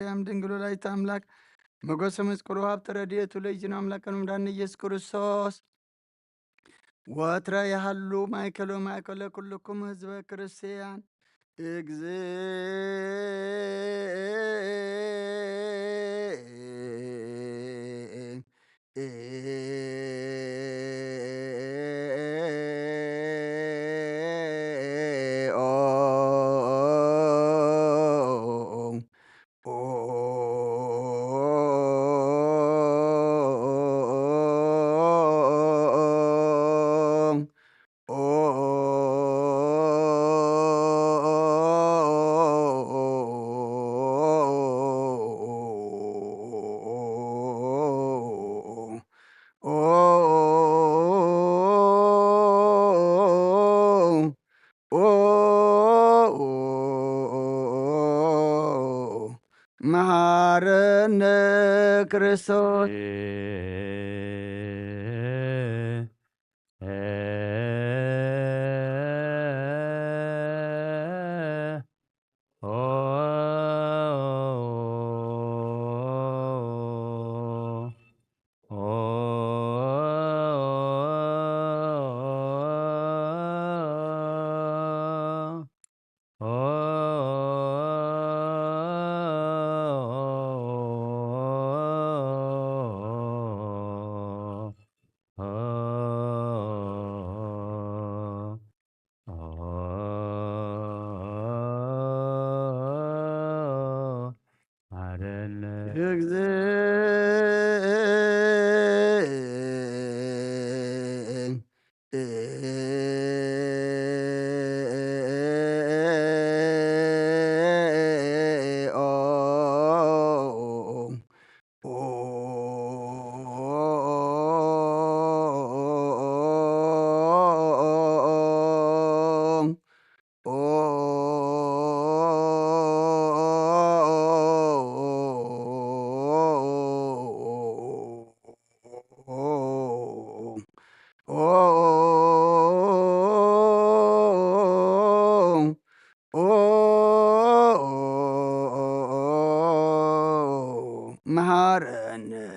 ማርያም ድንግል ወላዲተ ኣምላክ፣ ሞገሰ መስቀሉ ሀብተ ረድኤቱ ለእግዚእነ አምላክነ መድኃኒነ ኢየሱስ ክርስቶስ ወትረ ያህሉ ማእከሎ ማእከለ ኩልኩም ህዝበ ክርስቲያን። መሃረነ ክርስቶስ። መሃረነ። መሃረነ።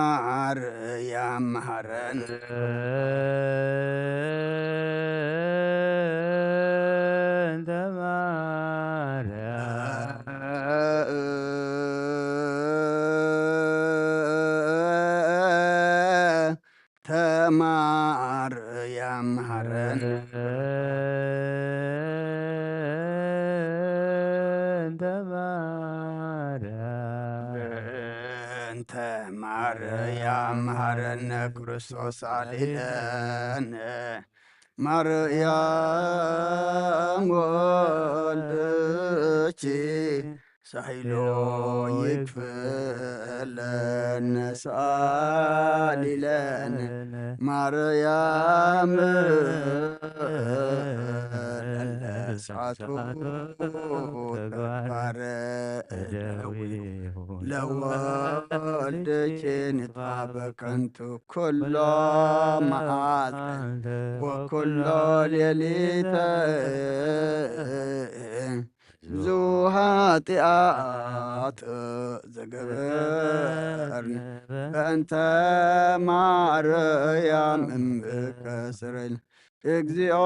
ተማርያም መሃረነ። ማርያም መሃረነ። እንተ ማርያም። እንተ ማርያም መሃረነ ክርስቶስ ኣሊለነ። ማርያም ወልድኪ ሳይሎ ይክፍለነ ሳሊለነ ማርያም ለለሳቱ ተግባረ እደዊሁ ለወልድኪ ንጥፋ በከንቱ ኩሎ መዓልተ ወኩሎ ሌሊተ ብዙ ኃጢአት ዘገበርን በእንተ ማርያም እምከስረል እግዚኦ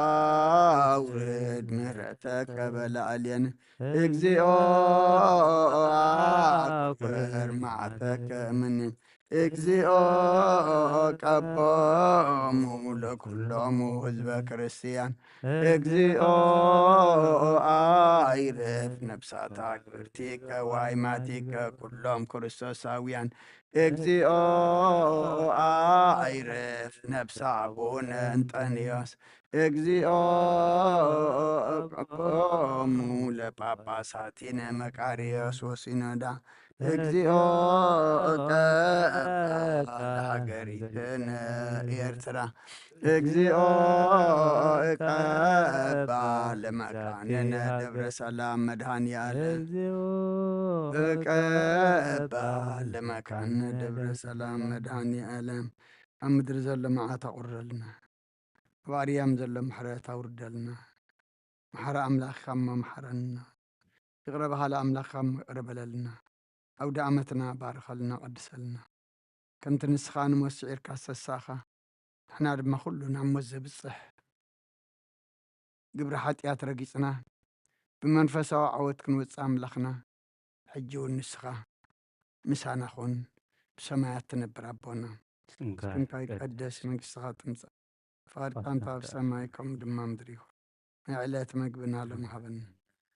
አውርድ ምሕረተከ በላዕሌን። እግዚኦ አክፍር መዓተከ እምኔን። እግዚኦ ቀቦሙ ለኩሎሙ ህዝበ ክርስቲያን። እግዚኦ አይርፍ ነፍሳታ ክብርቲከ ዋይማቲከ ኩሎም ክርስቶሳውያን። እግዚኦ አይርፍ ነፍሳ አቡነ እንጠንዮስ። እግዚኦ ቀቦሙ ለጳጳሳቲነ መቃርዮስ ወሲኖዳ። እግዚኦ ቀባ ለሃገሪትነ ኤርትራ። እግዚኦ ቀባ ለመካንነ ደብረ ሰላም መድኃኔ ዓለም። እግዚኦ ቀባ ለመካንነ ደብረ ሰላም መድኃኔ ዓለም። ኣብ ምድሪ ዘሎ መዓት ኣቑረልና። ኣብ ኣርያም ዘሎ ምሕረት ኣውርደልና። መሓሪ ኣምላኽ ካብ መምሓረና፣ ይቕረ በሃሊ ኣምላኽ ካብ ይቕረ በለልና። ኣውደ ዓመትና ባርኸልና፣ ቀድሰልና። ከምቲ ንስኻ ንሞት ስዒርካ ዝተሳእኻ፣ ንሕና ድማ ኩሉ ናብ ሞት ዘብጽሕ ግብሪ ሓጢኣት ረጊጽና፣ ብመንፈሳዊ ዓወት ክንወጽእ ኣምላኽና፣ ሕጂ እውን ንስኻ ምሳና ኹን፣ ብሰማያት ትነብር ኣቦና። ስምካ ስምካ ይቀደስ። ይቀደስ፣ መንግስትኻ ትምጻእ። ፍቓድካ እንተ ኣብ ሰማይ ከምኡ ድማ ምድሪ ይኹን። ናይ ዕለት መግብና ሎሚ ሃበና።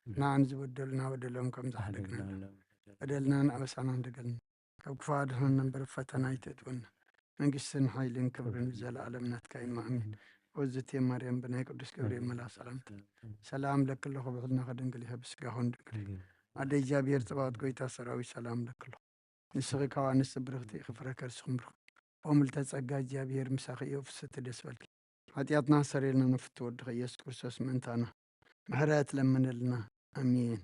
ንዓን ዝበደሉና በደሎም ከም ዝሓደግና በደልናን ኣበሳናን ደገልና። ካብ ክፉ ኣድሕነና እምበር ፈተና ኣይተእትወና። መንግስትን ሓይልን ክብርን ንዘለኣለም ናትካ እዩ። ኣሜን። ወዝቴ ማርያም ብናይ ቅዱስ ገብርኤል መልኣክ ሰላምታ ሰላም ለኪ ኣለኹ፣ ብሕልናኺ ድንግል ኢኺ፣ ብስጋኺ እውን ድንግል ኢኺ። ኣደ እግዚኣብሔር ጽባኦት ጎይታ ሰራዊት ሰላም ለኪ ኣለኹ። ንስኺ ካብ ኣንስቲ ብርኽቲ ኢኺ፣ ፍረ ከርስኺ እውን ብሩኽ። ኦም ልዕልተ ጸጋ እግዚኣብሔር ምሳኺ እዩ፣ ፍስሕቲ ደስ በልኪ። ሓጢኣትና ሰረየልና ንፍቲ ወድኺ ኢየሱስ ክርስቶስ ምእንታና ምሕረት ለምነልና። ኣሜን።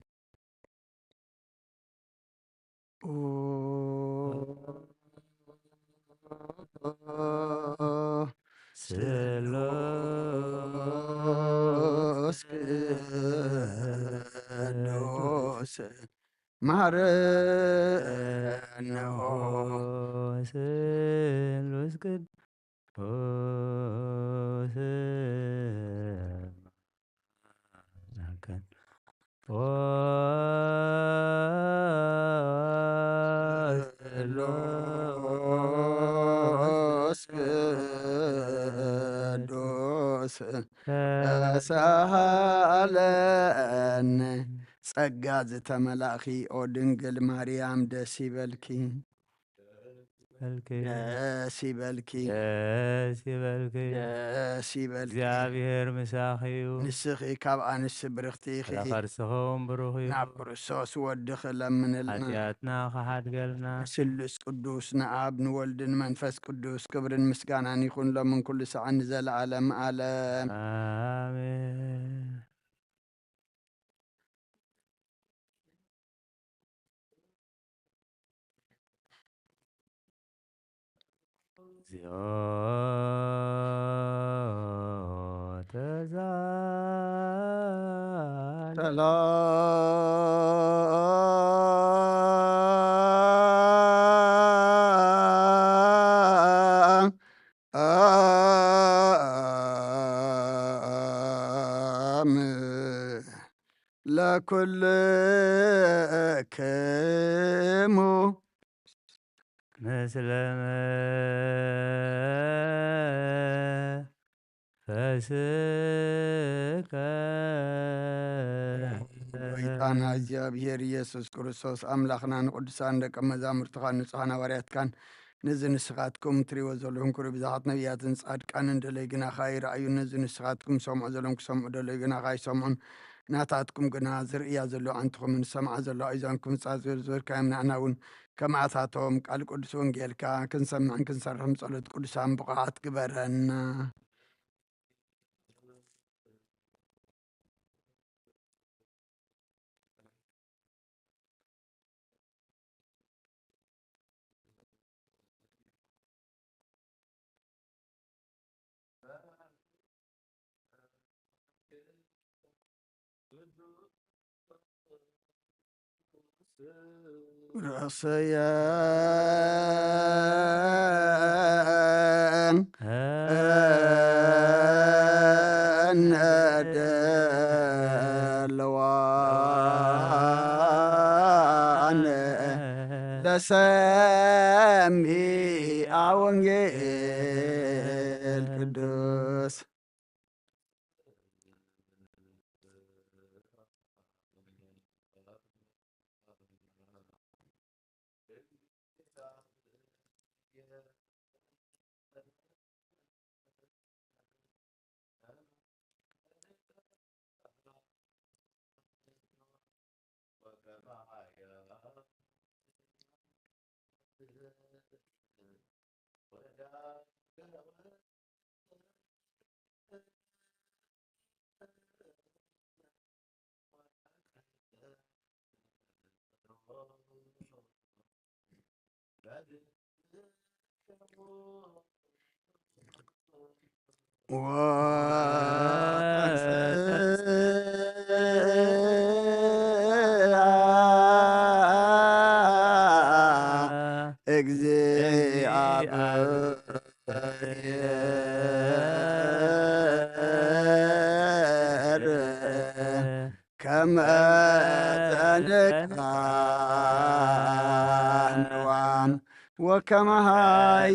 ኦ ስሉስ ቅዱስ ማረነ። ኦ ስሉስ ቅዱስ ስሉስ ቅዱስ ተሳሃለነ። ጸጋ ዝተመላእኪ ኦ ድንግል ማርያም ደስ ይበልኪ። ይበልኪ። ደስ ይበልኪ። ደስ ይበልኪ። ደስ ይበልኪ። እግዚኣብሔር ምሳኺ እዩ። ንስኺ ካብ ኣንስቲ ብርኽቲ ኢኺ። ፍረ ከርስኺ እውን ብሩኽ እዩ። ናብ ክርስቶስ ወድኺ ለምንልና። ሓጢኣትና ክሓድገልና። ስሉስ ቅዱስ ንኣብ ንወልድን መንፈስ ቅዱስ ክብርን ምስጋናን ይኹን ሎምን ኩሉ ሰዓን ንዘለዓለም ዓለም። ኣሜን። እግዚኦ ተዛ ሰላም ለኩልክሙ። ምስለ መንፈስከ። ጎይታና እግዚኣብሔር ኢየሱስ ክርስቶስ፣ ኣምላኽና፣ ንቅዱሳን ደቀ መዛሙርትኻን ንጹሓን ሃዋርያትካን፣ ነዚ ንስኻትኩም ትሪእዎ ዘለኹም ክብሪ ብዙሓት ነቢያትን ጻድቃንን ደለይ ግናኻ ይረኣዩ፣ ነዚ ንስኻትኩም ሰምዑ ዘለኹም ክሰምዑ ደለዩ ግናኻ ኣይሰምዑን፣ ናታትኩም ግና ዝርእያ ዘሎ ኣዕንትኹምን ዝሰምዓ ዘሎ ኣእዛንኩም ጻ ዝበልካዮም ንሕና እውን ከምኣታቶም ቃል ቅዱስ ወንጌልካ ክንሰምዕን ክንሰርሕን ጸሎት ቅዱሳን ብቑዓት ግበረና። ርእሰየ እነደለዋን ለሰሚዓ ወንጌል ቅዱስ። ወተንሥአ እግዚአብሔር ከመ ተንቃንዋም ወከመ ኃያል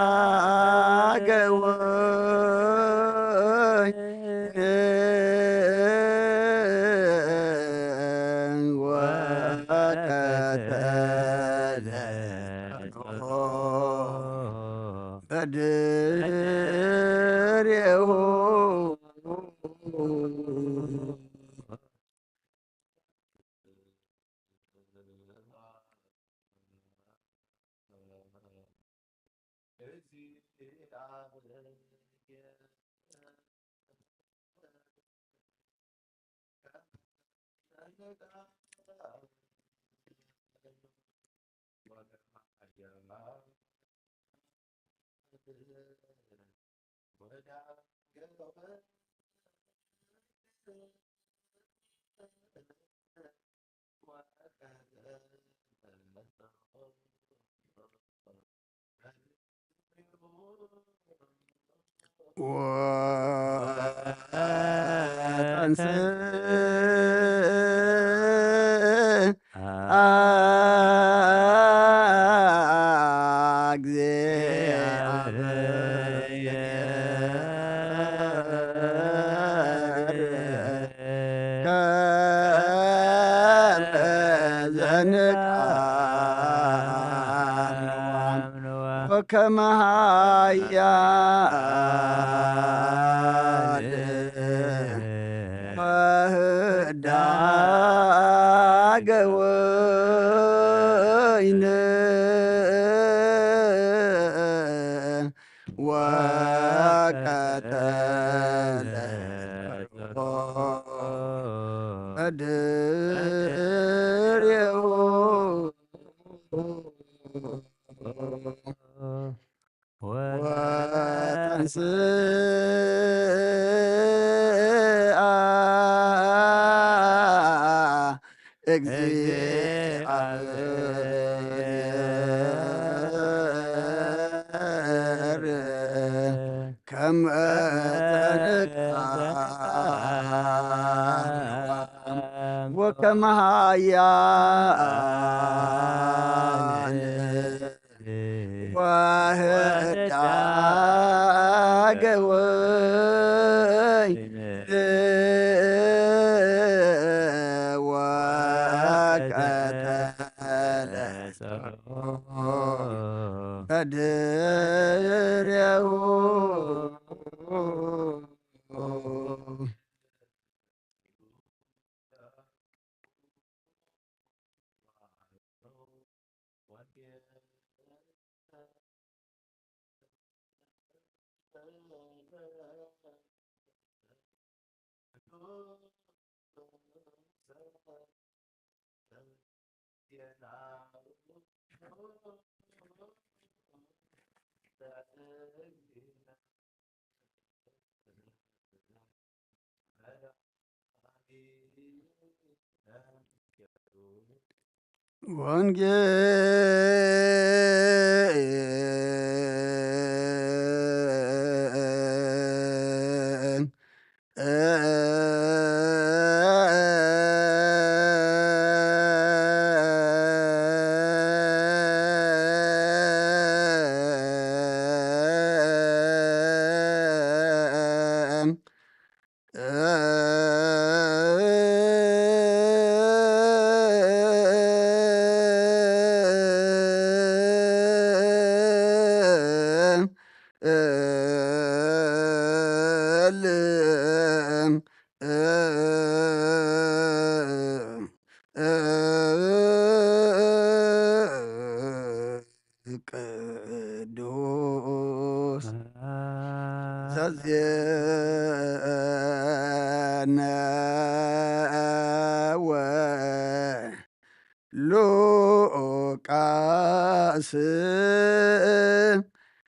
ወዳገ ወይን ወቀተለ በድሬሁ። ወተንሥአ እግዚአብሔር ከመ ዘንቃንዋም ወከመ ኃያል ወህዳገ ወይን ወቀተለ በድሬሁ። ወተንሥአ እግዚአብሔር ከመ ተንቃንዋም ወከመ ኃያል ወህዳገ ወይን ወቀተለ በድሬሁ። ወንጌል። ቅዱስ ዘዜነወ ሉቃስ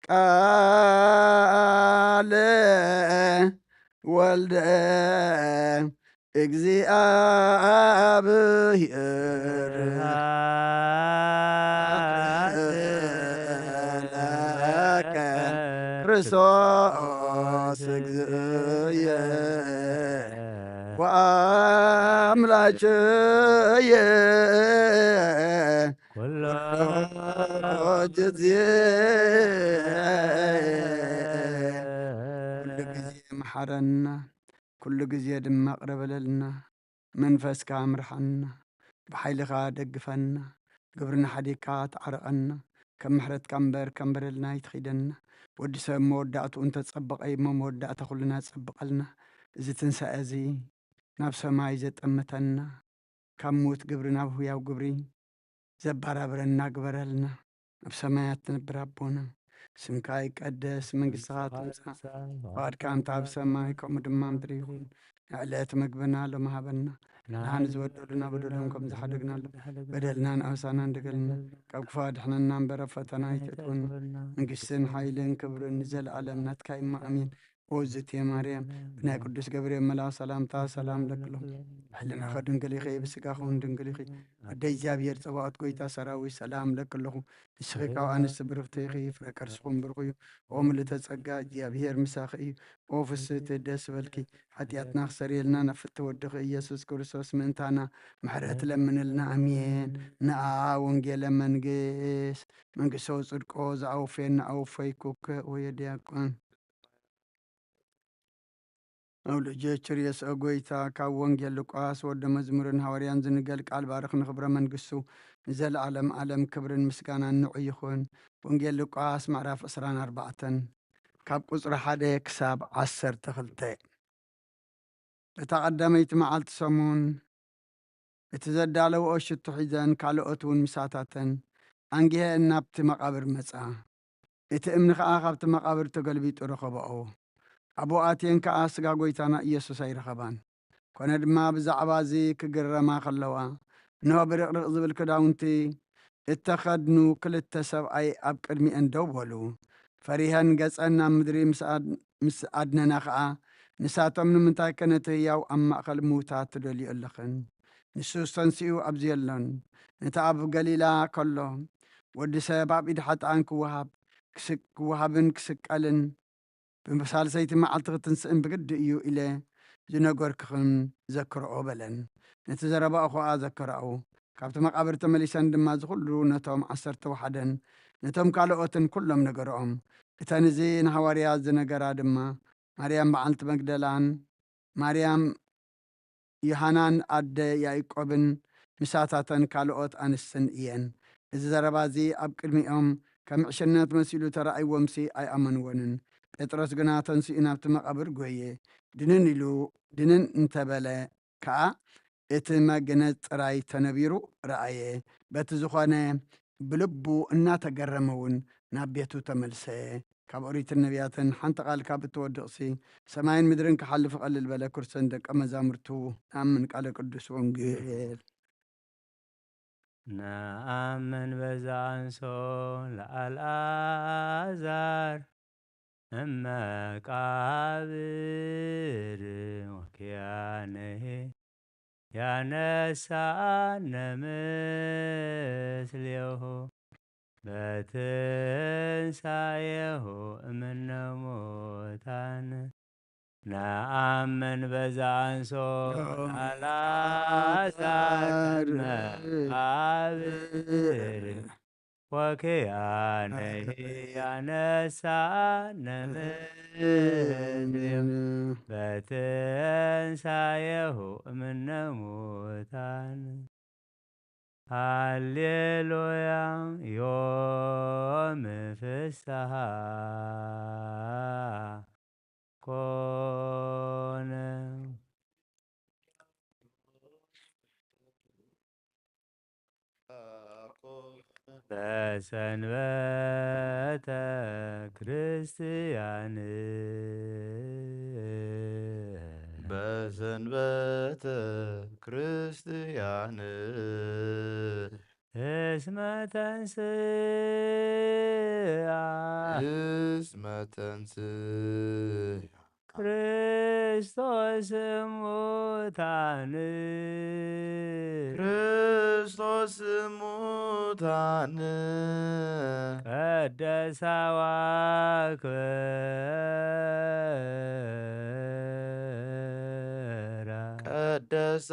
ቃለ ወልደ እግዚኣብሔር ለከ ክርስቶስ እግዚእየ ወአምላክየ ኩሎ ጊዜ። ኩሉ ጊዜ መሓረና፣ ኩሉ ጊዜ ድማ ቅረ በለልና። መንፈስካ ምርሓና፣ ብሓይልኻ ደግፈና፣ ግብርና ሓዲግካ ተዓረቐና፣ ከም ምሕረትካ እምበር ከም በደልና ኣይትኺደና። ወዲ ሰብ መወዳእትኡ እንተጸበቐ እሞ መወዳእታ ኩልና ጸብቐልና። እዚ ትንሳኤ እዚ ናብ ሰማይ ዘጠምተና፣ ካብ ምዉት ግብሪ ናብ ህያው ግብሪ ዘባራብረና ግበረልና። ኣብ ሰማያት ትነብር ኣቦና፣ ስምካ ይቀደስ፣ መንግስትኻ ትምጻእ፣ ፍቓድካ እንተ ኣብ ሰማይ ከምኡ ድማ ምድሪ ይኹን። ንዕለት መግብና ሎሚ ሃበና፣ ንሓን ዝበደሉና በደሎም ከም ዝሓደግናሎም፣ በደልናን ኣበሳናን ድገልና፣ ካብ ክፉ ኣድሕነና እምበር ኣብ ፈተና ኣይተእትወና። መንግስትን ሓይልን ክብርን ንዘለኣለም ናትካ እሞ ኣሜን። ኦዝቴ ማርያም ብናይ ቅዱስ ገብርኤል መልኣክ ሰላምታ ሰላም ለክሎ ሕልናኸ ድንግል ኢኺ፣ ብስጋኹን ድንግል ኢኺ። ኣደ እግዚኣብሔር ጸባኦት ጎይታ ሰራዊት ሰላም ለክለኹ። ንስኺ ካብ ኣንስቲ ብርኽቲ ኢኺ፣ ፍረ ከርስኹም ብሩኽ እዩ። ኦ ምልእተ ጸጋ እግዚኣብሔር ምሳኺ እዩ። ኦ ፍስህቲ ደስ በልኪ። ሓጢኣትና ክሰርየልና ናብ ፍትሒ ወድኺ ኢየሱስ ክርስቶስ ምእንታና ምሕረት ለምንልና። ኣሜን። ንኣ ወንጌለ መንግስት መንግስቶ ጽድቆ ዝኣውፌና ኣውፈይኩከ ወየ ዲያቆን። ኣውልጀ ችርየስ ኦ ጎይታ፣ ካብ ወንጌል ሉቃስ ወደ መዝሙርን ሃዋርያን ዝንገል ቃል ባርኽ ንኽብረ መንግስቱ ንዘለዓለም ዓለም ክብርን ምስጋናን ንዑ ይኹን። ወንጌል ሉቃስ ምዕራፍ ዕስራን ኣርባዕተን ካብ ቁጽሪ ሓደ ክሳብ ዓሰርተ ክልተ። በታ ቀዳመይቲ መዓልቲ ሰሙን እቲ ዘዳለውኦ ሽቱ ሒዘን ካልኦት እውን ምሳታተን ኣንጊሀን ናብቲ መቓብር መጻ። እቲ እምኒ ኸኣ ካብቲ መቓብር ተገልቢጡ ረኸባኦ። ኣብኡ ኣትየን ከኣ ስጋ ጐይታና ኢየሱስ ኣይረኸባን። ኮነ ድማ ብዛዕባ እዚ ክግረማ ኸለዋ፣ እንሆ ብርቕርቕ ዝብል ክዳውንቲ እተኸድኑ ክልተ ሰብኣይ ኣብ ቅድሚኤን ደው በሉ። ፈሪሀን ገጸን ናብ ምድሪ ምስ ኣድ-፣ ምስ ኣድነና ኸኣ፣ ንሳቶም፣ "ንምንታይከ ነቲ ህያው ኣብ ማእከል ምዉታት ትደልዮ ኣለኽን? ንሱስ ተንሲኡ ኣብዚ የሎን። ነቲ ኣብ ገሊላ ከሎ፣ ወዲ ሰብ ኣብ ኢድ ሓጥኣን ክወሃብ፣ ክስ-፣ ክወሃብን ክስቀልን፣ ብሳልሰይቲ መዓልቲ ክትንስእን ብግዲ እዩ" ኢለ ዝነገርክኽን ዘክርኦ በለን። ነቲ ዘረባኡ ኸኣ ዘከራኡ። ካብቲ መቓብር ተመሊሰን ድማ እዚ ኹሉ ነቶም ዓሰርተ ወሓደን ነቶም ካልኦትን ኩሎም ነገርኦም። እተን እዚ ንሃዋርያት ዝነገራ ድማ ማርያም በዓልቲ መግደላን ማርያም ዮሃናን ኣደ ያዕቆብን ምሳታተን ካልኦት ኣንስትን እየን። እዚ ዘረባ እዚ ኣብ ቅድሚኦም ከም ዕሽነት መሲሉ ተራእይዎምሲ ኣይኣመንዎንን። ጴጥሮስ ግና ተንሲኡ ናብቲ መቓብር ጐየ። ድንን ኢሉ ድንን እንተበለ ከኣ እቲ መግነዝ ጥራይ ተነቢሩ ረኣየ። በቲ ዝኾነ ብልቡ እናተገረመ እውን ናብ ቤቱ ተመልሰ። ካብ ኦሪትን ነቢያትን ሓንቲ ቃል ካብ እትወድቕሲ ሰማይን ምድርን ክሓልፍ ቀልል በለ። ክርስቶስን ደቀ መዛሙርቱ። ኣምን ቃለ ቅዱስ ወንጌል። ነኣምን በዛ ኣንሶ ለኣልኣዛር እመቃብር ወኪያነሄ ያነሳነ ምስሌሁ በትንሳኤሁ እምነ ሙታን። ነኣምን በዛ ኣንሶ ለኣልኣዛር እመቃብር ወኪያነሂ ያነሳነ ምስሌሁ በትንሳኤሁ እምነ ሙታን። ሃሌሉያ ዮም ፍስሓ ኮነ። በሰንበተ ክርስትያን። በሰንበተ ክርስትያን። እስመ ተንስኣ። እስመ ተንስኣ። ክርስቶስ እሙታን። ክርስቶስ እሙታን። ቀደሳ ዋክበራ። ቀደሳ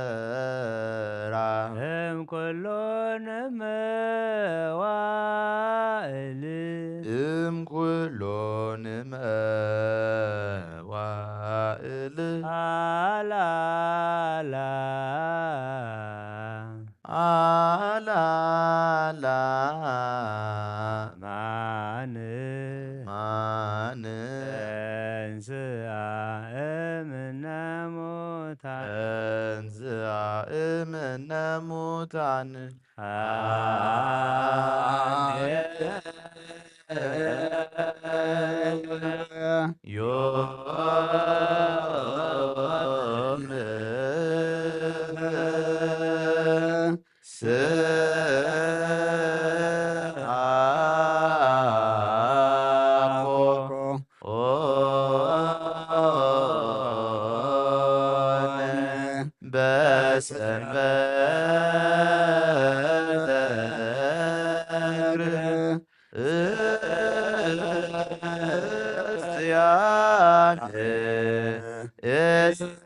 ዋክበራ። እም ኩሎን መዋእል። እም ኩሎን መዋእል። ኣላላ። ኣላላ። ማን። ማን። ተንስኣ እምነ ሙታን። ተንስኣ እምነ ሙታን። ሃሌሉያ። ዮም ስብሐኮ። ኦነ በሰንበተ እግር እስያን እስተ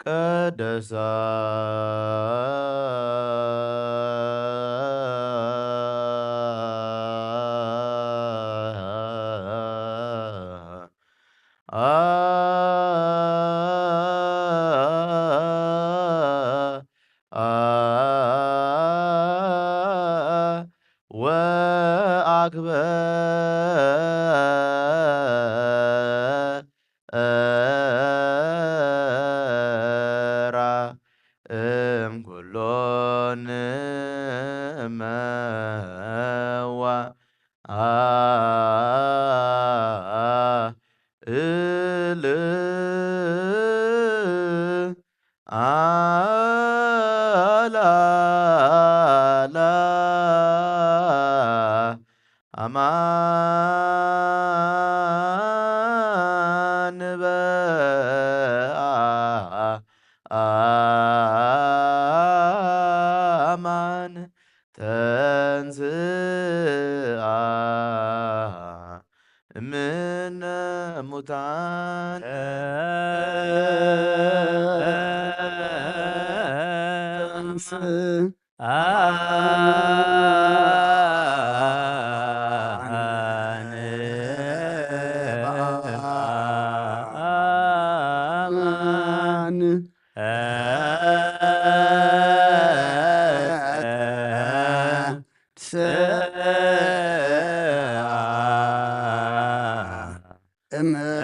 ቅዱሳን። ኣማን ኣማን እምነ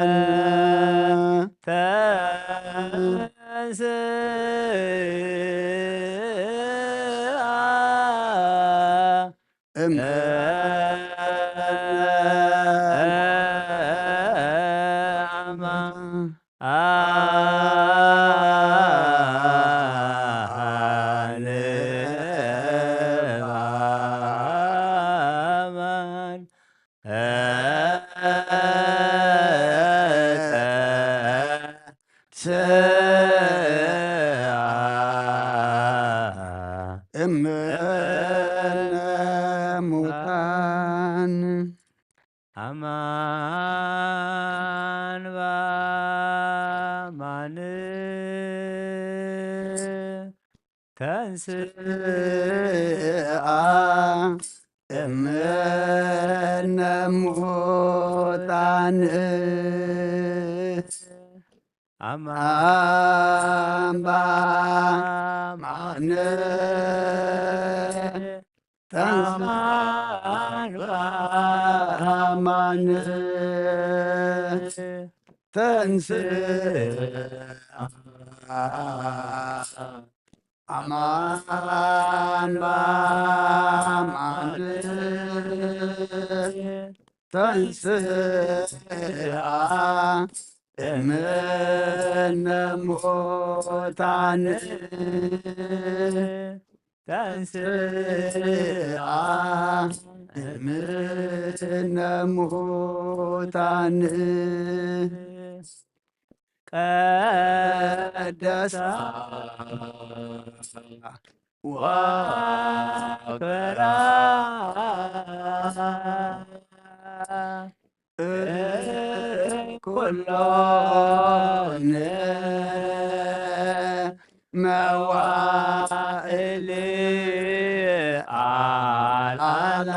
ሙታን ኣማን ኣማን እምነ ሙታን ኣማን ባማን ተንስኣ እምነ ሙታን ኣማን ባማን ተንስኣ ኣማን ተንስኣ ኣማን ባማን ተንስኣ እምነ ሙታን ተንስኣ እምነ ሙታን ቀደሳ ወክብራ ኩሎን መዋእል ኣልዓላ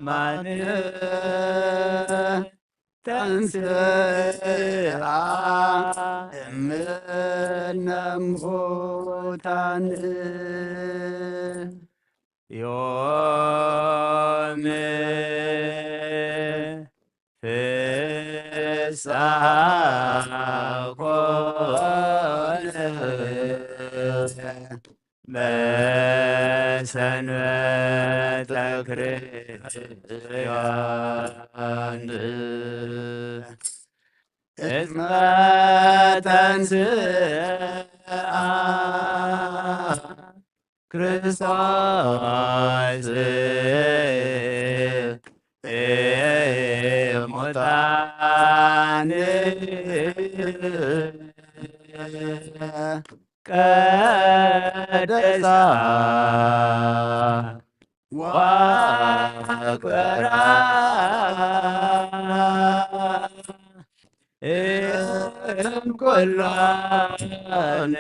ኣማን ተንስኣ እምነ ሙታን ዮም ፍስሓ ኮነ በሰንበተ ክርስቲያን እስመ ተንስኣ ክርስቶስ እሙታን ቀደሳ ወአክበራ እምኩሎን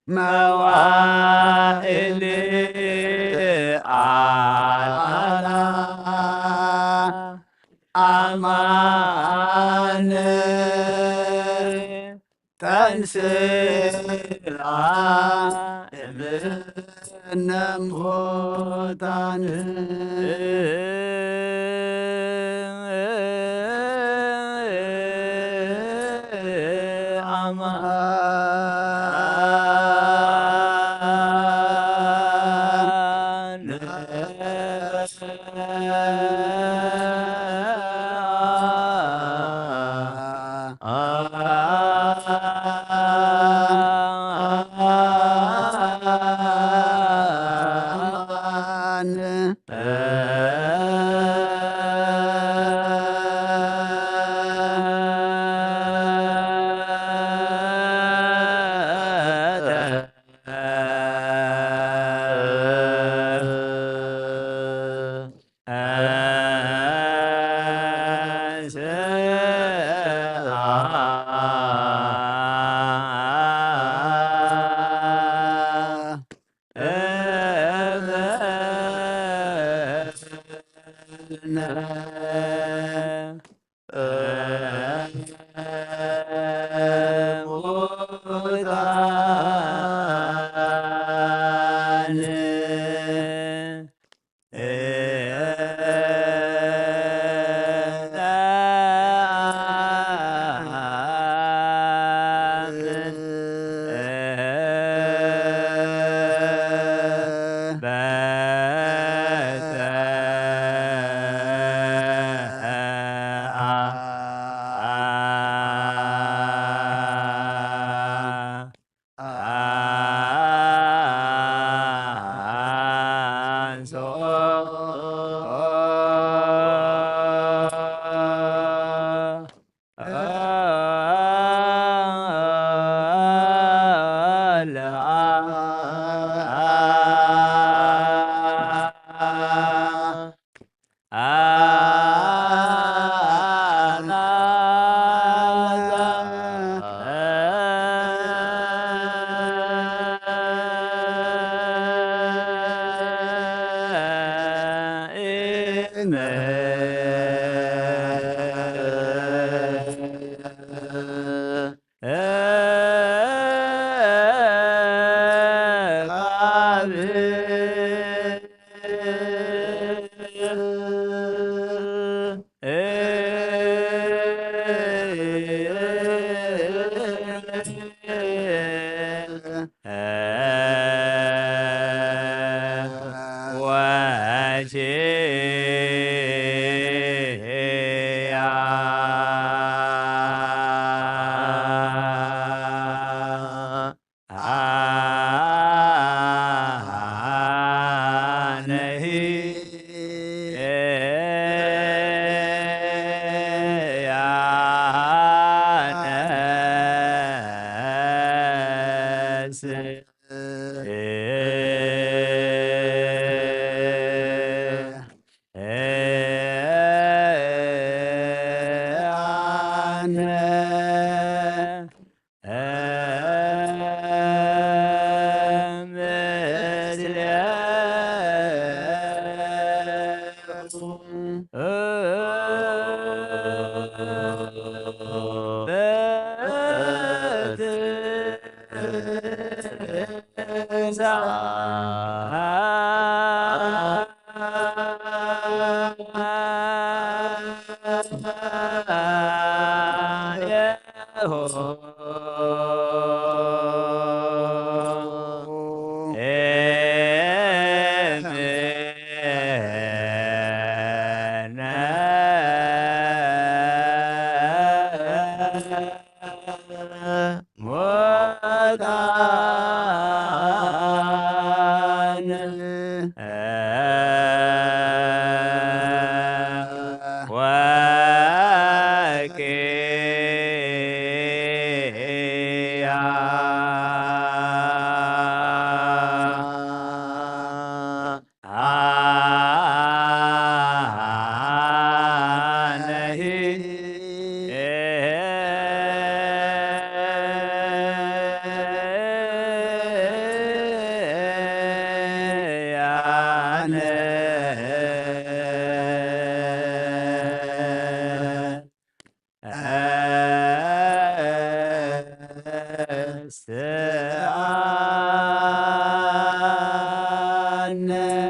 መዋእል ኣልዓላ ኣማን ተንስኣ እምነ ሙታን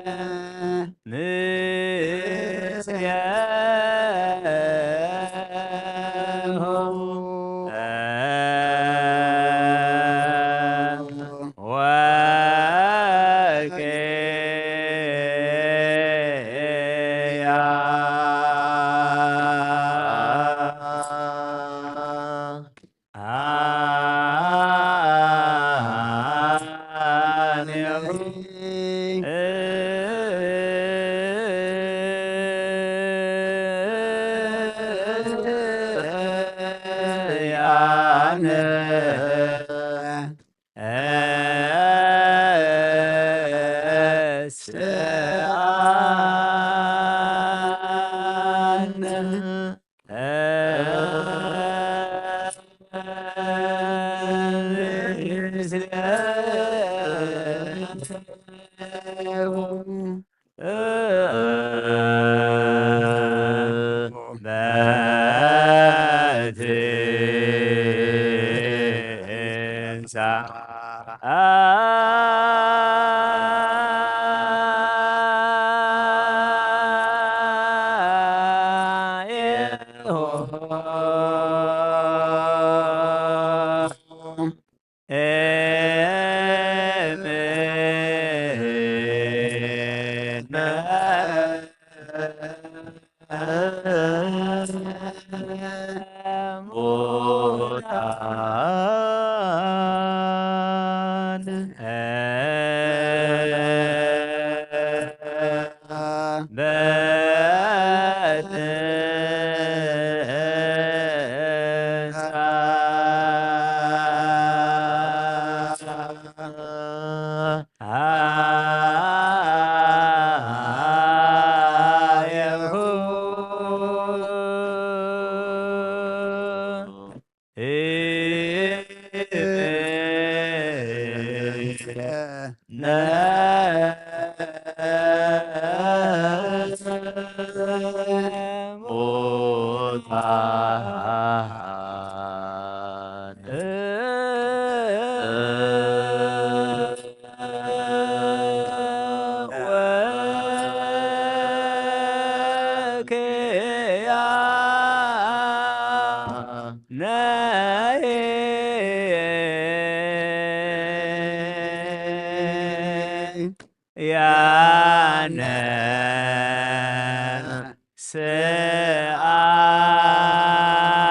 ምስሌሁ ወኪያ አኔሁ ያነ እስአነ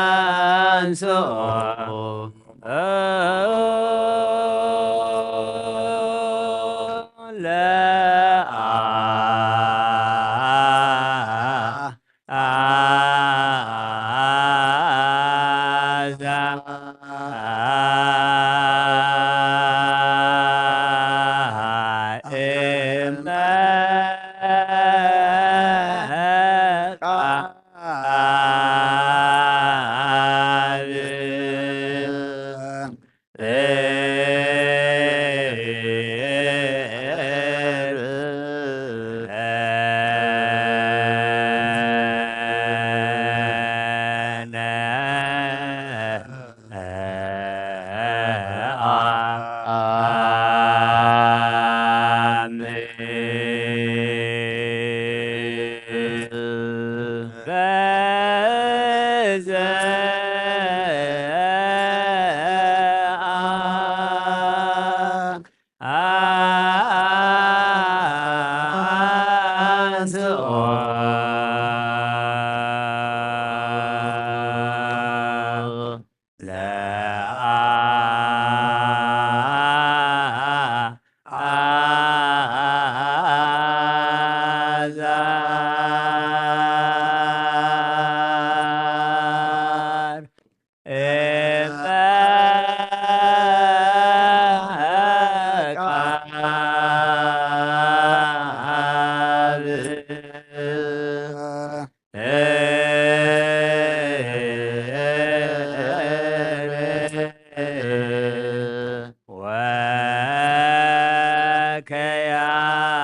አንሶ ለአ አዛ ኤመ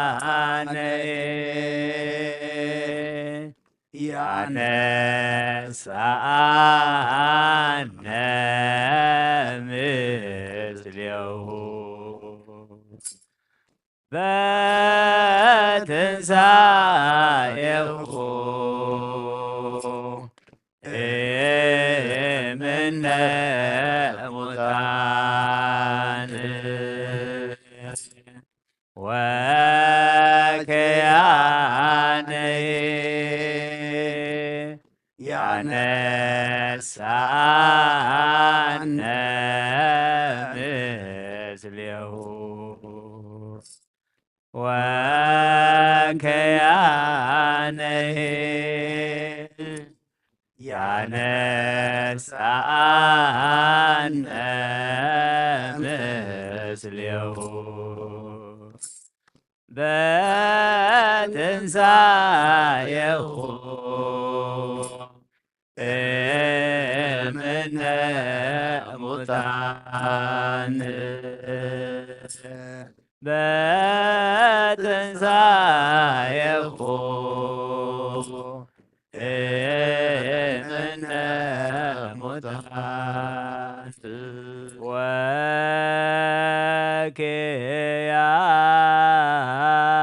ወከያነይ ያነሳነ ምስሌሁ በትንሳኤሁ እምነ ሙታን ወከያነይ ያነሳነ ምስሌሁ ወከያነይ ያነሳነ ምስሌሁ በትንሳኤሁ እምነ ሙታን በትንሳኤሁ እምነ ሙታን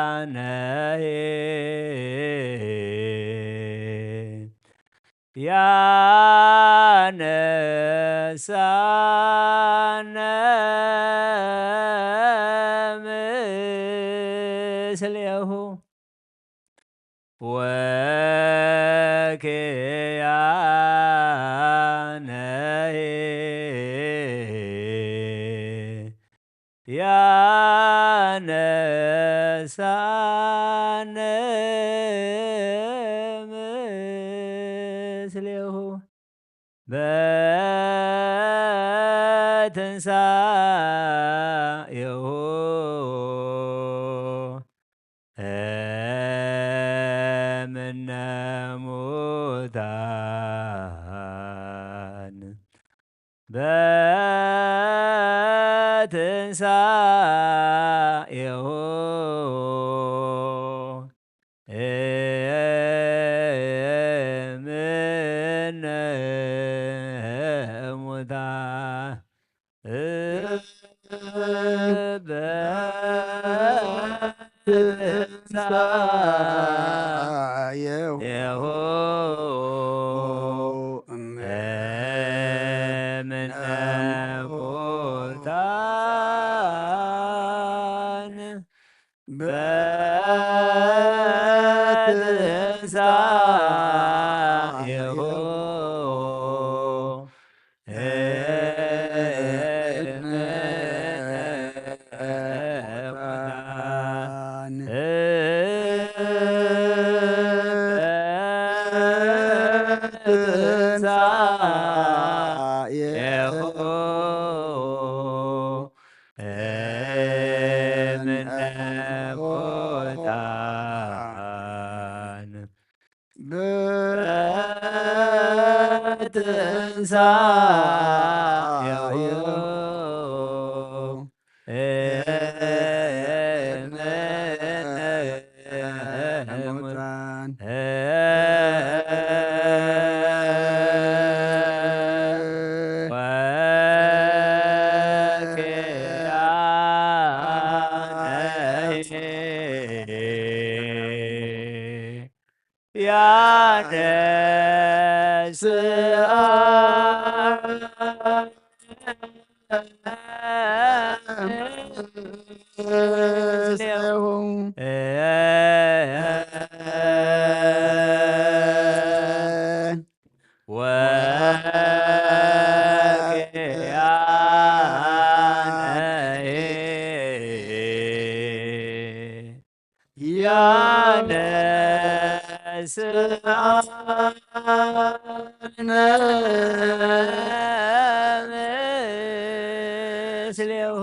ወኪያነሂ ያነሳነ ምስሌሁ ወኪያነሂ ያነሳነ ምስሌሁ በትንሳኤሁ እምነ ሙታን በትንሳኤሁ እምነ ሙታን በትንሳኤሁ ትንሳኤሁ እምነ ሙታን በትንሳኤሁ እምነ ሙታን ወኪያነ ያነስአ ምስሌሁ ወኪያነ ያነስአነ ምስሌሁ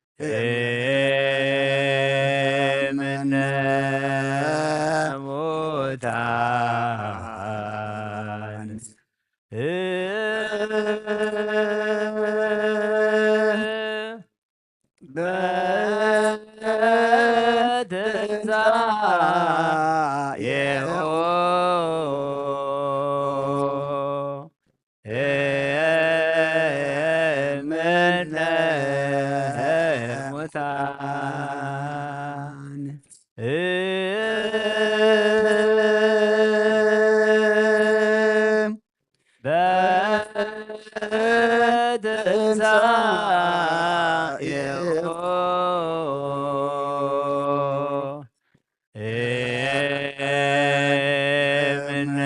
በትንሳኤሁ እምነ ሙታን በትንሳኤሁ እምነ ሙታን በትንሳኤሁ እምነ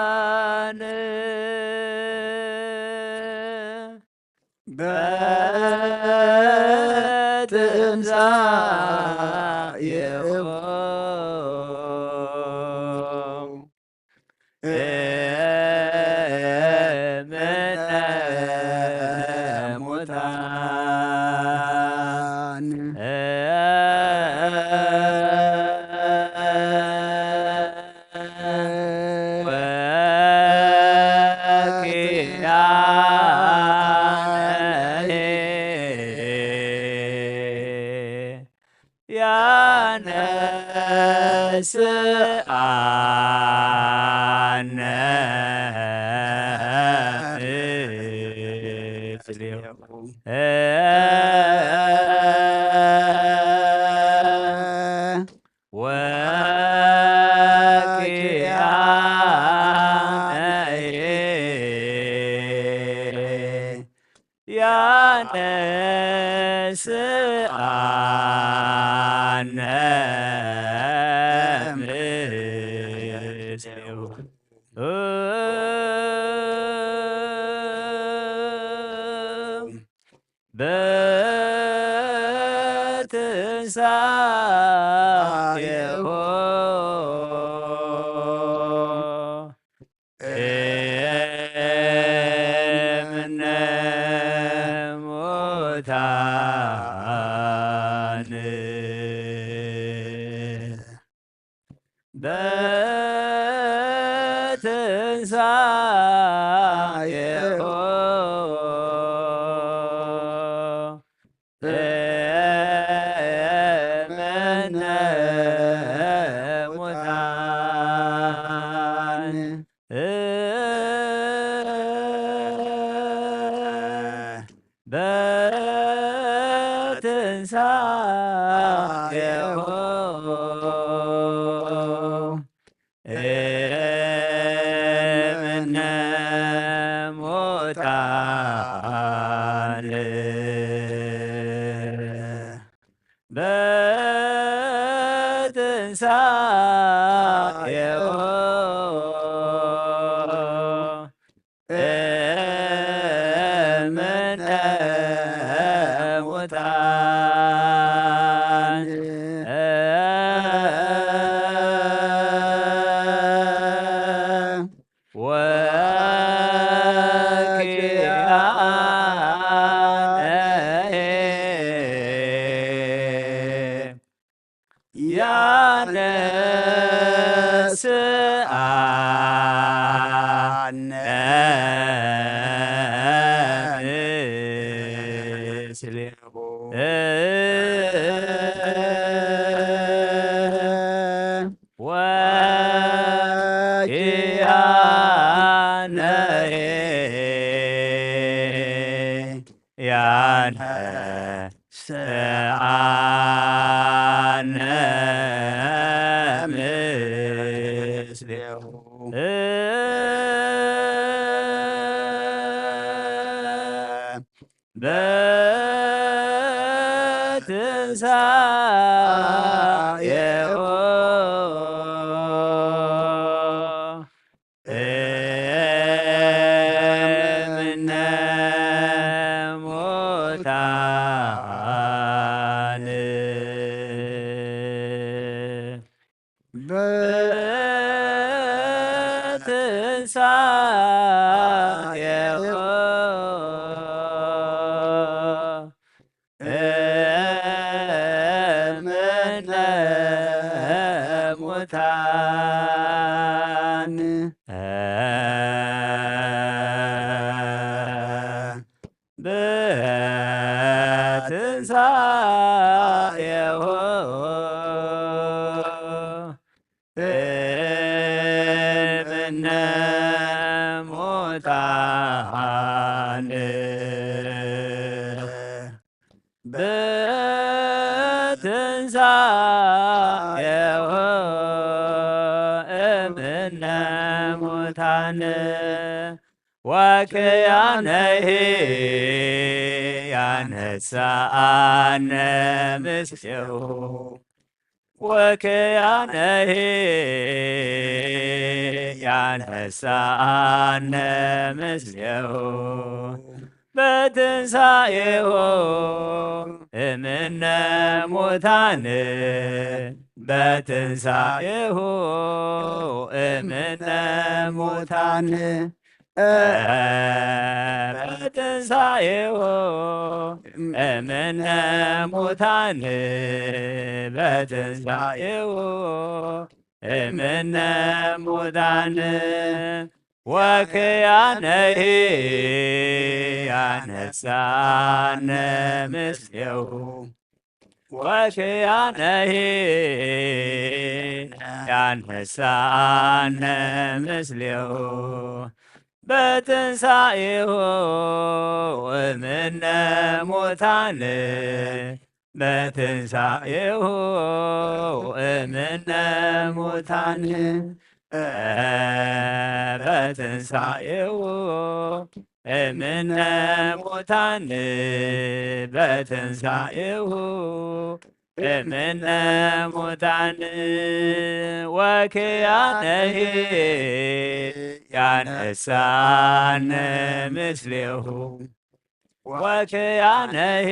ሙታን በትንሳኤሁ እምነ ሙታን ወኪያነ ያነስአነ ምስሌሁ ወኪያነ ያነስአነ ምስሌሁ በትንሳኤሁ እምነ ሙታን በትንሳኤሁ እምነ ሙታን በትንሳኤሁ እምነ እምነ ሙታን ወኪያነ ያነስአነ ምስሌሁ። ወኪያነ ያነስአነ ምስሌሁ። በትንሳኤሁ እምነ ሙታን። በትንሳኤሁ እምነ ሙታን። በትንሳኤሁ እምነ ሙታን። በትንሳኤሁ እምነ ሙታን። ወኪያነሂ ያነሳአነ ምስሌሁ። ወኪያነሂ ያነሳአነ ምስሌሁ። በትንሳኤሁ እምነ ሙታን። በትንሳኤሁ እምነ ሙታን። በትንሳኤሁ እምነ ሙታን። በትንሳኤሁ እምነ ሙታን። ወኪያነሂ ያነሳነ ምስሌሁ። ወኪያነሂ ያነሳነ ምስሌሁ። በትንሳኤሁ እምነ ሙታን። በትንሳኤሁ እምነ ሙታን። በትንሳኤሁ እምነ ሙታን። በትንሳኤሁ እምነ ሙታን። ወኪያነሂ ያነሳነ ምስሌሁ። ወኪያነሂ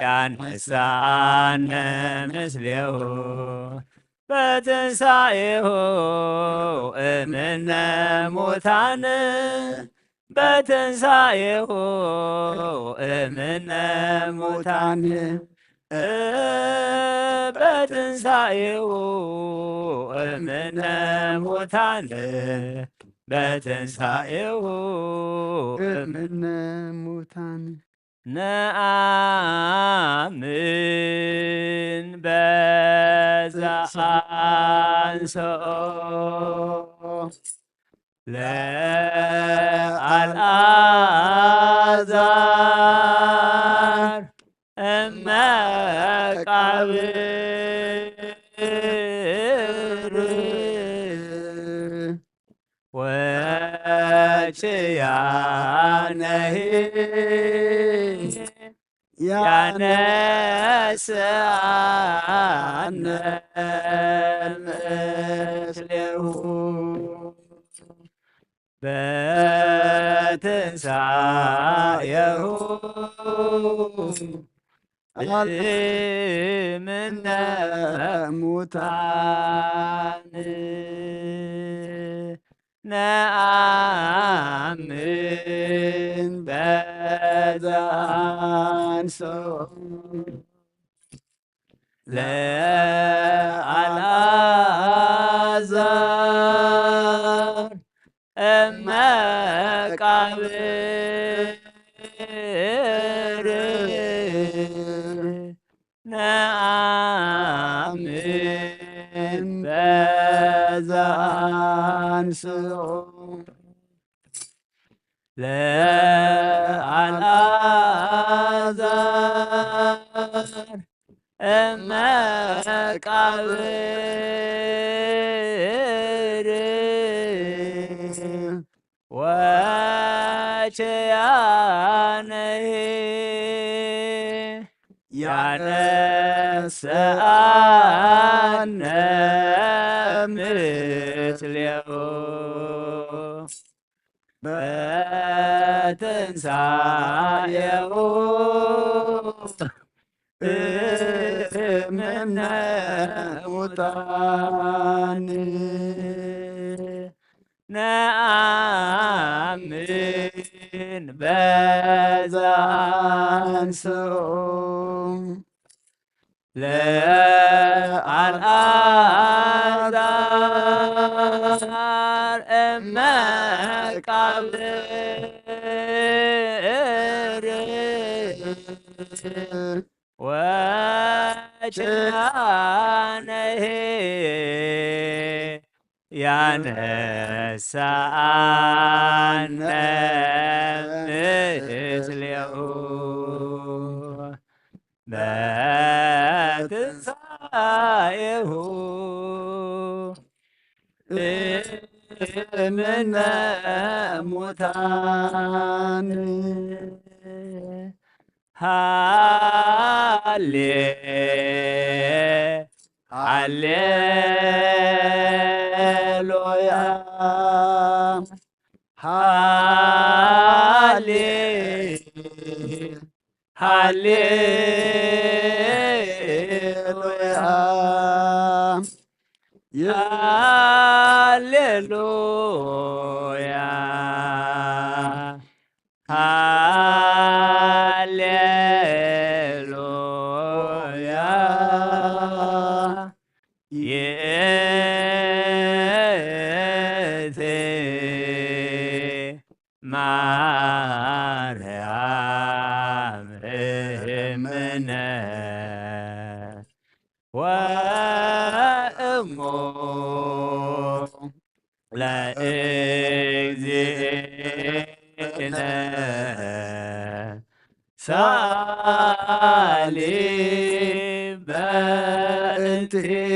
ያነሳነ ምስሌሁ። በትንሳኤሁ እምነ ሙታን። በትንሳኤሁ እምነ ሙታን። በትንሳኤሁ እምነ ሙታን። በትንሳኤሁ እምነ ሙታን። ነአምን በዛ አንሰኦ ለአልዓዛር እመቃብር። ወኪያነሂ ያነሳነ ምስሌሁ በትንሳኤሁ እምነ ሙታን ነአምን በዘአንስኦ ለአልዓዛር እመቃብር ነአምን በዘአንስኦ ለአልዓዛር እመቃብር ወኪያነሂ ያነስአነ ምስሌሁ በትንሳኤሁ እምነ ሙታን ነአምን በዘአንስኦ ለአልዓዛር እመቃብር ወኪያነሂ ያነስአነ ምስሌሁ በትንሳኤሁ እምነ ሙታን ሃሌ ሃሌሉያ ሃሌ ሃሌሉያ ሃሌሉያ ሃሌሉያ ይእቲ ማርያም እምነ ወእሞ ለእግዚእነ ሳሊ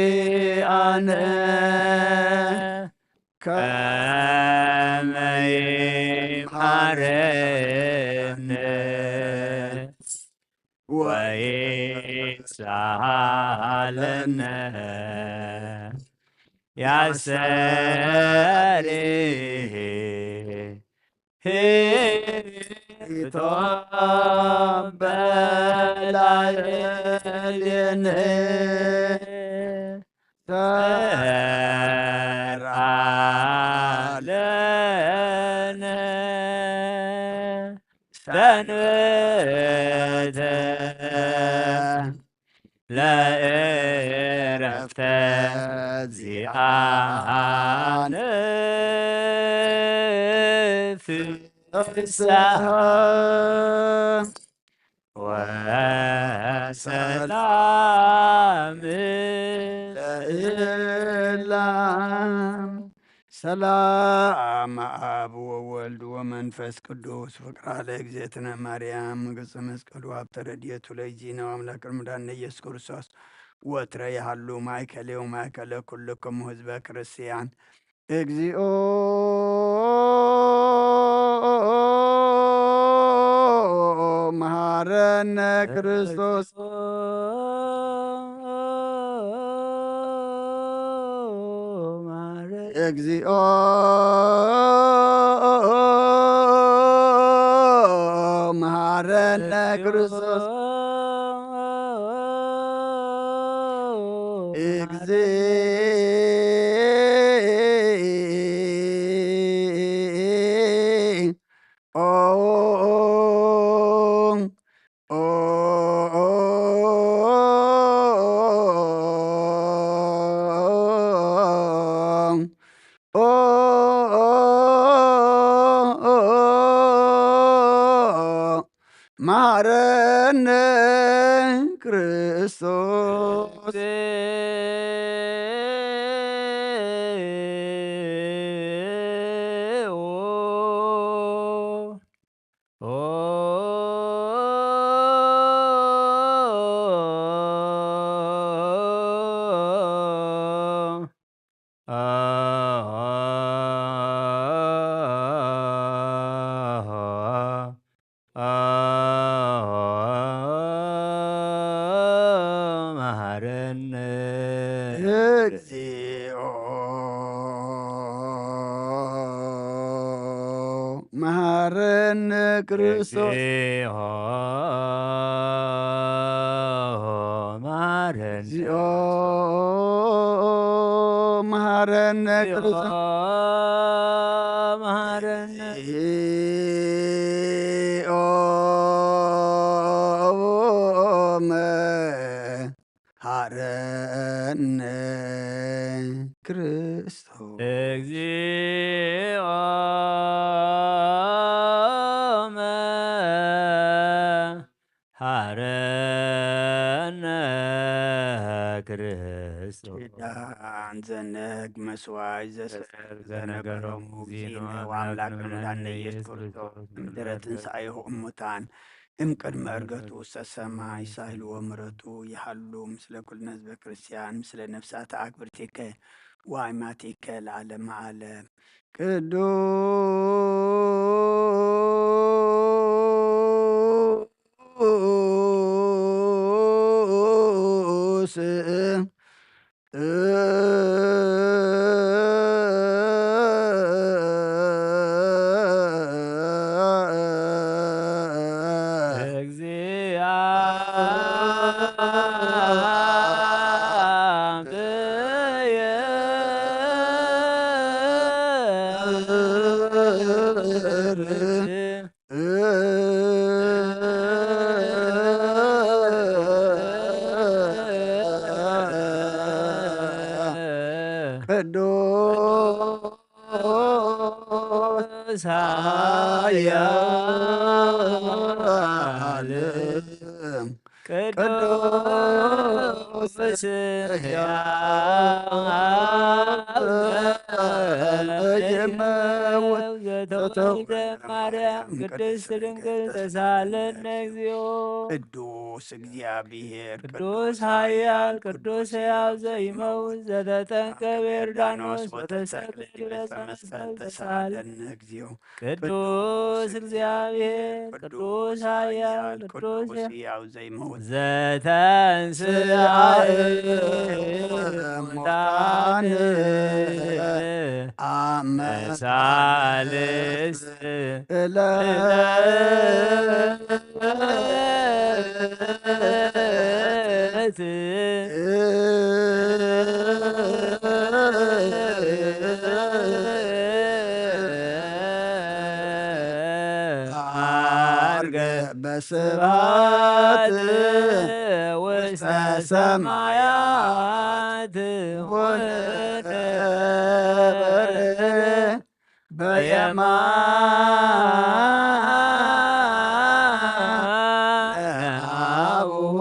በእንቲአነ ከመ ይምሃረነ ወይሳለነ ያሰሪ ሂቶ በላዕሌነ ሰርዓለነ ሰንበተ ለእረፍተ ዚኣነ ፍስሐ ወሰላም ለእላ ሰላም አብ ወወልድ ወመንፈስ ቅዱስ ፍቅራ ለእግዝእትነ ማርያም ግጽ መስቀሉ ሀብተ ረድኤቱ ለእግዚእነ ወአምላክ መድኃኒነ ኢየሱስ ክርስቶስ ወትረ ይሃሉ ማእከሌ ወማእከለ ኩልክሙ ህዝበ ክርስቲያን። እግዚኦ መሐረነ ክርስቶስ እግዚኦ መሐረነ ክርስቶስ። እግዚኦ መሐረነ ክርስቶስ። መሐረነ እግዚኦ መሐረነ ክርስቶስ። እግዚኦ መሐረነ እግዚኦ መሐረነ ክርስቶስ። መሐረነ እግዚኦ መሐረነ ክርስቶስ። እግዚኦ መሐረነ ክርስቶስ። ኪዳን ዘነግ መስዋዕት ዘሰር ዘነገሮሙ ዚነ ወአምላክ መድኃኒነ ኢየሱስ ክርስቶስ እምድረ ትንሣኤሁ እሙታን እምቅድመ ዕርገቱ ውስተ ሰማይ ሳህልዎ ምሕረቱ ይሃሉ ምስለ ኩልነ ህዝበ ክርስቲያን ምስለ ነፍሳተ አክብርቲከ ወአይማቲከ ለዓለመ ዓለም። ቅዱስ ቅዱስ ኃያል ቅዱስ ሕያው ዘተወልደ ማርያም ቅድስት ድንግል ተሳለነ እግዚኦ። ቅዱስ እግዚአብሔር ቅዱስ ኃያል ቅዱስ ሕያው ዘይመውት ዘተጠምቀ በዮርዳኖስ ወተሰቅለ ዲበ ዕፀ መስቀል ተሳለነ እግዚኦ። ቅዱስ እግዚአብሔር ቅዱስ ኃያል ቅዱስ ሕያው ዘይመውት ዘተንሥአ እሙታን አመ ሳልስ ዕለት ዐርገ በስብሐት ውስተ ሰማያት ወነበረ በየማነ አቡሁ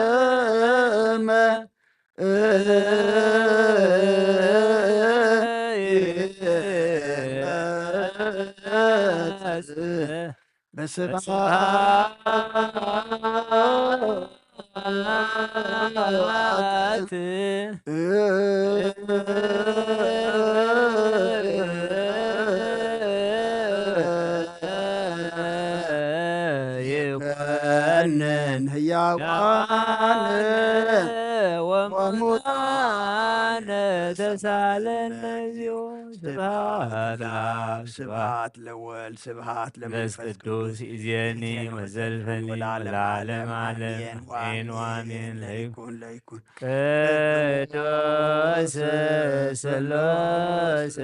ዳግመ በስብሐት ይኮንን ህያ ለአዋነ ወሙታነ ተሳለነ እግዚኦ። ስብሐት ለአብ፣ ስብሐት ለወልድ፣ ስብሐት ለመንፈስ ቅዱስ፣ ይእዜኒ ወዘልፈኒ ወለዓለመ ዓለም፣ አሜን ወአሜን። ለይኩን ለይኩን። ቅዱስ ሥላሴ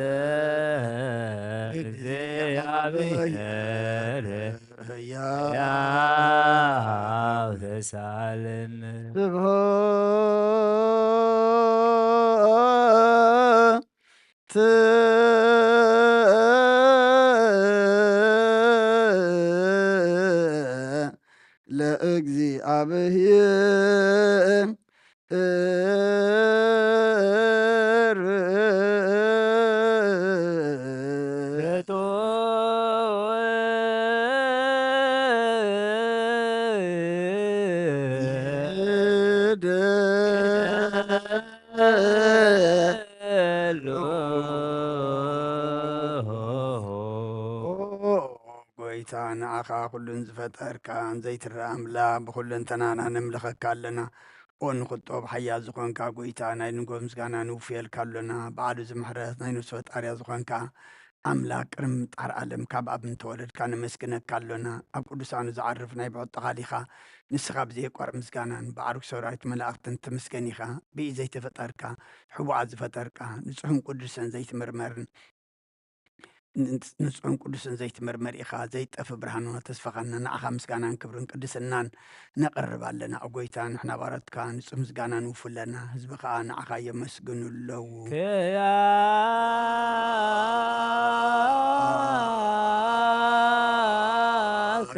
እግዚአብሔር ሕያው ተሳለነ። ስብሐት ለእግዚአብሔር። ጎይታ፣ ንዓኻ ኩሉን ዝፈጠርካ ዘይትረኣ ኣምላኽ፣ ብኹለንተናና ነምልኸካ ኣለና። ኦ ንኽጦብ ሓያል ዝኾንካ ጎይታ፣ ናይ ንጎ ምስጋና ንውፍየልካ ኣሎና። በዓሉ ዝምሕረት ናይ ነፍሲ ፈጣርያ ዝኾንካ ኣምላኽ፣ ቅድሚ ምጣር ዓለም ካብ ኣብ እንተወለድካ ነመስግነካ ኣሎና። ኣብ ቅዱሳኑ ዝዓርፍ ናይ ብዕጥኻ ዲኻ። ንስኻ ብዘየቋርጥ ምስጋናን ብዓርኩ ሰራዊት መላእኽትን ትምስገን ኢኻ። ብኢድ ዘይተፈጠርካ፣ ሕቡኣት ዝፈጠርካ፣ ንጹሕን ቅዱስን ዘይትምርመርን ንጽ-፣ ንጹሕን ቅዱስን ዘይትምርመር ኢኻ፣ ዘይጠፍእ ብርሃንና ተስፋኻና፣ ንዓኻ ምስጋናን ክብርን ቅድስናን ነቕርብ ኣለና። ኦ ጎይታ፣ ንሕና ባሮትካ ንጹህ ምስጋና ንውፉ ኣለና፣ ህዝቢ ኸኣ ንዓኻ የመስግኑ ኣለዉ። ክያከ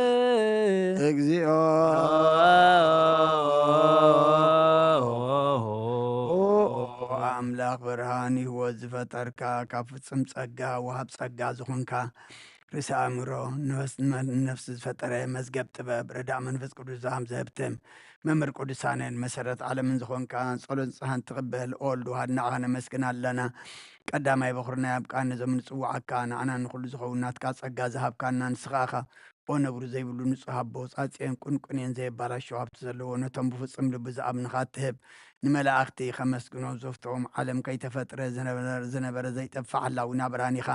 ንሴብህ። እግዚኦ። ኣምላኽ ብርሃን ህይወት ዝፈጠርካ፣ ካብ ፍጹም ጸጋ ወሃብ ጸጋ ዝኾንካ፣ ርእሲ ኣእምሮ፣ ንነፍስ፣ ንመ-፣ ንነፍሲ ዝፈጠረ መዝገብ ጥበብ፣ ረዳእ መንፈስ ቅዱስ ዝሃም ዘህብትም፣ መምህር ቅዱሳንን መሰረት ዓለምን ዝኾንካ፣ ጸሎት ንጽሓን ትቕበል፣ ኦ ወልድ ዋህድ፣ ንዓኻ ነመስግን ኣለና። ቀዳማይ በኹርና ኣብ ቃል ነዞም ንጽውዓካ፣ ንዓና ንኹሉ ዝኸውን ናትካ ጸጋ ዝሃብካና ንስኻ ኢኻ። ኦ ነብሩ ዘይብሉ ንጹህ ኣቦ፣ ጻጽኤን ቁንቁኔን ዘየባላሽው ሃብቲ ዘለዎ፣ ነቶም ብፍጹም ልቢ ዝኣምንኻ እትህብ፣ ንመላእኽቲ ከመስግኖም ዘፍትዎም፣ ዓለም ከይተፈጥረ ዝነበረ፣ ዝነበረ ዘይጠፍእ ሓላዊና ብርሃን ኢኻ።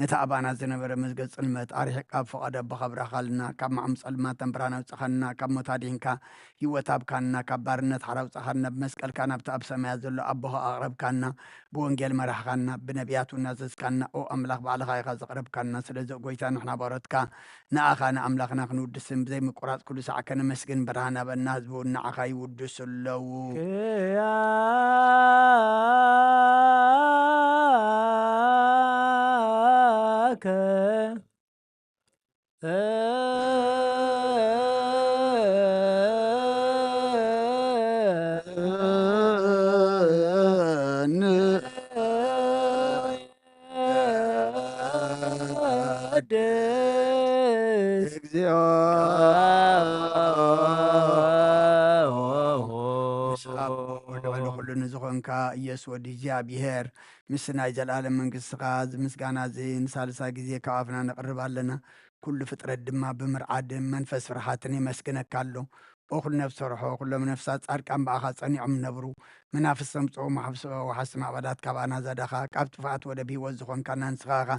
ነቲ ኣባና ዝነበረ መዝገብ ጽልመት ኣርሒቕካ፣ ብፍቓድ ኣቦኻ ኣብራኻልና፣ ካብ ማዕም ጸልማት ናብ ብርሃን ኣውጻኻና፣ ካብ ሞት ኣድሒንካ፣ ህይወት ሃብካና፣ ካብ ባርነት ሓራ ኣውጻኻና፣ ብመስቀልካ ናብቲ ኣብ ሰማያት ዘሎ ኣቦኻ ኣቕረብካና፣ ብወንጌል መራሕኻና፣ ብነቢያት እውን ኣዘዝካና። ኦ ኣምላኽ፣ ባዕልኻ ኢኻ ዘቕረብካና። ስለዚ ኦ ጎይታ፣ ንሕና ባሮትካ ንኣኻ ንኣምላኽና ክንውድስን ብዘይ ምቁራጽ ኩሉ ሳዕ ከነመስግን ብርሃን ሃበና። ህዝቢ እውን ንዓኻ ይውድሱ ኣለዉ። ክያከ ንቀድስ። እግዚኦ። ምስ ኣቦ ልዕሊ ኩሉ ንዝኾንካ ኢየሱስ ወዲ እግዚኣብሔር፣ ምስ ናይ ዘለኣለም መንግስትኻ፣ እዚ ምስጋና እዚ ንሳልሳይ ግዜ ካብ ኣፍና ነቕርብ ኣለና። ኩሉ ፍጥረት ድማ ብምርዓድን መንፈስ ፍርሃትን የመስግነካ ኣሎ። ኦ ኩሉ ነፍሲ ሰርሖ፣ ኩሎም ነፍሳት ጻድቃን ብኣኻ ጸኒዖም ነብሩ። መናፍስቶም ጽኦም ወሓፍስ-፣ ወሓስቲ ማዕበላት ካብ ኣናዛዳኻ፣ ካብ ጥፍኣት ወደብ ህይወት ዝኾንካና ንስኻ ኢኻ።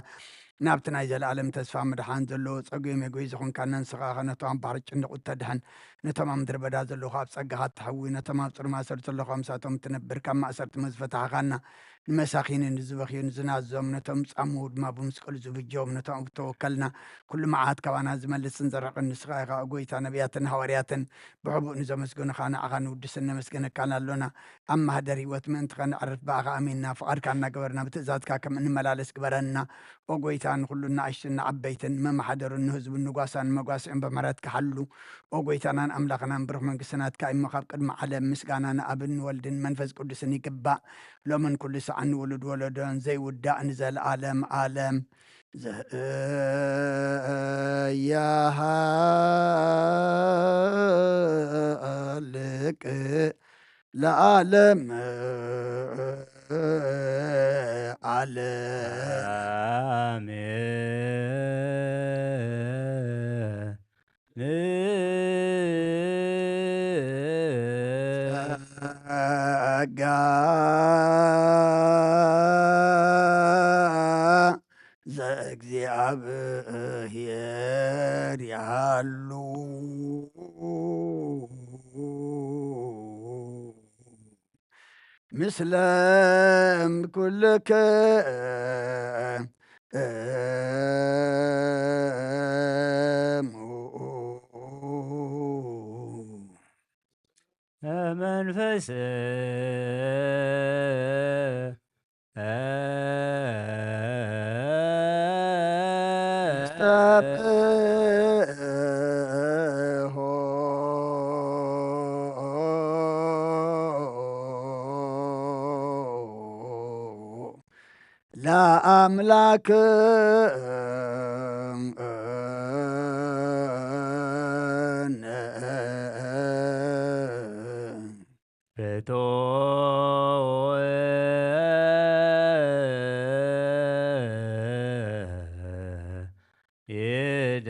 ናብቲ ናይ ዘለኣለም ተስፋ ምድሓን ዘለዎ ጸጉ የመጎይ ዝኾንካና ንስኻ ኢኻ። ነቶም ኣብ ባሕሪ ጭንቕ እተድሕን፣ ነቶም ኣብ ምድረ በዳ ዘለዉ ኣብ ጸጋኻ እተሕዊ፣ ነቶም ኣብ ጽሩይ ማእሰርቲ ዘለዉ ምሳቶም እትነብር፣ ካብ ማእሰርቲ መዝፈታሕኻና፣ ንመሳኺን ንዝበኽዩ ንዝናዞም፣ ነቶም ጻምኡ ድማ ብመስቀሉ ዝብጀዎም፣ ነቶም ኣብ ተወከልና ኩሉ መዓት ካባና ዝመልስን ዘርሕቕን ንስኻ ኢኻ። ኦ ጎይታ፣ ነቢያትን ሃዋርያትን ብሕቡእ ንዘመስገኑኻ ንዓኻ ንውድስን ነመስገነካን ኣሎና። ኣብ ማህደር ህይወት ምእንቲ ኸነዕርፍ ብኣኻ ኣሚንና፣ ፍቓድካ እናገበርና ብትእዛዝካ ከም እንመላለስ ግበረና። ኦ ጎይታ፣ ንኹሉ ንኣሽቱን ንዓበይትን፣ መማሓደሩን ንህዝቡን ንጓሳን መጓስዒን ብምሕረትካ ሓሉ። ኦ ጎይታናን ኣምላኽናን፣ ብሩኽ መንግስቲ ናትካ እሞ፣ ካብ ቅድሚ ዓለም ምስጋና ንኣብን ንወልድን መንፈስ ቅዱስን ይግባእ፣ ሎምን ኩሉ ሰዓን ንውሉድ ወለዶን ዘይውዳእ ንዘለኣለም ኣለም። ዘያሃልቅ ለዓለም ዓለም። ጸጋ ዘእግዚኣብሔር ይሃሉ ምስለ ኩልክሙ። መንፈስ ለአምላክ ርቱዕ ይደ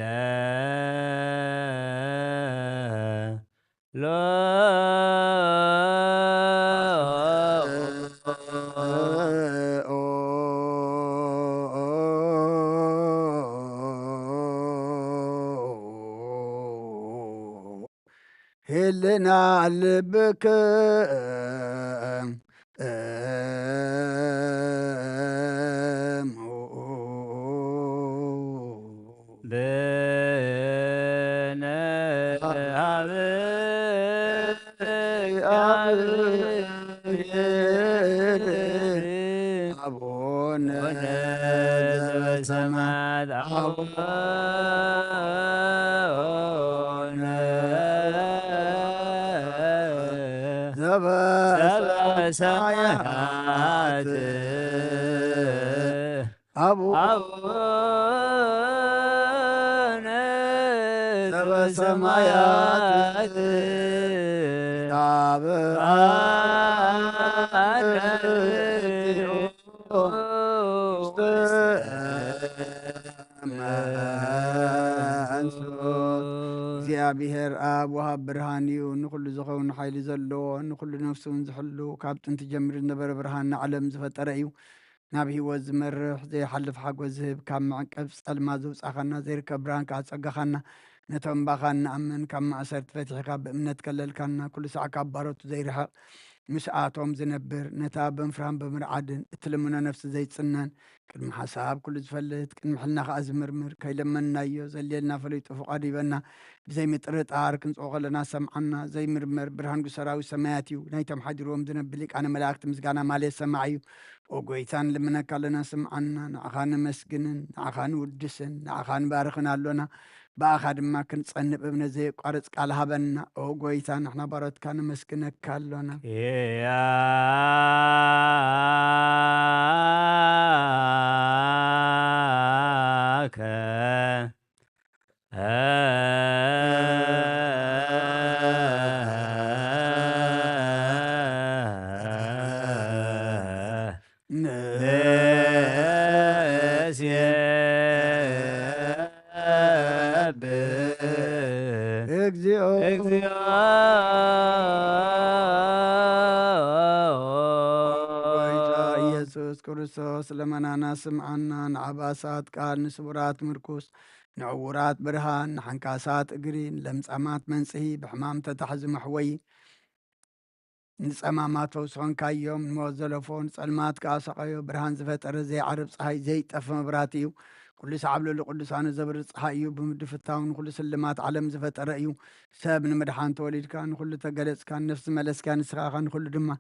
ህልና ልብክ አቡነ ዘበሰማያት አቡነ ዘበሰማያት አቡ አቡነ ዘበሰማያት አብ እግዚኣብሔር ኣብ ወሃብ ብርሃን እዩ። ንኹሉ ዝኸውን ሓይሊ ዘለዎ፣ ንኹሉ ነፍሱ እውን ዝሕሉ፣ ካብ ጥንቲ ጀሚሩ ዝነበረ ብርሃን ንዓለም ዝፈጠረ እዩ። ናብ ህይወት ዝመርሕ፣ ዘይሓልፍ ሓጎስ ዝህብ፣ ካብ መዕቀብ ጸልማት ዘውጻኻና፣ ዘይርከብ ብርሃን ከኣ ጸጋኻና፣ ነቶም ባኻ እንኣምን ካብ ማእሰርቲ ፈቲሕካ ብእምነት ከለልካና፣ ኩሉ ሳዕ ካብ ባሮቱ ዘይርሕቕ፣ ምስኣቶም ዝነብር፣ ነታ ብምፍራህን ብምርዓድን እትልምኖ ነፍሲ ዘይጽነን፣ ቅድሚ ሓሳብ ኩሉ ዝፈልጥ፣ ቅድሚ ሕልና ከኣ ዝምርምር፣ ከይለመንናዮ ዘድልየልና ፈሊጡ ፍቓዱ ይበና፣ ብዘይ ምጥርጣር ክንጽኦ ከለና ሰምዓና፣ ዘይምርመር ብርሃን ሰራዊት ሰማያት እዩ፣ ናይቶም ሓዲርዎም ዝነብር ሊቃነ መላእክት ምስጋና ማለት ሰማዕ እዩ። ኦ ጎይታ ንልምነካ ኣለና ስምዓና፣ ንዓኻ ነመስግንን፣ ንዓኻ ንውድስን፣ ንዓኻ ንባርኽን ኣሎና። ብኣኻ ድማ ክንጸንእ እምነት ዘየቋርጽ ቃል ሃበና። ኦ ጎይታ ንሕና ባሮትካ ነመስግነካ ኣሎና። ኪያከ ንሴብህ እግዚኦ። እግዚኦ። ጎይታ ኢየሱስ ክርስቶስ ለመናና ስምዓና፣ ንዓባሳት ቃል፣ ንስቡራት ምርኩስ፣ ንዕዉራት ብርሃን፣ ንሓንካሳት እግሪ፣ ንለምጻማት መንጽሂ፣ ብሕማም ተታሕዙ መሕወዪ፣ ንጸማማት ፈውሲ ኾንካዮም፣ ንሞት ዘለፎ፣ ንጸልማት ከኣ ሰቐዮ። ብርሃን ዝፈጠረ ዘይዓርብ ጸሃይ፣ ዘይጠፍ መብራህቲ እዩ። ኩሉ ሳዕ ኣብ ልዕሊ ቅዱሳኑ ዘብርህ ጸሃይ እዩ። ብምድፍታው ንኹሉ ስልማት ዓለም ዝፈጠረ እዩ። ሰብ ንምድሓን ተወሊድካ፣ ንኹሉ ተገለጽካ፣ ንነፍሲ ዝመለስካ ንስኻ ኢኻ፣ ንኹሉ ድማ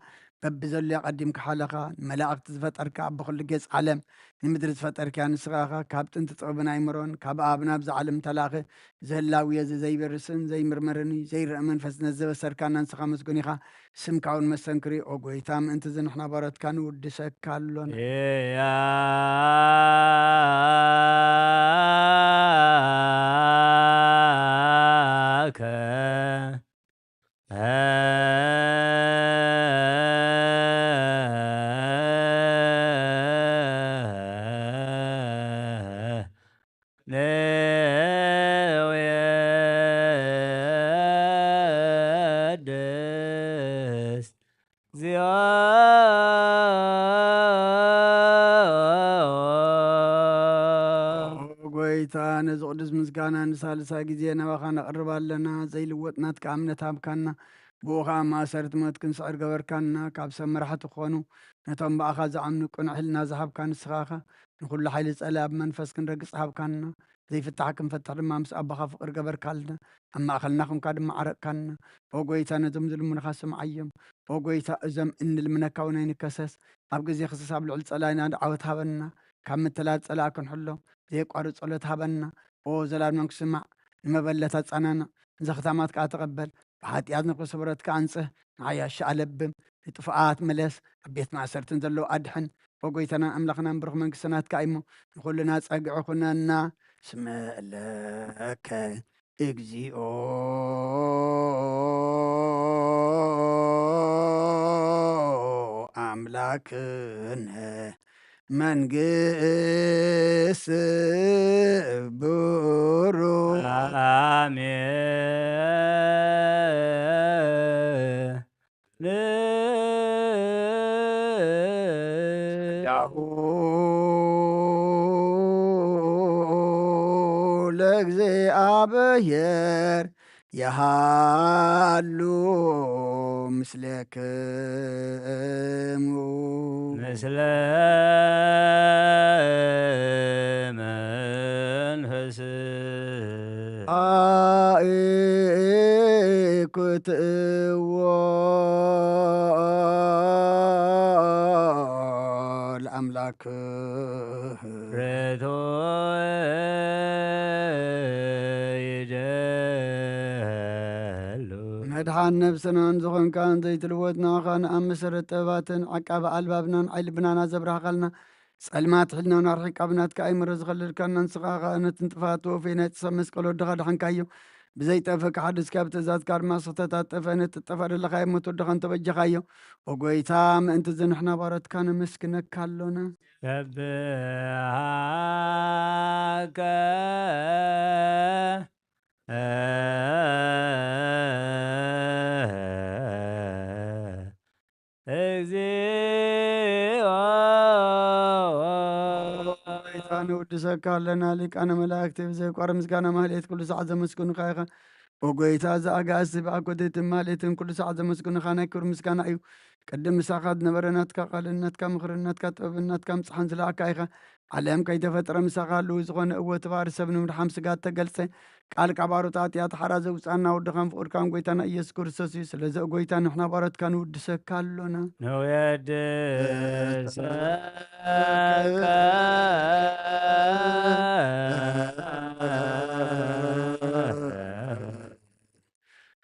በብዘሎ ኣቐዲምካ ሓለኻ። ንመላእኽቲ ዝፈጠርካ፣ ኣብ ብኹሉ ገጽ ዓለም ንምድሪ ዝፈጠርካ ንስኻ ኢኻ። ካብ ጥንቲ ጥበብን ኣይምሮን፣ ካብ ኣብ ናብዚ ዓለም ተላኸ፣ ዝህላው እዩ፣ እዚ ዘይበርስን ዘይምርመርን እዩ። ዘይረአ መንፈስ ነዚ ዘበሰርካና ንስኻ መስጉን ኢኻ። ስምካ እውን መሰንክር እዩ። ኦ ጎይታ፣ ምእንቲ እዚ ንሕና ባሮትካ ንውድሰካ ኣሎና። እያ ኪያከ ንዌድስ እግዚኦ። ኦ ጎይታ፣ ነዚ ቅዱስ ምስጋና ንሳልሳይ ግዜ ናባኻ ነቕርብ ኣለና። ዘይልወጥ ናትካ እምነት ሃብካና። ብኡ ኸኣ ማእሰርቲ ሞት ክንስዕር ገበርካና። ካብ ሰብ መራሕቲ ክኾኑ፣ ነቶም ብኣኻ ዝኣምኑ ቅኑዕ ሕልና ዝሃብካ ንስኻ ኢኻ። ንኹሉ ሓይሊ ጸላኢ ብመንፈስ ክንረግጽ ሃብካና። ዘይፍታሕ ክንፈትሕ ድማ ምስ ኣቦኻ ፍቕሪ ገበርካልና። ኣብ ማእከልና ኹንካ ድማ ዓረቕካና። ኦ ጎይታ፣ ነዞም ዝልምኑኻ ስምዓዮም። ኦ ጎይታ፣ እዞም እንልምነካ እውን ኣይንከሰስ። ኣብ ግዜ ክሰስ ኣብ ልዕሊ ጸላኢና ዓወት ሃበና። ካብ ምትላል ጸላኢ ክንሕሎ፣ ዘየቋርጽ ጸሎት ሃበና። ኦ ዘላለም ክስማዕ፣ ንመበለት ኣጸናንዕ፣ ንዘኽታማት ከኣ ተቐበል። ብሓጢኣት ንኽስብረትካ ኣንጽህ፣ ንዓያሺ ኣለብም፣ ንጥፉኣት ምለስ፣ ኣብ ቤት ማእሰርትን ዘለዉ ኣድሕን። ኦ ጎይታናን ኣምላኽናን ብሩኽ መንግስቲ ናትካ እሞ፣ ንኹልና ጸግዒ ኩነና። ስምዕ ለከ እግዚኦ ኣምላክነ መንግስት ብሩ ኣሜን። ያሁ ለእግዚኣብሔር የሃሉ ምስሌክሙ። ምስለ መንፈስ ኣኢኩትእዎ ለኣምላክ ርቶ ይደሉ። መድሓን ነብስናን ዝኾንካን ዘይትልወጥ ንዓኻ ንኣብ መሰረት ጥበባትን ዓቃቢ ኣልባብናን ዓይኒ ልብናና ዘብራህኻልና ጸልማት ሕልናና ኣርሒቃ ብናትካ ኣይምረ ዝኸለልካና ንስኻ ኸኣ ነቲ ንጥፋት ተወፈይ ናይ ጥሰብ መስቀል ወድኻ ደሓንካዮ። ብዘይጠፍእ ክሓድስካ ብትእዛዝካ ድማ ስኽተታት ጠፍአ ነቲ ጠፋ ደለኻዮ ሞት ወድኻ እንተበጀኻዮ። ኦ ጎይታ ምእንቲ እዚ ንሕና ባሮትካ ነመስግነካ ኣሎና። ሰብሃከ እግዚኦ። ጎይታ ንውድሰካ ኣለና ሊቃነ መላእክቲ ብዘይቋር ምስጋና ማህሌት ኩሉ ሰዓት ዘመስግኑካ ኢኻ። ኦ ጎይታ እዚ ኣጋእዝቲ ብኣኮቴትን ማህሌትን ኩሉ ሰዓት ዘመስግኑካ ናይ ክብሪ ምስጋና እዩ። ቅድም ምሳኻ ዝነበረ ናትካ ቃልን ናትካ ምኽርን ናትካ ጥበብን ናትካ ምጽሓን ዝለኣካ ኢኻ። ዓለም ከይተፈጥረ ምሳኻ ህልው ዝኾነ እወ እቲ ባህሪ ሰብ ንምድሓን ስጋ እተገልጸ ቃል ካብ ኣሮት ኣጥያት ሓራ ዘውፅኣና ወድኻን ፍቑርካን ጎይታና ኢየሱስ ክርስቶስ እዩ። ስለዚ ጎይታ ንሕና ባሮትካ ንውድሰካ ኣሎና። ንወድሰካ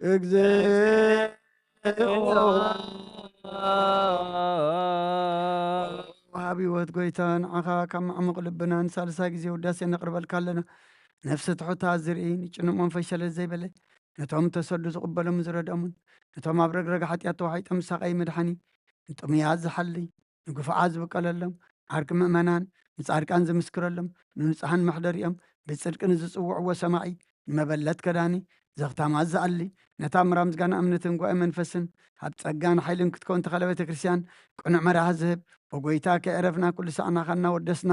እግዚኦ። ወሃቢ ህይወት ጎይታ ንዓኻ ካብ መዕሙቕ ልብና ንሳልሳይ ግዜ ውዳሴ ነቕርበልካ ኣለና። ነፍሲ ትሑታት ዝርኢ ንጭኑቕ መንፈስ ሸለል ዘይበለ ነቶም ተሰዱ ዝቕበሎም ዝረድኦምን ነቶም ኣብ ረግረግ ሓጢኣት ተዋሒጦም ዝሳቐዩ መድሓኒ ንጥሙያት ዝሓሊ ንግፉዓት ዝብቀለሎም ዓርኪ ምእመናን ንጻድቃን ዝምስክረሎም ንንጹሓን መሕደሪኦም ብጽድቂ ንዝጽውዕዎ ሰማዒ ንመበለት ከዳኒ ዘኽታማት ዝኣሊ ነታ ምራ ምስጋና እምነትን ጓኤ መንፈስን ኣብ ጸጋን ሓይልን ክትከውን ተኸለ ቤተ ክርስቲያን ቅኑዕ መራሒ ዝህብ ብጎይታ ከየዕረፍና ኩሉ ሳዕ ናኻ እናወደስና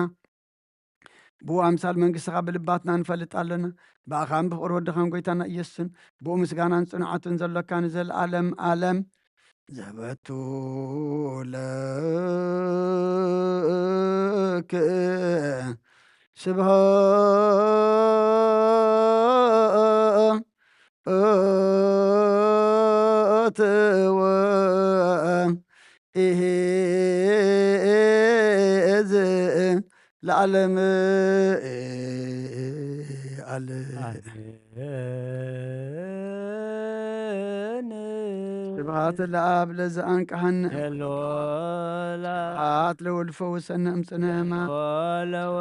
ብኡ ኣምሳል መንግስትኻ ብልባትና ንፈልጥ ኣለና። ብኣኻን ብፍቕሪ ወድኻን ጎይታና ኢየሱስን ብኡ ምስጋናን ጽኑዓትን ዘሎካ ንዘለኣለም ኣለም ዘበቱ ለክ ስብሃት ወ ኢሂ እዚ ለዓለም ኣለ። ኣሜን። ስብሐት ለአብ ለዘአንቅሐነ፣ ስብሐት ለወልድ ፈውሰነ እምጽነ ሕማም፣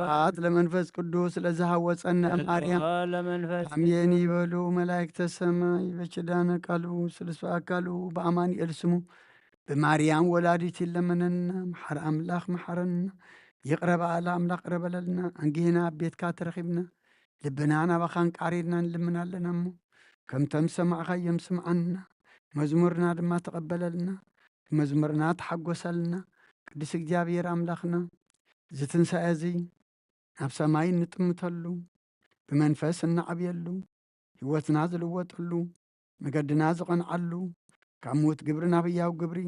ስብሐት ለመንፈስ ቅዱስ ለዘሐወጸነ እምአርያም። አሜን ይበሉ መላእክተ ሰማይ። በኪዳነ ቃሉ ስሉስ አካሉ በአማኑኤል ስሙ ብማርያም ወላዲት ይለመነና። መሐር አምላኽ መሐረና። ይቕረ በአለ አምላኽ ቅረ በለልና። እንጊህና ኣብ ቤትካ ተረኺብና፣ ልብና ናባኻ እንቃሪርና ንልምን ኣለና እሞ፣ ከምቶም ዝሰማዕኻዮም ስምዓና። መዝሙርና ድማ ተቐበለልና። ብመዝሙርና ተሓጎሰልና። ቅዱስ እግዚኣብሔር ኣምላኽና፣ እዚ ትንሳኤ እዚ ናብ ሰማይ እንጥምተሉ፣ ብመንፈስ እናዓብየሉ፣ ህይወትና ዝልወጠሉ፣ መገድና ዝቐንዓሉ፣ ካብ ምዉት ግብሪ ናብ ህያው ግብሪ፣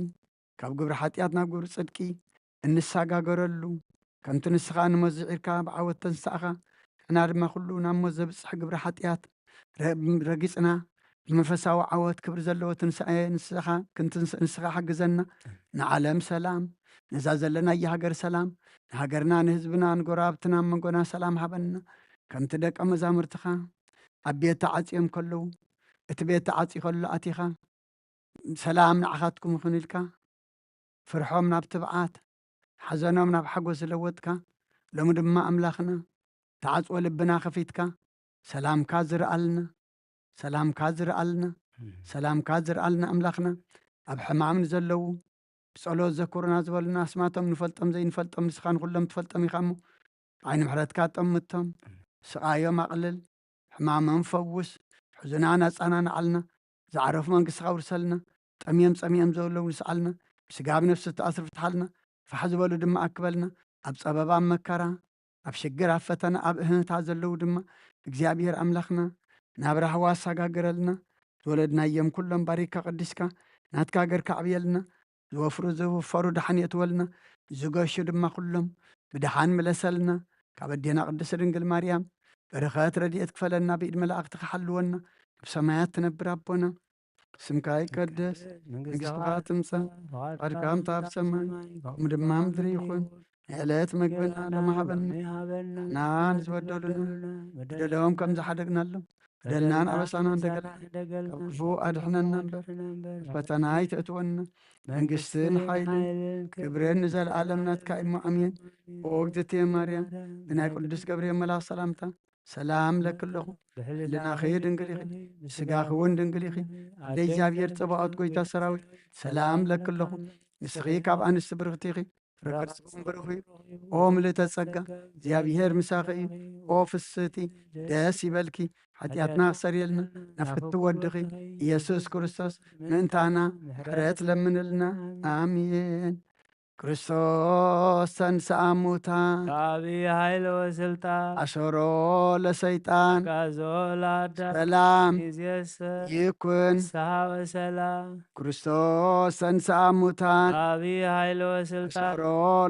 ካብ ግብሪ ሓጢኣት ናብ ግብሪ ጽድቂ እንሰጋገረሉ፣ ከምቲ ንስኻ ንሞት ዝዒርካ ብዓወት ተንሳእኻ፣ ንሕና ድማ ኩሉ ናብ ሞት ዘብጽሕ ግብሪ ሓጢኣት ረ-፣ ረጊጽና፣ ብመንፈሳዊ ዓወት ክብሪ ዘለዎ ትንሳኤ ንስኻ፣ ክንትንስ-፣ ንስኻ ሓግዘና። ንዓለም ሰላም፣ ነዛ ዘለናያ ሃገር ሰላም፣ ንሃገርና፣ ንህዝብና፣ ንጎረባብትና፣ ኣብ መንጎና ሰላም ሃበና። ከምቲ ደቀ መዛሙርትኻ ኣብ ቤት ተዓጽዮም ከለዉ፣ እቲ ቤት ተዓጽዩ ከሎ ኣቲኻ፣ "ሰላም ንዓኻትኩም ይኹን" ኢልካ፣ ፍርሖም ናብ ትብዓት፣ ሓዘኖም ናብ ሓጎስ ዝለወጥካ፣ ሎሚ ድማ ኣምላኽና፣ ተዓጽዎ ልብና ከፊትካ፣ ሰላምካ ዝርኣልና፣ ሰላምካ ዝርኣልና፣ ሰላምካ ዝርኣልና ኣምላኽና፣ ኣብ ሕማም ንዘለዉ፣ ብጸሎት ዘክሩና ዝበሉና ኣስማቶም ንፈልጦም ዘይንፈልጦም ንስኻ ንኹሎም ትፈልጦም ኢኻ እሞ፣ ዓይኒ ምሕረትካ ጠምቶም፣ ስቓዮም ኣቕልል፣ ሕማሞም ፈውስ፣ ሕዙናን ኣጸናንዓልና፣ ዝዓረፉ መንግስትኻ ኣውርሰልና፣ ጠምዮም ጸሚኦም ዘለዉ ንስዓልና፣ ብስጋ ብነፍሲ ተኣስሩ ፍትሓልና፣ ፋሕ ዝበሉ ድማ ኣክበልና፣ ኣብ ጸበባ፣ ኣብ መከራ፣ ኣብ ሽግር፣ ኣብ ፈተና፣ ኣብ እህንታ ዘለዉ ድማ እግዚኣብሔር ኣምላኽና ናብ ራህዋ ኣሰጋግረልና። ዝወለድናዮም ኩሎም ባሪካ ቀዲስካ ናትካ ገርካ ኣዕብየልና። ዝወፍሩ ዝውፈሩ ደሓን የእትወልና። ዝገሹ ድማ ኩሎም ብደሓን ምለሰልና። ካብ ኣዴና ቅድስት ድንግል ማርያም በረኸት ረድኤት ክፈለና። ብኢድ መላእኽቲ ክሓልወና። ኣብ ሰማያት ትነብር ኣቦና ስምካ ይቀደስ፣ መንግስትኻ ትምጻእ፣ ፍቓድካ ከምታ ኣብ ሰማይ ከምኡ ድማ ምድሪ ይኹን። ንዕለት መግብና ሎሚ ሃበና፣ ንሕና ንዝበደሉና በደሎም ከም ዝሓደግናሎም፣ በደልናን ኣበሳናን ደገና ካብ ክፉ ኣድሕነና እምበር፣ ፈተና ኣይተእትወና። መንግስትን ሓይልን ክብርን ንዘለኣለም ናትካ እሞ ኣሜን። ኦ እግዝእትየ ማርያም፣ ብናይ ቅዱስ ገብርኤል መልኣኽ ሰላምታ ሰላም ለኪ ኣለኹ። ብሕልናኺ ድንግል ኢኺ፣ ብስጋኺ እውን ድንግል ኢኺ። ኣደ እግዚኣብሔር ጸባኦት ጎይታ ሰራዊት ሰላም ለኪ ኣለኹ። ንስኺ ካብ ኣንስቲ ብርኽቲ ኢኺ፣ ፍረ ከርስኺ እውን ብሩኽ እዩ። ኦ ምልእተ ጸጋ፣ እግዚኣብሔር ምሳኺ እዩ። ኦ ፍስህቲ፣ ደስ ይበልኪ። ሓጢኣትና ክሰርየልና ናብ ፍትው ወድኺ ኢየሱስ ክርስቶስ ምእንታና ምሕረት ለምንልና። ኣሜን። ክርስቶስ ተንሥአ እሙታን፣ ብዓቢይ ኃይል ወሥልጣን፣ አሰሮ ለሰይጣን፣ አግዓዞ ለአዳም፣ ሰላም ይእዜሰ ይኩን። ፍስሐ ወሰላም። ክርስቶስ ተንሥአ እሙታን፣ ብዓቢይ ኃይል ወሥልጣን፣ አሰሮ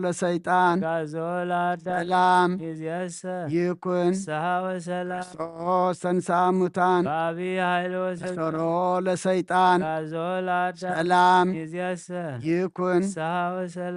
ለሰይጣን፣ አግዓዞ ለአዳም፣ ሰላም ይእዜሰ ይኩን። ፍስሐ ወሰላም። ክርስቶስ ተንሥአ እሙታን፣ ብዓቢይ ኃይል ወሥልጣን፣ አሰሮ ለሰይጣን፣ አግዓዞ ለአዳም፣ ሰላም ይእዜሰ ይኩን። ፍስሐ ወሰላም።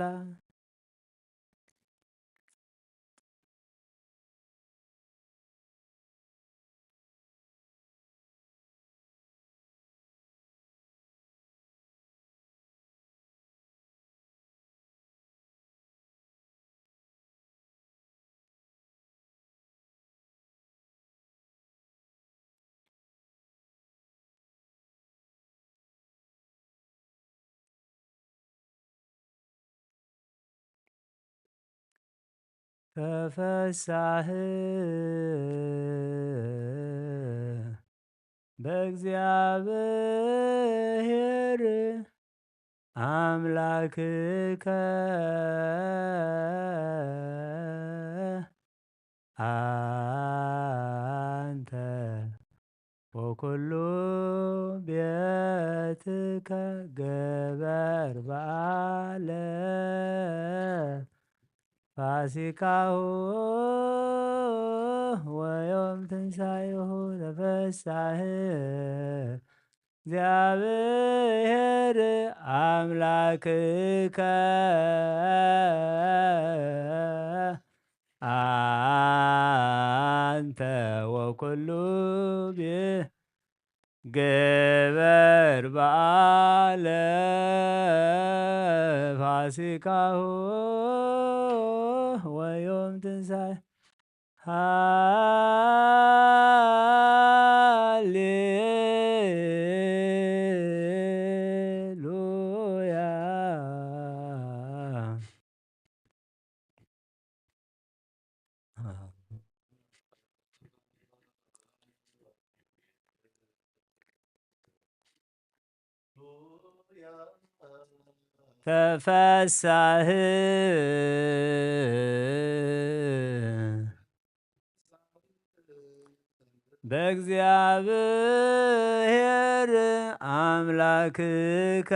ተፈሳህ በእግዚኣብሔር ኣምላክከ አንተ ወኩሉ ቤትከ ግበር በዓለ ፋሲካሁ ወዮም ትንሳኤሁ ተፈሳህ እግዚአብሔር አምላክከ አንተ ወኩሉ ቤ-፣ ግበር በአ- ፋሲካሁ ወዮም ትንሳኤ። ሃሌሉያ። ተፈሳህ በእግዚኣብሔር ኣምላክከ።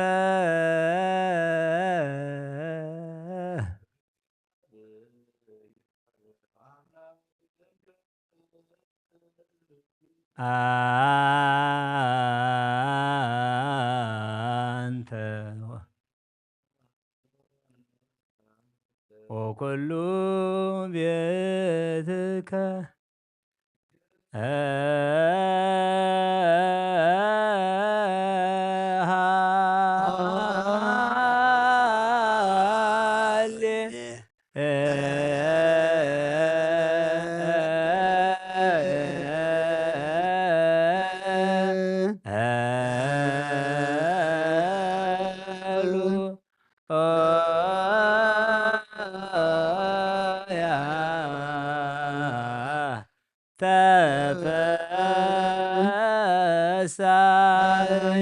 አንተ ወኩሉ ቤትከ። ተፈሳህ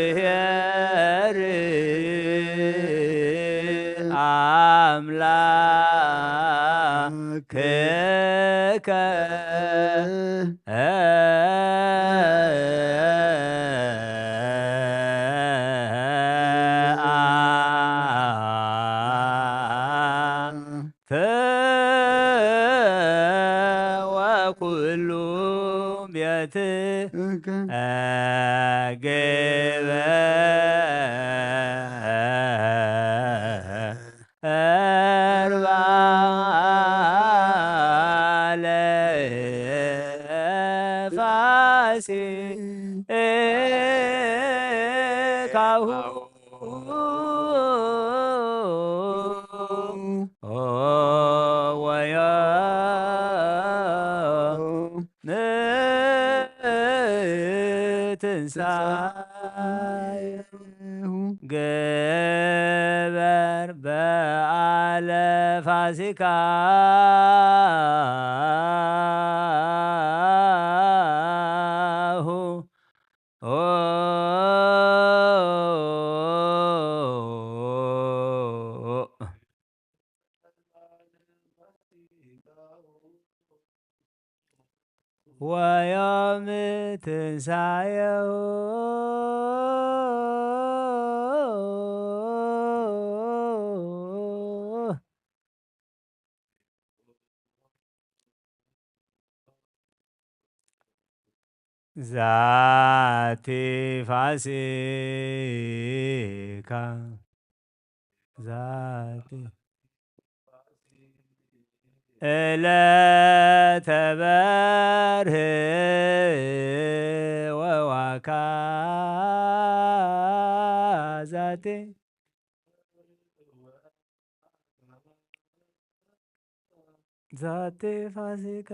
በእግዚኣብሔር አምላክከ። ወኩሉ ቤት እከ። ግበ። እርባለ ፋሲካሁ ወዮም ትንሳኤሁ። ግበር በዓለ ፋሲካሁ። ወዮም ትንሳኤሁ። ዛቲ ፋሲካ፣ ዛቲ ዕለተ በርህ ወዋካ፣ ዛቲ ዛቲ ፋሲካ፣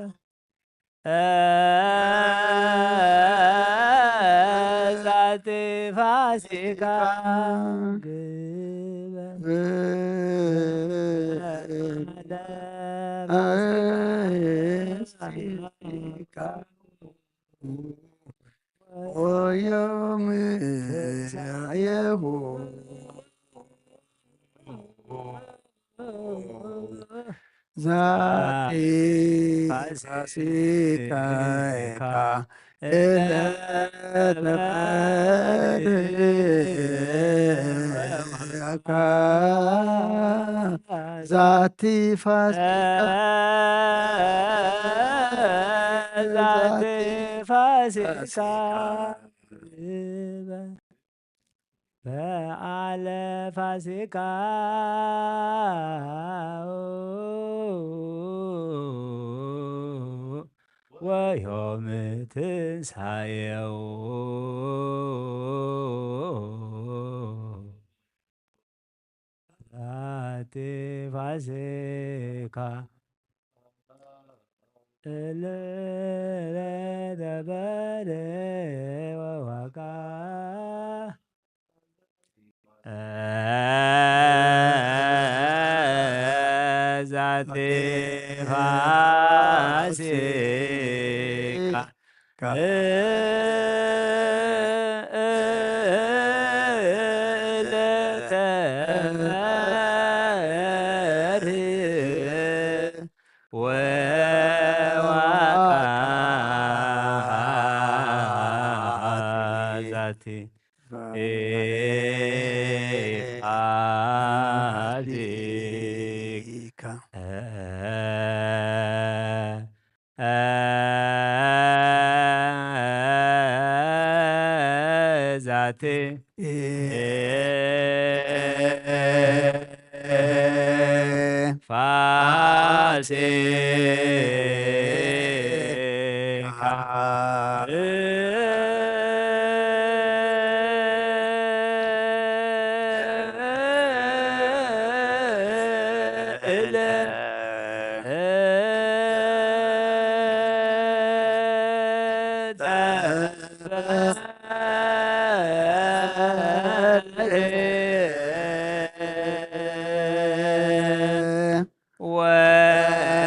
ዛቲ ፋሲካ ግበ። ወዮም ያየሁ ዛቲ ፋሲካከ። ዛቲ ፋሲካ፣ ዛቲ ፋሲካ፣ በዓለ ፋሲካ። ወዮም ትንሳኤው ዛቲ ፋሲካ እለ ተበለ ወዋቃ ዛቲ ፋሲካ ዛቲ ፋሲካ ዛቲ ፋሲካ እለ ዛቲ ፋሲካ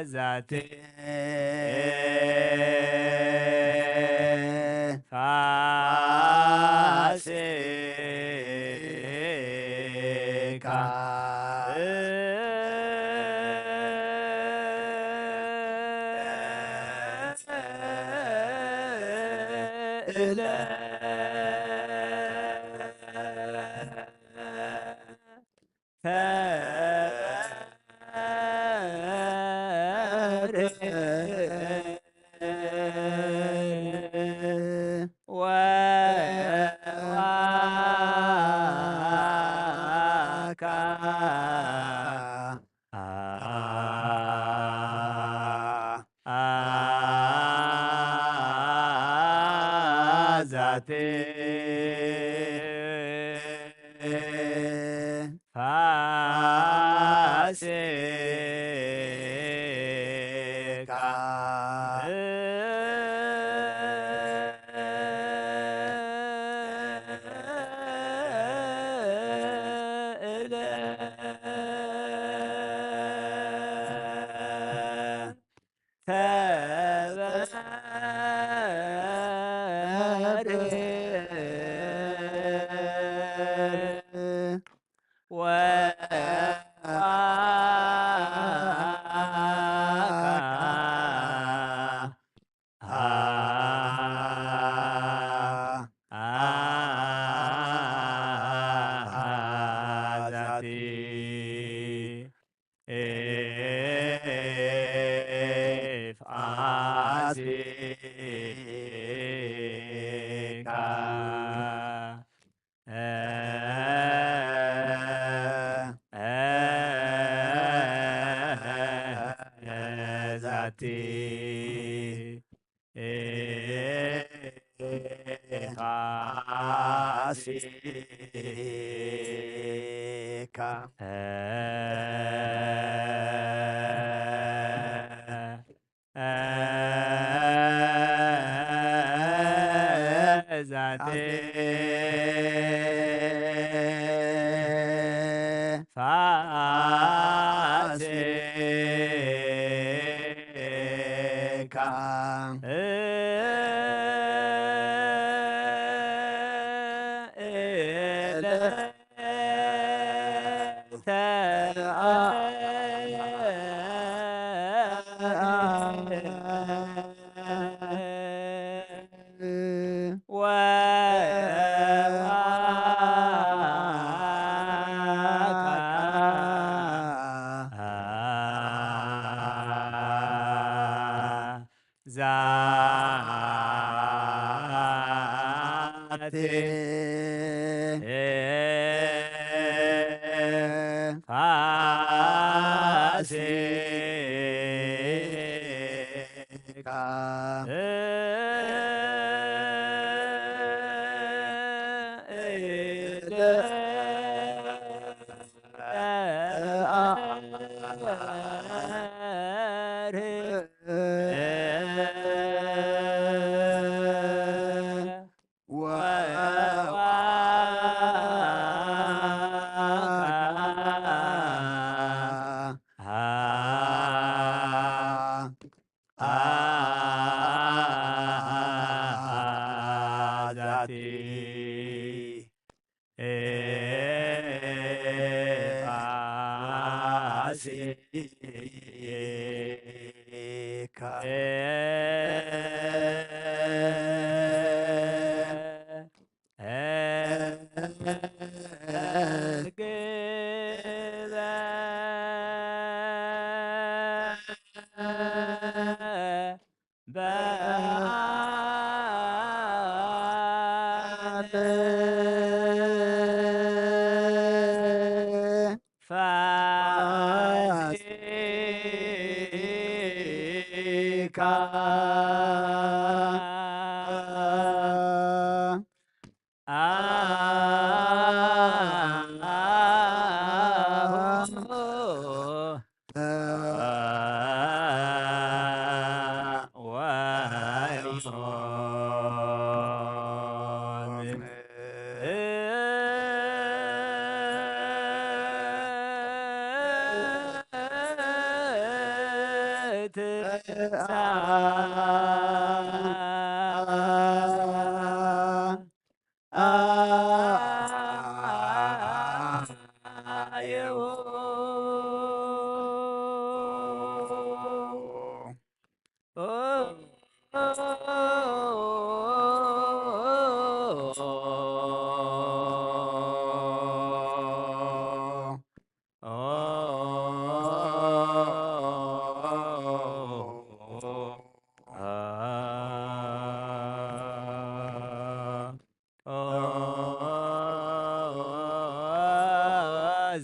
ዛቲ ፋሲካ እለ ዛቲ ፋሲካ እለ ተበርህ ወዋካ ዛቲ ፋሲካ ዛቲ ፋሲካ ዛቲ ፋሲካ እለ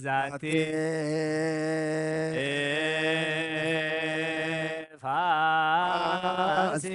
ዛቲ ፋሲካ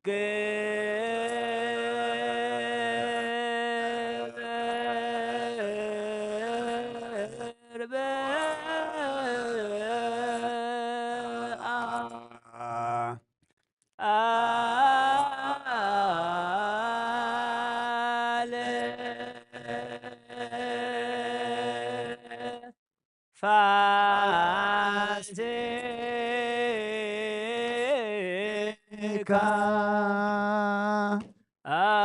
ግብር በአል ፋሲካ አሁ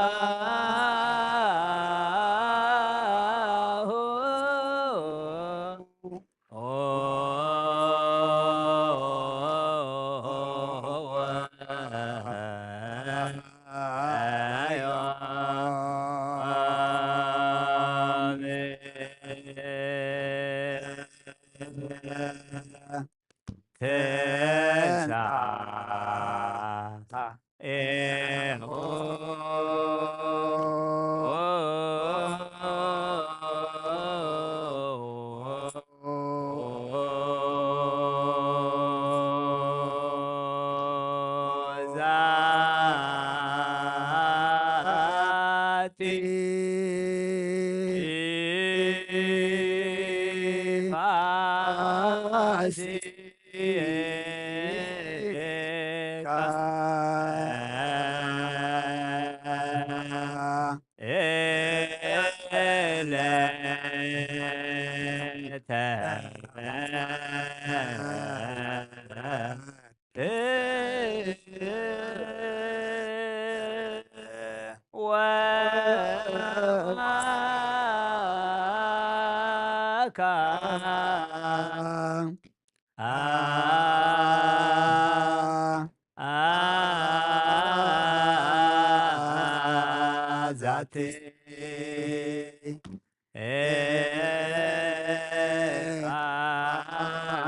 ዛቲ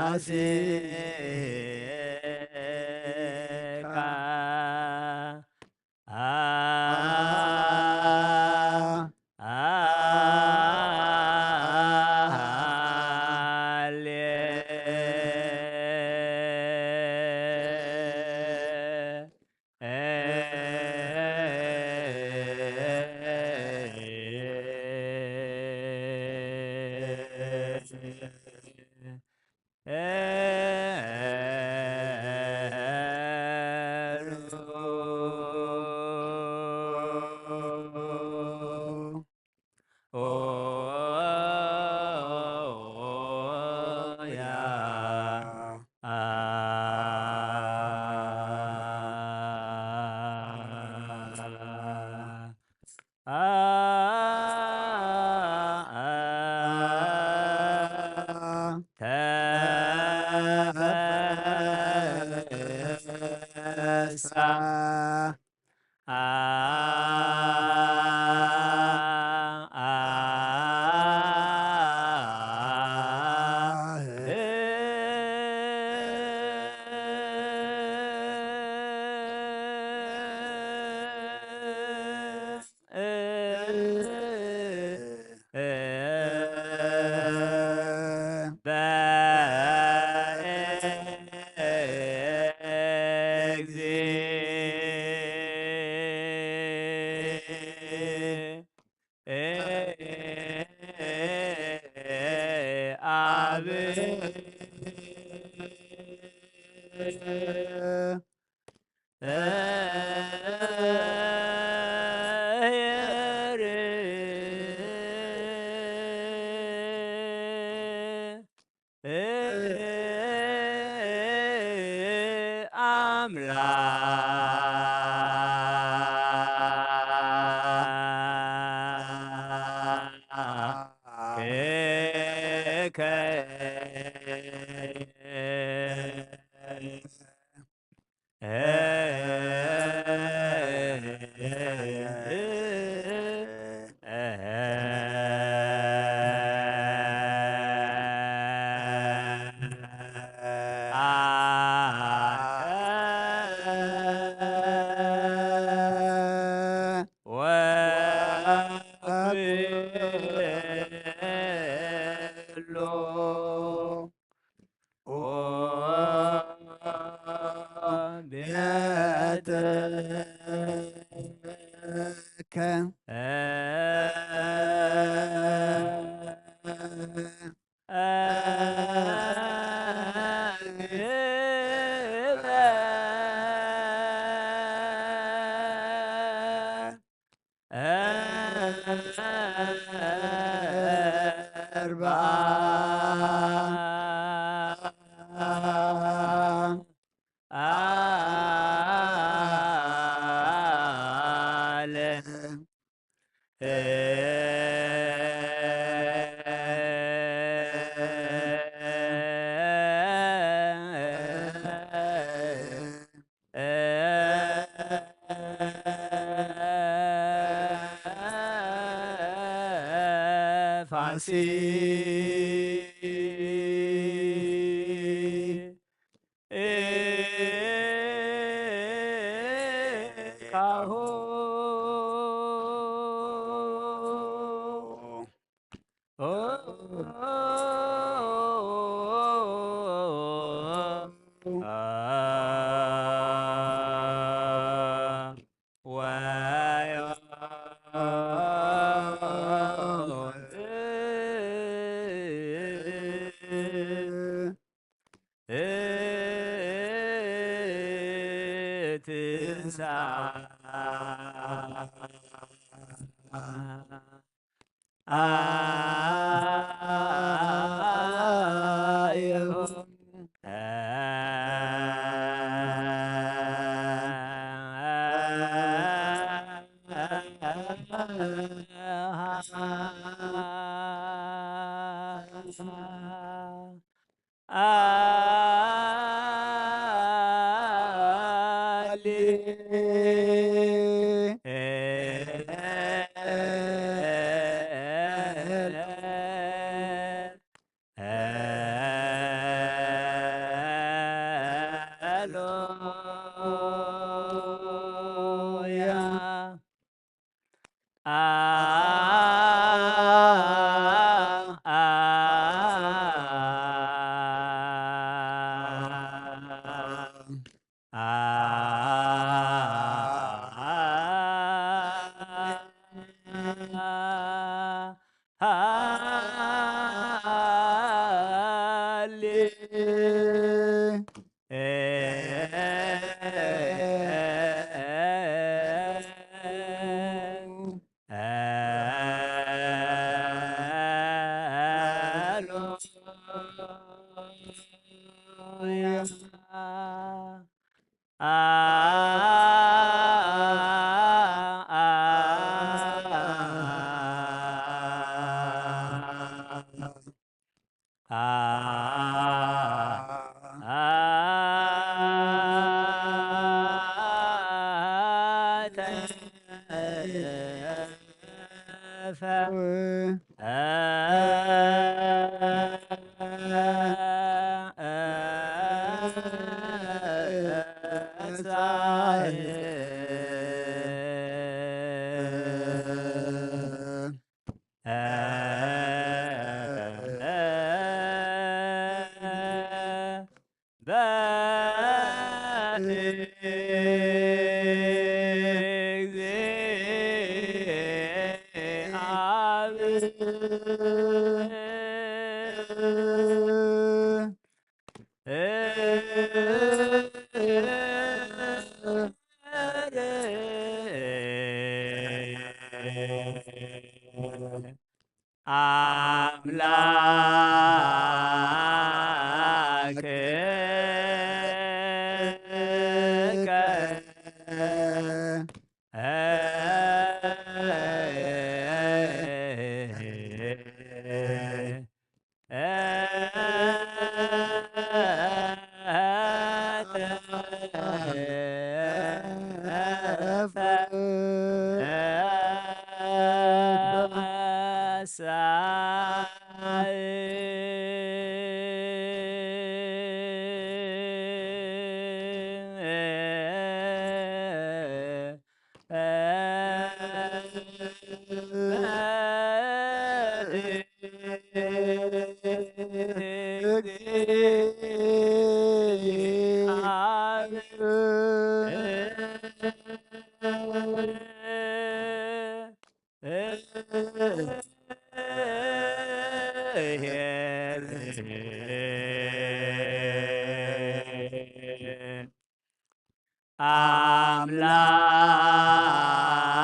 ፋሲካ ተከ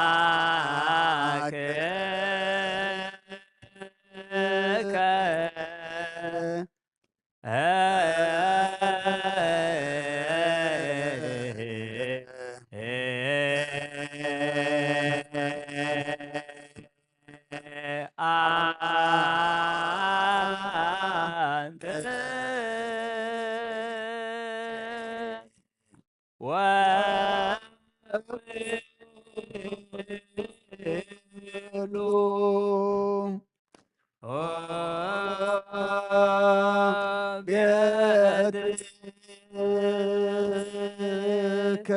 አምላክ አንተ ወኩሉ ቤትከ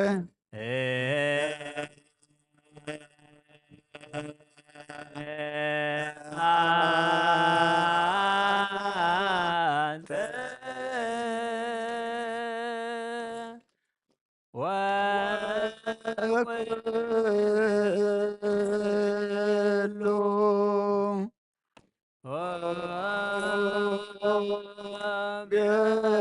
አንተ ወኩሉ ቤትከ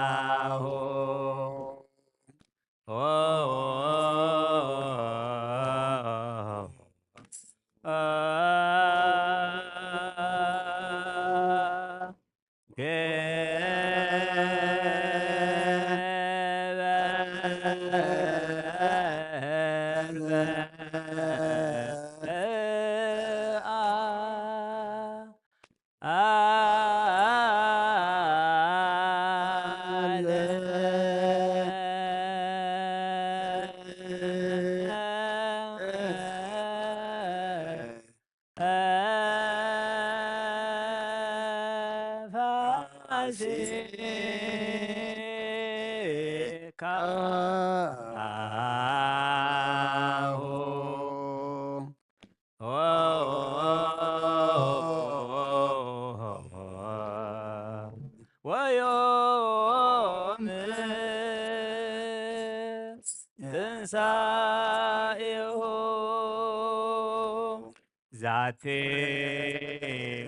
ፋሲካሁ ፋሲካሁ ወዮም ትንሳኤሁ ዛቲ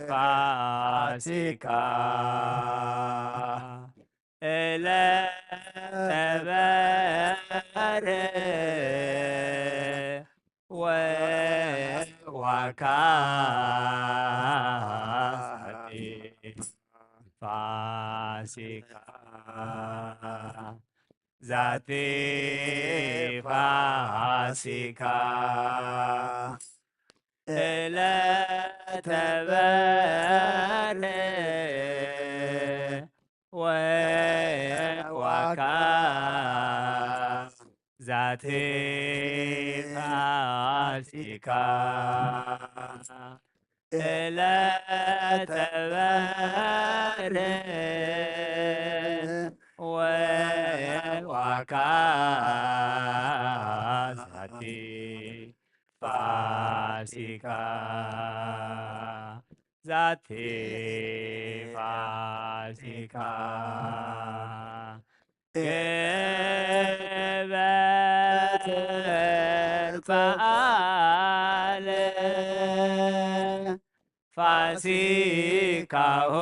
ፋሲካ እለ ተበረ ወዋካ ፋሲካ ዛቲ ፋሲካ እለ ተበረ ወዋካ ዛቲ ፋሲካ እለ ተበረ ወዋካ ዛቲ ፋሲካ ዛቲ ፋሲካ ገበትር በዓለ ፋሲካሁ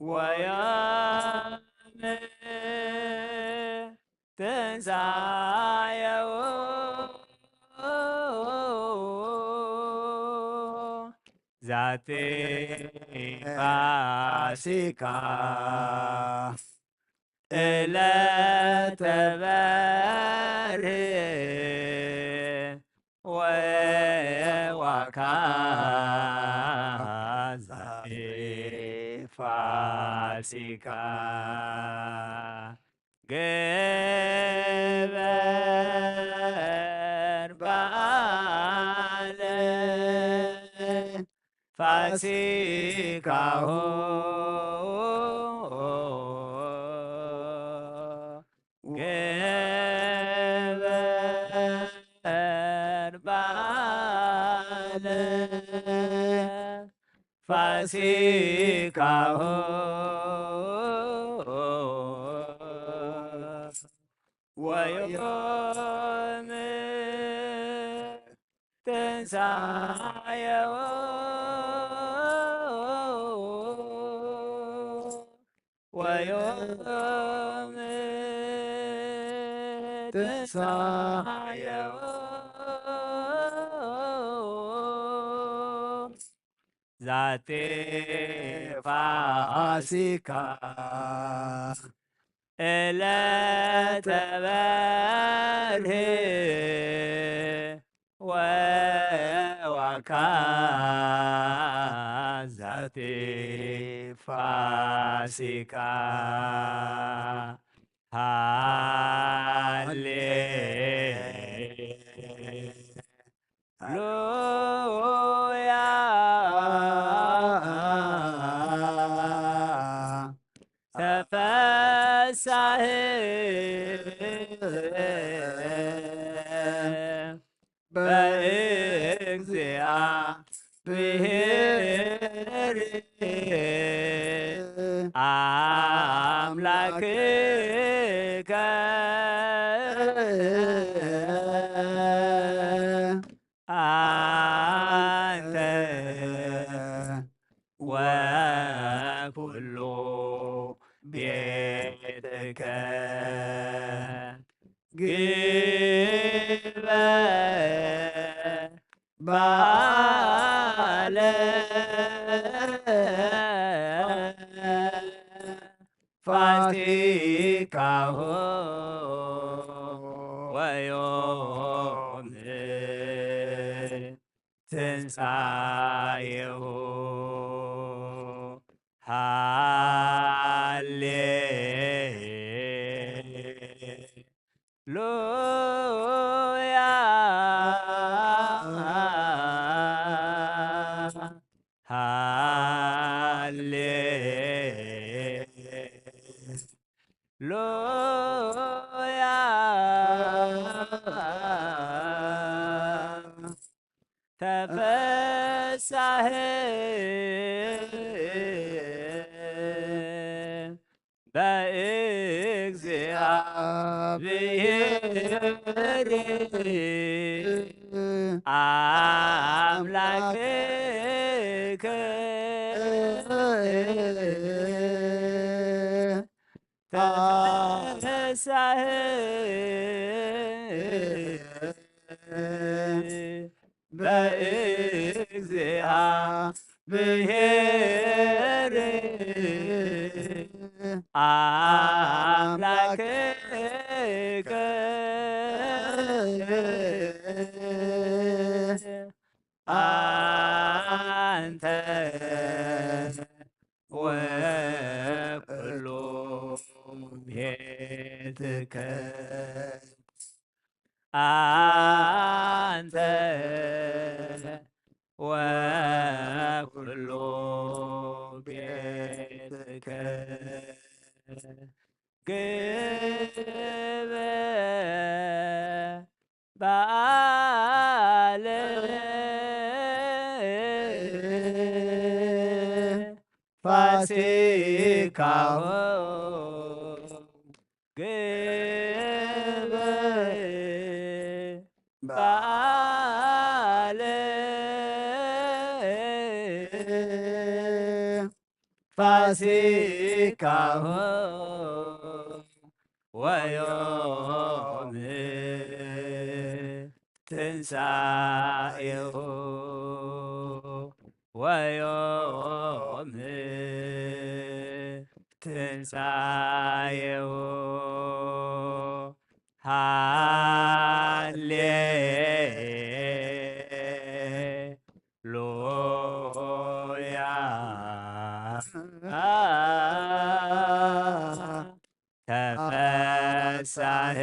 ወዮም ትንሳኤሁ ዛቲ ፋሲካ እለ ተበርህ ወዋካ ዛቲ ፋሲካ ግበር በዓለ ፋሲካሁ። ግበር በዓለ ፋሲካሁ። ወዮም ትንሳኤው። ወዮም ትንሳኤው። ዛቲ ፋሲካ ዕለተ በርህ ወዋካ። ዛቲ ፋሲካ ሃሌ ሉያ ተፈሳህ በእግዚአብሔር አምላክከ አንተ ወኩሉ ቤትከ ግበ በዓለ ፋሲካሁ ወዮም ትንሳኤሁ ሃሌ ሉያ ሃሌ ሉያ ተፈሳህ በእግዚአብሔር አምላክከ ተፈሳህ በእግዚአብሔር አምላክከ አንተ ወኩሉ ቤትከ አንተ ወኩሉ ቤትከ ግበ በዓለ ፋሲካሁ ግበ በዓለ ፋሲካሁ ወዮም ትንሳኤሁ ወዮም ትንሳኤሁ ሃሌ ሉያ ተፈሳህ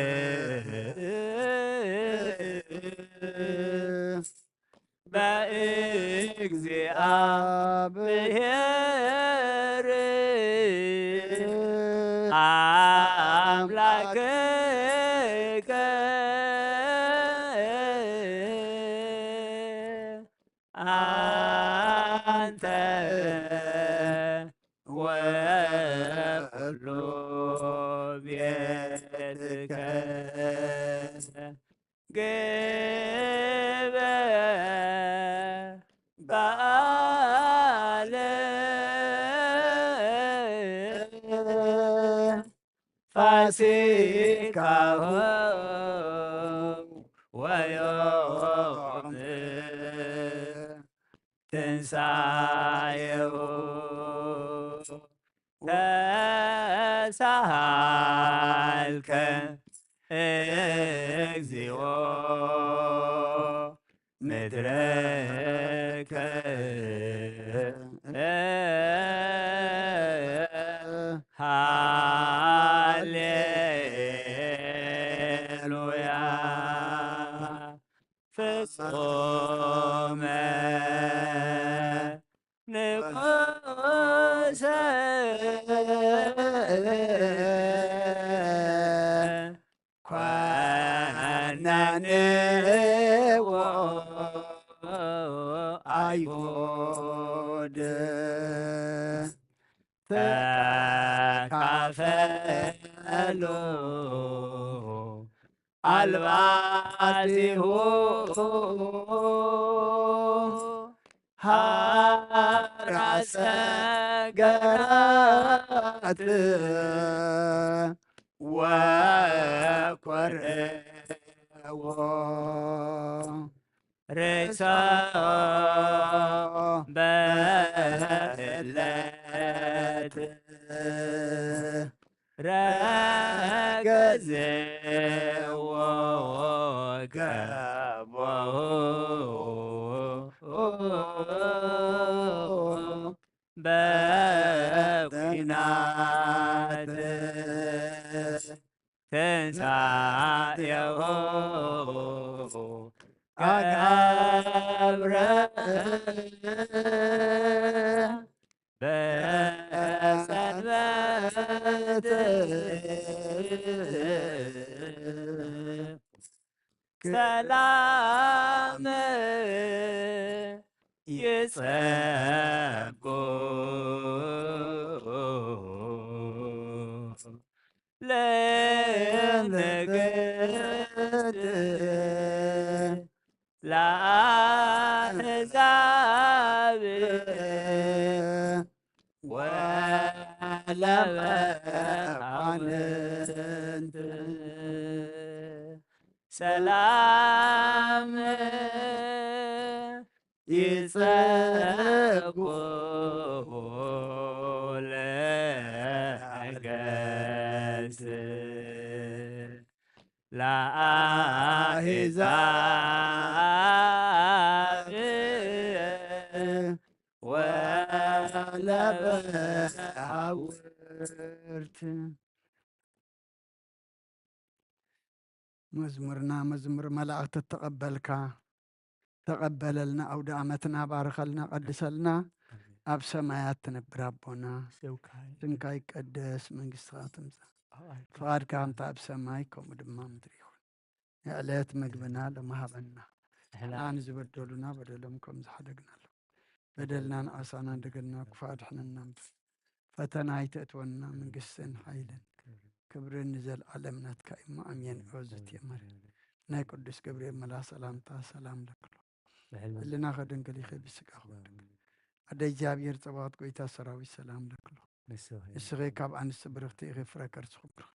በእግዚአብሔር አምላክከ አንተ ወኩሉ ቤትከ ግበ በዓለ ፋሲካሁ ወዮም ትንሳኤሁ። ተሳሃልከ እግዚኦ ምድረከ ሃሌሉያ። ፍጹመ ንጉሰ ኮነንዎ አይሁድ ተካፈሉ አልባሲሁ ሐራሰ ገራት ወኮርዎ ርእሶ በእለት ረገዝዎ ገቦ በኩናት ትንሳኤሁ አገብረ በሰንበት ሰላም ይጸብቁ ለመንግስት ለአሕዛብ ወለመኳንንት ሰላም ይጸብቁ ለአገስ ለአሕዛብ ወለበሃውርት። መዝሙርና መዝሙር መላእክቲ ተቐበልካ፣ ተቐበለልና፣ ኣውደ ዓመትና ባርኸልና፣ ቀድሰልና። ኣብ ሰማያት ትነብር ኣቦና፣ ስምካ ይቀደስ፣ መንግስትኻ ትምጻእ፣ ፍቓድካ ከምቲ ኣብ ሰማይ ከምኡ ድማ ምድሪ ይኹን። ንዕለት ምግብና ሎሚ ሃበና። ንሕና ንዝበደሉና በደሎም ከም ዝሓደግናሉ፣ በደልና ንኣሳና፣ እንደገና ክፉእ ኣድሕነና እምበር። ፈተና ኣይተእትወና፣ መንግስትን ሓይልን ክብርን ንዘለኣለም ናትካ እዩ እሞ፣ ኣሜን። ኦ ዝትየ ማርያም፣ ናይ ቅዱስ ገብርኤል መልኣክ ሰላምታ ሰላም ለክሎ። ህልና ከድንግል ኢኺ ብስጋ ከድንግል። ኣደ እግዚኣብሔር ጸባኦት ጎይታ ሰራዊት ሰላም ለክሎ። ንስኺ ካብ ኣንስቲ ብርኽቲ ኢኺ፣ ፍረ ከርስኺ ብሩኽ።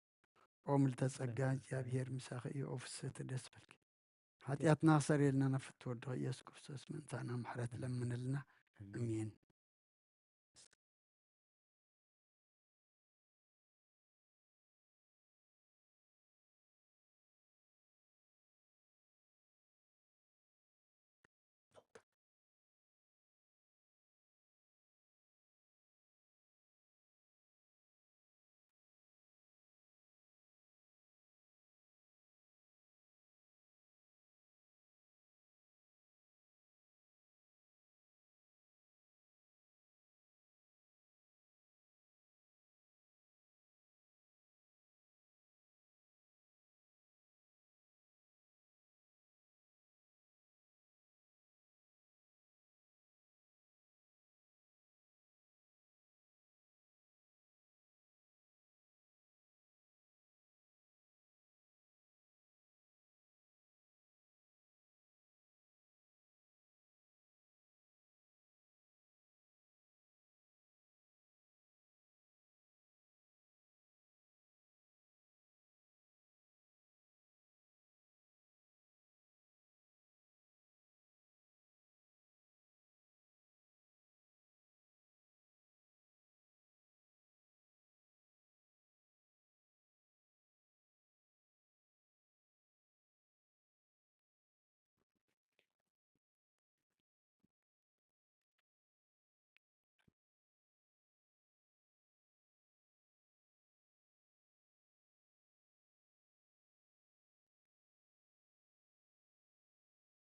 ኦ ምልተ ጸጋ፣ እግዚኣብሔር ምሳኺ እዩ። ኦ ፍስህቲ ደስ በልኪ። ሓጢኣትና ክሰርየልና ናብ ፍትወ ወድኺ ኢየሱስ ክርስቶስ ምእንታና ምሕረት ለምንልና። ኣሜን።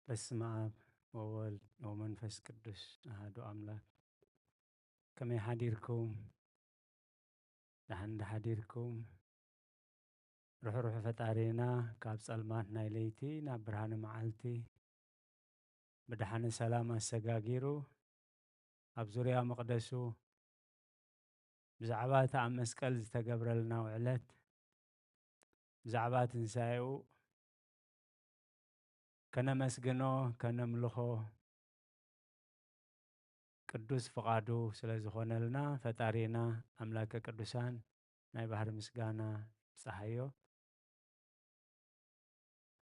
በስመ አብ ወወልድ ወመንፈስ ቅዱስ አሐዱ አምላክ። ከመይ ሓዲርኩም? ደሓን ዶ ሓዲርኩም? ርሕሩሕ ፈጣሪና ካብ ጸልማት ናይ ለይቲ ናብ ብርሃነ መዓልቲ ብደሓነ ሰላም ኣሰጋጊሩ ኣብ ዙርያ መቕደሱ ብዛዕባ እቲ ኣብ መስቀል ዝተገብረልና ውዕለት፣ ብዛዕባ ትንሳኤኡ ከነመስግኖ፣ ከነምልኾ ቅዱስ ፍቓዱ ስለ ዝኾነልና፣ ፈጣሪና ኣምላከ ቅዱሳን ናይ ባህሪ ምስጋና ይብጽሓዮ።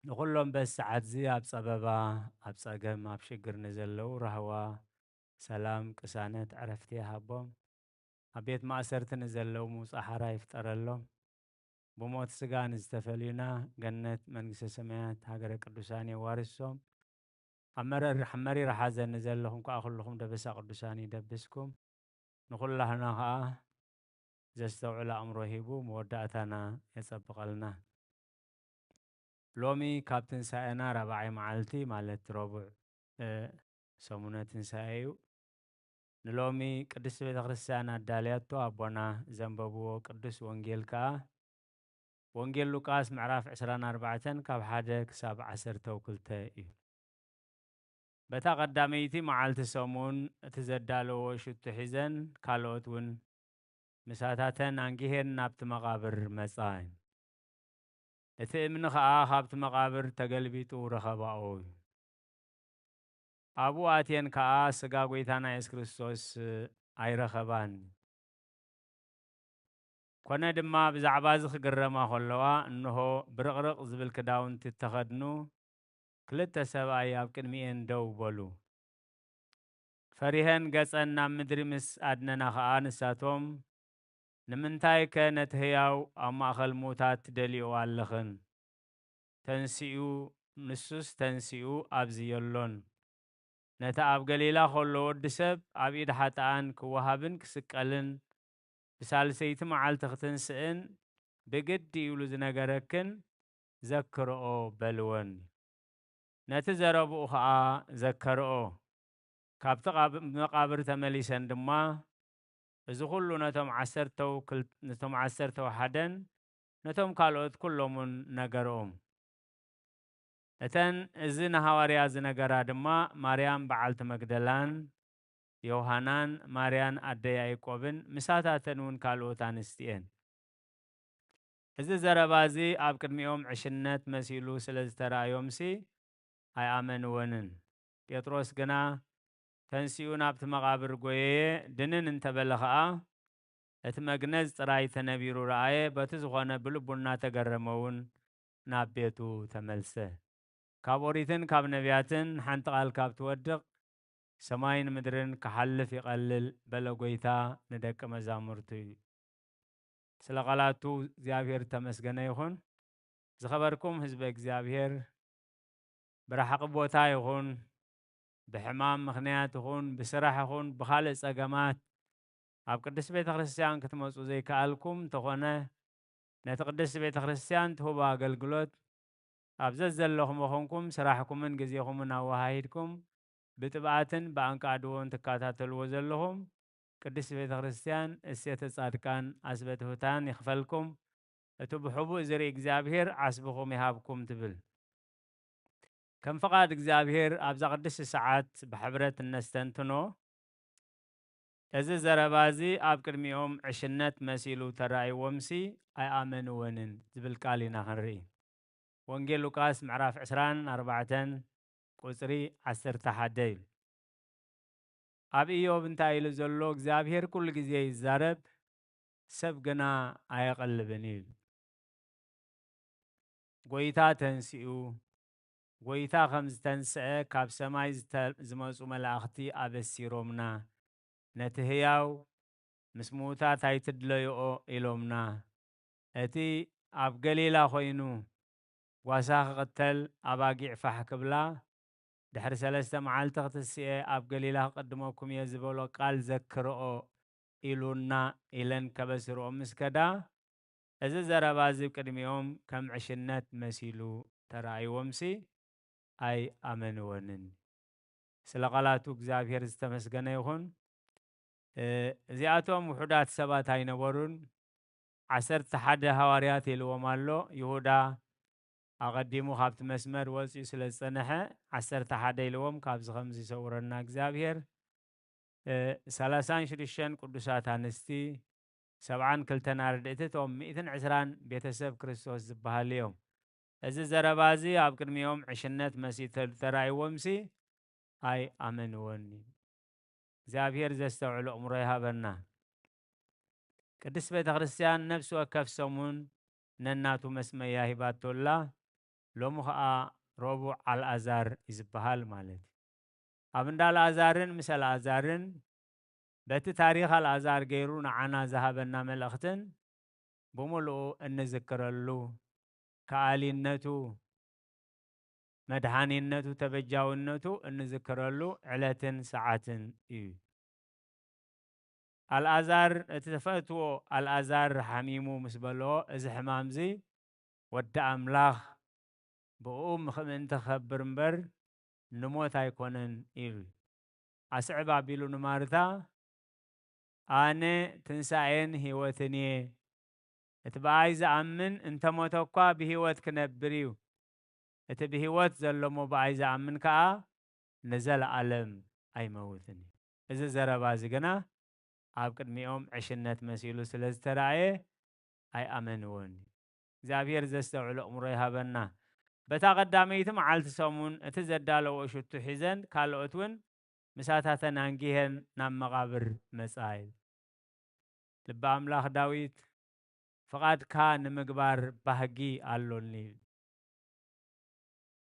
ንኹሎም በዚ ሰዓት እዚ ኣብ ጸበባ፣ ኣብ ጸገም፣ ኣብ ሽግር ንዘለዉ ራህዋ፣ ሰላም፣ ቅሳነት፣ ዕረፍቲ ይሃቦም። ኣብ ቤት ማእሰርቲ ንዘለዉ ምውጻእ ሓራ ይፍጠረሎም። ብሞት ስጋ ንዝተፈልዩና ገነት መንግስተ ሰማያት ሃገረ ቅዱሳን የዋርሶም። ኣብ መረር-፣ ኣብ መሪር ሓዘን ንዘለኹም ከኣ ኩልኹም ደበሳ ቅዱሳን ይደብስኩም። ንኹላህና ከኣ ዘስተውዕል ኣእምሮ ሂቡ መወዳእታና የጸብቐልና። ሎሚ ካብ ትንሳኤና ራብዓይ መዓልቲ ማለት ረቡዕ፣ እ፣ ሰሙነ ትንሳኤ እዩ። ንሎሚ ቅድስቲ ቤተ ክርስቲያን ኣዳልያቶ ኣቦና ዘንበብዎ ቅዱስ ወንጌል ከኣ ወንጌል ሉቃስ ምዕራፍ ዕስራን ኣርባዕተን ካብ ሓደ ክሳብ ዓሰርተው ክልተ እዩ። በታ ቀዳመይቲ መዓልቲ ሰሙን እቲ ዘዳለዎ ሽቱ ሒዘን ካልኦት እውን ምሳታተን ኣንጊሄን ናብቲ መቓብር መጻ። እቲ እምኒ ኸኣ ኻብቲ መቓብር ተገልቢጡ ረኸባኦ እዩ። ኣብኡ ኣትየን ከኣ ስጋ ጐይታና የሱስ ክርስቶስ ኣይረኸባን። ኮነ ድማ ብዛዕባ እዚ ክግረማ ከለዋ፣ እንሆ ብርቕርቕ ዝብል ክዳውንቲ እተኸድኑ ክልተ ሰብኣይ ኣብ ቅድሚኤን ደው በሉ። ፈሪሀን ገጸን ናብ ምድሪ ምስ ኣድነና ኸኣ ንሳቶም፣ ንምንታይከ ነቲ ህያው ኣብ ማእከል ምዉታት ትደልይኦ ኣለኽን? ተንሲኡ፣ ንሱስ ተንሲኡ ኣብዚ የሎን። ነቲ ኣብ ገሊላ ኸሎ ወዲ ሰብ ኣብ ኢድ ሓጥኣን ክወሃብን ክስቀልን ብሳልሰይቲ መዓልቲ ክትንስእን ብግዲ እዩ ኢሉ ዝነገረክን ዘክርኦ በልወን። ነቲ ዘረብኡ ኸኣ ዘከርኦ። ካብቲ ቓብ-፣ መቓብር ተመሊሰን ድማ እዚ ኹሉ ነቶም ዓሰርተው ክል-፣ ነቶም ዓሰርተው ሓደን ነቶም ካልኦት ኩሎምን ነገርኦም። እተን እዚ ንሃዋርያ ዝነገራ ድማ ማርያም በዓልቲ መግደላን ዮሃናን ማርያን ኣደ ያዕቆብን ምሳታተን እውን ካልኦት ኣንስቲ እየን። እዚ ዘረባ እዚ ኣብ ቅድሚኦም ዕሽነት መሲሉ ስለ ዝተራእዮምሲ ኣይኣመንወንን። ጴጥሮስ ግና ተንሲኡ ናብቲ መቓብር ጐየየ፣ ድንን እንተ በለ ኸኣ፣ እቲ መግነዝ ጥራይ ተነቢሩ ረኣየ፣ በቲ ዝኾነ ብልቡ እናተገረመ እውን ናብ ቤቱ ተመልሰ። ካብ ኦሪትን ካብ ነቢያትን ሓንቲ ቃል ካብ ትወድቕ፣ ሰማይን ምድርን ክሓልፍ ይቐልል፣ በለ ጐይታ ንደቂ መዛሙርቱ። ስለ ቃላቱ እግዚኣብሔር ተመስገነ ይኹን። ዝኸበርኩም ህዝበ እግዚኣብሔር፣ ብረሓቂ ቦታ ይኹን፣ ብሕማም ምኽንያት ይኹን፣ ብስራሕ ይኹን፣ ብኻልእ ጸገማት ኣብ ቅድስቲ ቤተ ክርስቲያን ክትመጹ ዘይከኣልኩም እንተኾነ፣ ነቲ ቅድስቲ ቤተ ክርስቲያን ትህቦ ኣገልግሎት ኣብ ዘዘለኹም ኮንኩም ስራሕኩምን ግዜኹምን ኣወሃሂድኩም ብጥብኣትን ብኣንቃድዎን ትከታተልዎ ዘለኹም ቅድስቲ ቤተ ክርስቲያን እሴተ ጻድቃን ዓስበ ትሑታን ይኽፈልኩም። እቲ ብሕቡእ ዝርኢ እግዚኣብሔር ዓስብኹም ይሃብኩም ትብል። ከም ፍቓድ እግዚኣብሔር ኣብዛ ቅድስቲ ሰዓት ብሕብረት እነስተንትኖ፣ እዚ ዘረባ እዚ ኣብ ቅድሚኦም ዕሽነት መሲሉ ተራእይዎምሲ ኣይኣመንወንን ዝብል ቃል ኢና ክንርኢ። ወንጌል ሉቃስ ምዕራፍ ዕስራን ኣርባዕተን ቁጽሪ ዓሰርተ ሓደ እዩ። ኣብ ኢዮብ እንታይ ኢሉ ዘሎ? እግዚኣብሔር ኩሉ ግዜ ይዛረብ፣ ሰብ ግና ኣየቐልብን እዩ። ጐይታ ተንሲኡ፣ ጐይታ ከም ዝተንስአ ካብ ሰማይ ዝተ-፣ ዝመጹ መላእኽቲ ኣበሲሮምና። ነቲ ህያው ምስ ምዉታት ኣይትድለይኦ ኢሎምና። እቲ ኣብ ገሊላ ኾይኑ ጓሳ ክቕተል ኣባጊዕ ፋሕ ክብላ፣ ድሕሪ ሰለስተ መዓልቲ ክትስኤ ኣብ ገሊላ ክቕድመኩም እየ ዝበሎ ቃል ዘክርኦ ኢሉና ኢለን ከበስርኦ ምስ ከዳ፣ እዚ ዘረባ እዚ ቅድሚኦም ከም ዕሽነት መሲሉ ተራእይዎምሲ፣ ኣይኣመንዎንን። ስለ ቃላቱ እግዚኣብሔር ዝተመስገነ ይኹን። እ፣ እዚኣቶም ውሑዳት ሰባት ኣይነበሩን። ዓሰርተ ሓደ ሃዋርያት ኢልዎም ኣሎ። ይሁዳ ኣቐዲሙ ካብቲ መስመር ወፂኡ ስለ ዝጸንሐ፣ ዓሰርተ ሓደ ኢልዎም፣ ካብዚ ከምዚ ይሰውረና እግዚኣብሔር። እ፣ ሰላሳን ሽዱሽተን ቅዱሳት ኣንስቲ፣ ሰብዓን ክልተን ኣርድእቲ፣ እቶም ሚእትን ዕስራን ቤተሰብ ክርስቶስ ዝበሃሉ እዮም። እዚ ዘረባ እዚ ኣብ ቅድሚኦም ዕሽነት መሲሉ ተራእይዎምሲ ኣይኣመንዎን። እግዚኣብሔር ዘስተውዕል ኣእምሮ ይሃበና። ቅድስት ቤተ ክርስቲያን ነፍሲ ወከፍ ሰሙን ነናቱ መስመያ ሂባቶላ። ሎሚ ኸኣ ረቡዕ ኣልኣዛር እዩ ዝበሃል ማለት እዩ። ኣብ እንዳ ኣልኣዛርን ምስ ኣልኣዛርን በቲ ታሪኽ ኣልኣዛር ገይሩ ንዓና ዝሃበና መልእኽትን ብምሉኡ እንዝክረሉ፣ ከኣሊነቱ፣ መድሓኒነቱ፣ ተበጃውነቱ እንዝክረሉ ዕለትን ሰዓትን እዩ። ኣልኣዛር፣ እቲ ተፈትዎ ኣልኣዛር ሓሚሙ ምስ በሎ፣ እዚ ሕማምዚ ወዲ ኣምላኽ ብእኡ ምኽ-፣ ምእንቲ ክኸብር እምበር ንሞት ኣይኮነን ኢሉ። ኣስዕብ ኣቢሉ ንማርታ፣ ኣነ ትንሳኤን ህይወትን እየ። እቲ ብኣይ ዝኣምን እንተ ሞተ እኳ ብህይወት ክነብር እዩ። እቲ ብህይወት ዘሎ እሞ ብኣይ ዝኣምን ከኣ ንዘለኣለም ኣይመውትን እዩ። እዚ ዘረባ እዚ ግና ኣብ ቅድሚኦም ዕሽነት መሲሉ ስለ ዝተራእየ ኣይኣመንዎን እዩ። እግዚኣብሔር ዘስተውዕል ኣእምሮ ይሃበና። በታ ቀዳመይቲ መዓልቲ ሰሙን እቲ ዘዳለዎ ሽቱ ሒዘን ካልኦት እውን ምሳታተን ኣንጊሄን ናብ መቓብር መጻ ይብል። ልበ ኣምላኽ ዳዊት፣ "ፍቓድካ ንምግባር ባህጊ ኣሎኒ" ይብል።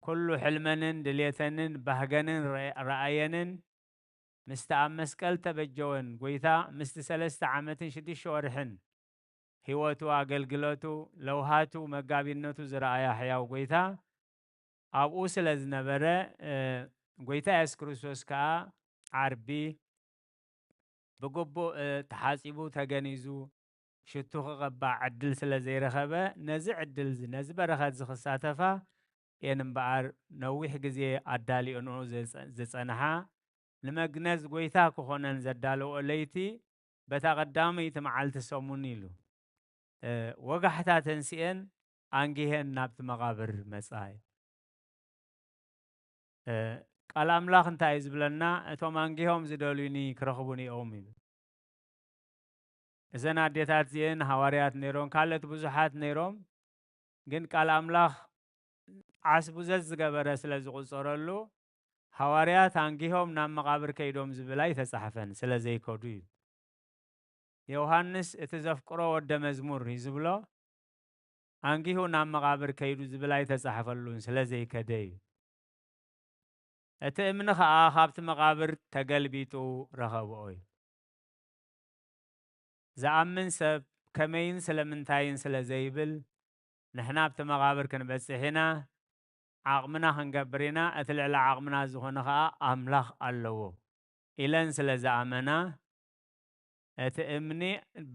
ኩሉ ሕልመንን ድሌተንን ባህገንን ረአ-፣ ረኣየንን ምስቲ ኣብ መስቀል ተበጀወን ጐይታ ምስቲ ሰለስተ ዓመትን ሽዱሽተ ወርሕን ህይወቱ፣ ኣገልግሎቱ፣ ለውሃቱ፣ መጋቢነቱ ዝረኣያ ሕያው ጐይታ ኣብኡ ስለ ዝነበረ፣ እ፣ ጐይታ የሱስ ክርስቶስ ከኣ ዓርቢ ብግቡእ፣ እ፣ ተሓጺቡ ተገኒዙ ሽቱ ክቐባእ ዕድል ስለ ዘይረኸበ፣ ነዚ ዕድል እዚ፣ ነዚ በረኸት እዚ ክሳተፋ እየን እምበኣር ነዊሕ ግዜ ኣዳሊኦንኦ ዘጸ-፣ ዝጸንሓ፣ ንመግነዝ ጐይታ ክኾነን ዘዳለዎ ለይቲ በታ ቀዳመይቲ መዓልቲ ሰሙን ኢሉ፣ እ፣ ወጋሕታ ተንሲኤን ኣንጊሄን ናብቲ መቓብር መጻ። እ፣ ቃል ኣምላኽ እንታይ እዩ ዝብለና? "እቶም ኣንጊሆም ዝደልዩኒ ክረኽቡኒ እዮም" ይብል። እዘን ኣዴታት እዚአን ሃዋርያት ነይሮም፣ ካልኦት ብዙሓት ነይሮም፣ ግን ቃል ኣምላኽ ዓስቡ ዘዝገበረ ስለ ዝቑጸረሉ፣ ሃዋርያት ኣንጊሆም ናብ መቓብር ከይዶም ዝብል ኣይተጻሕፈን፣ ስለ ዘይከዱ እዩ። ዮሃንስ እቲ ዘፍቅሮ ወደ መዝሙር እዩ ዝብሎ፣ ኣንጊሁ ናብ መቓብር ከይዱ ዝብል ኣይተጻሕፈሉን፣ ስለ ዘይከደ እዩ። እቲ እምኒ ኸኣ ካብቲ መቓብር ተገልቢጡ ረኸብኦ እዩ። ዝኣምን ሰብ ከመይን ስለምንታይን ስለ ዘይብል፣ ንሕና ኣብቲ መቓብር ክንበጽሕ ኢና፣ ዓቕምና ክንገብር ኢና፣ እቲ ልዕሊ ዓቕምና ዝኾነ ኸኣ ኣምላኽ ኣለዎ ኢለን ስለ ዝኣመና፣ እቲ እምኒ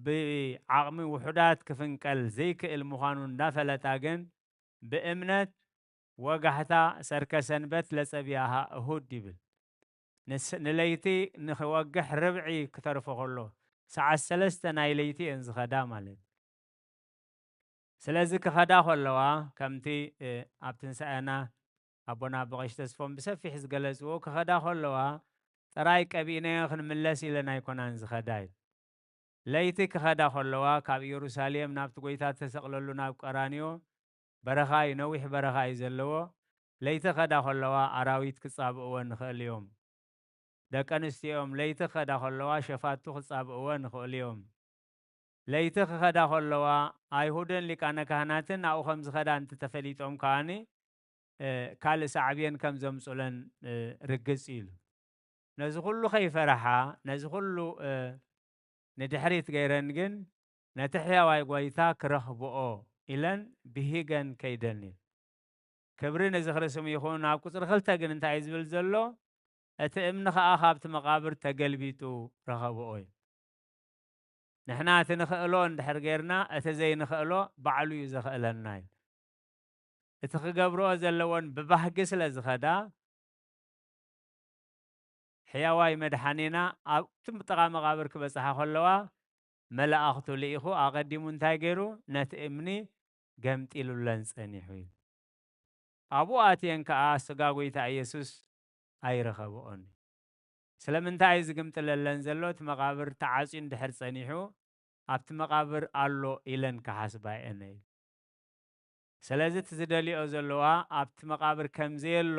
ብዓቕሚ ውሑዳት ክፍንቀል ዘይክእል ምዃኑ እንዳፈለጣ ግን፣ ብእምነት ወጋሕታ ሰርከ ሰንበት ለጸቢያሃ እሁድ ይብል። ንስ-፣ ንለይቲ ንኽወግሕ ርብዒ ክተርፎ ከሎ፣ ሰዓት ሰለስተ ናይ ለይቲ እየን ዝኸዳ ማለት እዩ። ስለዚ ክኸዳ ከለዋ፣ ከምቲ፣ እ፣ ኣብ ትንሳኤና ኣቦና ኣቦ ቀሺ ተስፎም ብሰፊሕ ዝገለጽዎ፣ ክኸዳ ከለዋ ጥራይ ቀቢእናዮ ክንምለስ ኢለን ኣይኮናን ዝኸዳ እዩ። ለይቲ ክኸዳ ከለዋ፣ ካብ ኢየሩሳሌም ናብቲ ጐይታ ዝተሰቕለሉ ናብ ቀራንዮ በረኻ እዩ፣ ነዊሕ በረኻ እዩ ዘለዎ። ለይቲ ክኸዳ ከለዋ ኣራዊት ክጻብእወን ይኽእል እዮም። ደቂ ኣንስትዮ እዮም፣ ለይቲ ክኸዳ ከለዋ ሸፋቱ ክጻብእወን ይኽእሉ እዮም። ለይቲ ክኸዳ ከለዋ ኣይሁድን ሊቃነ ካህናትን ኣብኡ ከም ዝኸዳ እንተተፈሊጦም ከኣኒ፣ እ፣ ካልእ ሳዕቤን ከም ዘምጹለን፣ እ፣ ርግጽ ኢሉ። ነዚ ኩሉ ከይፈርሓ፣ ነዚ ኩሉ፣ እ፣ ንድሕሪት ገይረን ግን ነቲ ሕያዋይ ጐይታ ክረኽብኦ ኢለን ብሂገን ከይደን እዩ። ክብሪ ንዝኽሪ ስሙ ይኹን። ኣብ ቁጽሪ ክልተ ግን እንታይ እዩ ዝብል ዘሎ? እቲ እምኒ ኸኣ ካብቲ መቓብር ተገልቢጡ ረኸብኦ እዩ። ንሕና እቲ ንኽእሎ እንድሕር ጌርና፣ እቲ ዘይንኽእሎ ባዕሉ እዩ ዘኽእለና እዩ። እቲ ክገብርኦ ዘለዎን ብባህጊ ስለ ዝኸዳ፣ ሕያዋይ መድሓኒና ኣብቲ ጥቓ መቓብር ክበጽሓ ከለዋ፣ መላእኽቱ ልኢኹ ኣቐዲሙ እንታይ ገይሩ? ነቲ እምኒ ገምጢሉለን ጸኒሑ እዩ። ኣብኡ ኣትየን ከኣ ስጋ ጐይታ ኢየሱስ ኣይረኸብኦን እዩ። ስለምንታይ እዩ ዝግምጥለለን ዘሎ? እቲ መቓብር ተዓጽዩ እንድሕር ጸኒሑ፣ ኣብቲ መቓብር ኣሎ ኢለን ክሓስባ እየን እዩ። ስለዚ እቲ ዝደልዮ ዘለዋ ኣብቲ መቓብር ከም ዘየሎ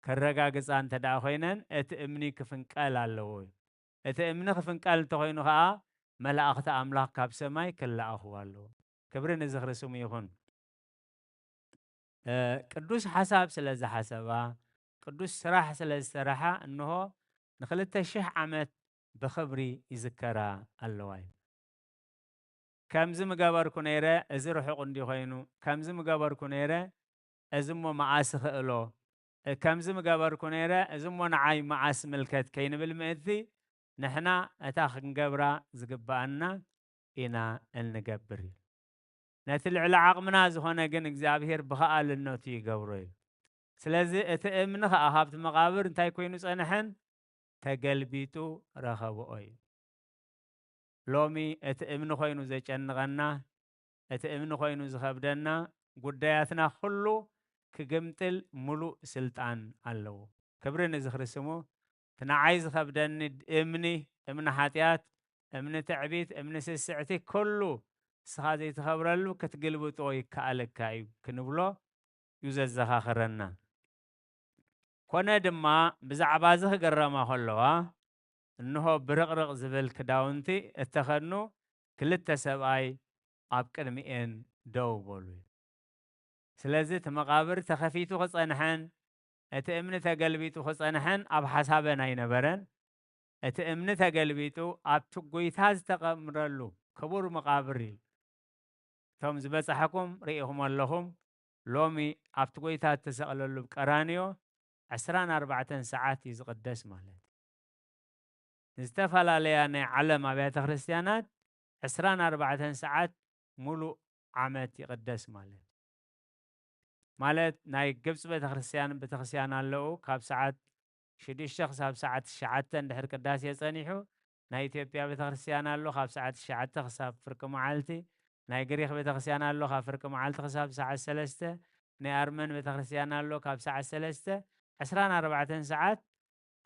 ከረጋግጻ እንተ ደኣ ኮይነን፣ እቲ እምኒ ክፍንቀል ኣለዎ እዩ። እቲ እምኒ ክፍንቀል እንተኾይኑ ኸኣ፣ መላእኽቲ ኣምላኽ ካብ ሰማይ ክለኣኹ ኣለዎ። ክብሪ ንዝኽሪ ስሙ ይኹን። እ፣ ቅዱስ ሓሳብ ስለ ዝሓሰባ፣ ቅዱስ ስራሕ ስለ ዝሰራሓ፣ እንሆ ንኽልተ ሽሕ ዓመት ብኽብሪ ይዝከራ ኣለዋ እዩ። ከምዚ ምገበርኩ ነይረ፣ እዚ ርሑቕ እንዲ ኮይኑ፣ ከምዚ ምገበርኩ ነይረ፣ እዚ እሞ መዓስ እኽእሎ፣ እ፣ ከምዚ ምገበርኩ ነይረ፣ እዚ እሞ ንዓይ መዓስ ምልከት ከይንብል ምእንቲ፣ ንሕና እታ ክንገብራ ዝግብኣና ኢና እንገብር እዩ። ነቲ ልዕሊ ዓቕምና ዝኾነ ግን እግዚኣብሄር ብኸኣልነቱ ይገብሮ እዩ። ስለዚ እቲ እምኒ ኸኣ ካብቲ መቓብር እንታይ ኮይኑ ጸንሐን? ተገልቢጡ ረኸብኦ እዩ። ሎሚ እቲ እምኒ ኮይኑ ዘጨንቐና፣ እቲ እምኒ ኮይኑ ዝኸብደና፣ ጉዳያትና ኩሉ ክግምጥል ሙሉእ ስልጣን ኣለዎ። ክብሪ ንዝኽሪ ስሙ። እቲ ንዓይ ዝኸብደኒ እምኒ፣ እምኒ ሓጢኣት፣ እምኒ ትዕቢት፣ እምኒ ስስዕቲ፣ ኩሉ ንስኻ ዘይትኸብረሉ ክትግልብጦ ይከኣለካ እዩ ክንብሎ እዩ ዘዘኻኽረና። ኮነ ድማ ብዛዕባ እዚ ክግረማ ከለዋ፣ እንሆ ብርቕርቕ ዝብል ክዳውንቲ እተኸድኑ ክልተ ሰብኣይ ኣብ ቅድሚኤን ደው በሉ። ስለዚ እቲ መቓብር ተኸፊቱ ክጸንሐን እቲ እምኒ ተገልቢጡ ክጸንሐን ኣብ ሓሳበን ኣይነበረን። እቲ እምኒ ተገልቢጡ ኣብቲ ጐይታ ዝተቐብረሉ ክቡር መቓብር እዩ። እቶም ዝበጻሕኩም ርኢኹም ኣለኹም። ሎሚ ኣብቲ ጐይታ እተሰቕለሉ ቀራንዮ ዕስራን ኣርባዕተን ሰዓት እዩ ዝቕደስ ማለት እዩ። ንዝተፈላለያ ናይ ዓለም ኣብያተ ክርስቲያናት ዕስራን ኣርባዕተን ሰዓት ሙሉእ ዓመት ይቕደስ ማለት እዩ። ማለት ናይ ግብፂ ቤተክርስትያን፣ ቤተክርስትያን ኣለዉ፣ ካብ ሰዓት ሽዱሽተ ክሳብ ሰዓት ትሽዓተ እንድሕር ቅዳሴ ጸኒሑ፣ ናይ ኢትዮጵያ ቤተክርስትያን ኣሎ፣ ካብ ሰዓት ትሽዓተ ክሳብ ፍርቂ መዓልቲ፣ ናይ ግሪክ ቤተክርስትያን ኣሎ፣ ካብ ፍርቂ መዓልቲ ክሳብ ሰዓት ሰለስተ፣ ናይ ኣርመን ቤተክርስትያን ኣሎ፣ ካብ ሰዓት ሰለስተ ዕስራን ኣርባዕተን ሰዓት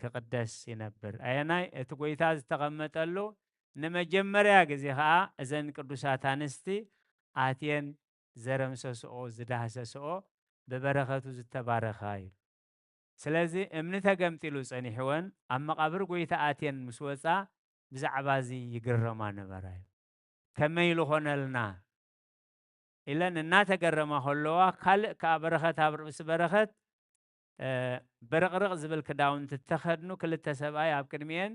ክቕደስ ይነብር። ኣየናይ? እቲ ጐይታ ዝተቐመጠሉ ንመጀመርያ ግዜ ኸኣ እዘን ቅዱሳት ኣንስቲ ኣትየን ዘረምሰስኦ፣ ዝዳህሰስኦ፣ ብበረኸቱ ዝተባረኻ እዩ። ስለዚ እምኒ ተገምጢሉ ጸኒሕወን ኣብ መቓብር ጐይታ ኣትየን ምስ ወጻ ብዛዕባ እዚ ይግረማ ነበራ እዩ። ከመይ ኢሉ ኾነልና? ኢለን እናተገረማ ከለዋ፣ ካልእ ከኣ በረኸት ኣብ ርእሲ በረኸት፣ እ፣ ብርቕርቕ ዝብል ክዳውንቲ እተኸድኑ ክልተ ሰብኣይ ኣብ ቅድሚኤን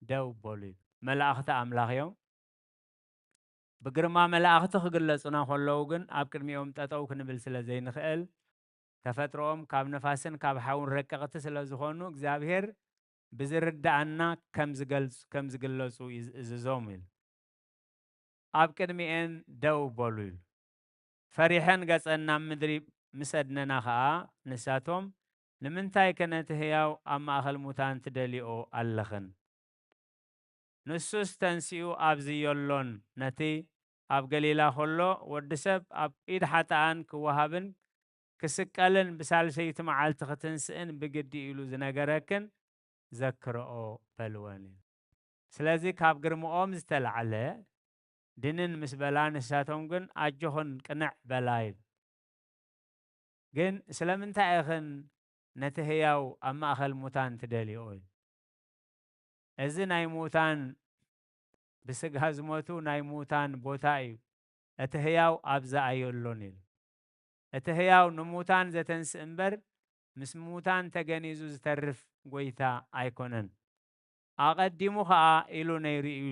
ደው በሉ እዩ። መላእኽቲ ኣምላኽ እዮም። ብግርማ መላእኽቲ ክግለጹና ከለዉ ግን ኣብ ቅድሚኦም ጠጠው ክንብል ስለ ዘይንኽእል፣ ተፈጥሮኦም ካብ ነፋስን ካብ ሓውን ረቀቕቲ ስለ ዝኾኑ፣ እግዚኣብሔር ብዝርድኣና ከም ዝገልጽ-፣ ከም ዝግለጹ ይዝ-፣ እዝዞም ኢሉ። ኣብ ቅድሚኤን ደው በሉ ኢሉ። ፈሪሐን ገጸን ናብ ምድሪ ምስ ኣድነና ኸኣ፣ ንሳቶም፣ ንምንታይከ ነቲ ህያው ኣብ ማእከል ሙታን ትደልይኦ ኣለኽን? ንሱስ ተንሲኡ ኣብዚ የሎን፣ ነቲ ኣብ ገሊላ ኸሎ፣ ወዲ ሰብ ኣብ ኢድ ሓጥኣን ክወሃብን ክስቀልን ብሳልሰይቲ መዓልቲ ክትንስእን ብግዲ ኢሉ ዝነገረክን ዘክርኦ በልወን እዩ። ስለዚ ካብ ግርምኦም ዝተላዕለ ድንን ምስ በላ፣ ንሳቶም ግን ኣጆኽን ቅንዕ በላ እዩ። ግን ስለምንታይ ኢኽን ነቲ ህያው ኣብ ማእከል ሙታን ትደልይኦ እዩ? እዚ ናይ ሙታን ብስጋ ዝሞቱ ናይ ሙታን ቦታ እዩ። እቲ ህያው ኣብዛ ኣየሎን ኢሉ። እቲ ህያው ንሙታን ዘተንስእ እምበር፣ ምስ ሙታን ተገኒዙ ዝተርፍ ጐይታ ኣይኮነን። ኣቐዲሙ ኸኣ ኢሉ ነይሩ እዩ።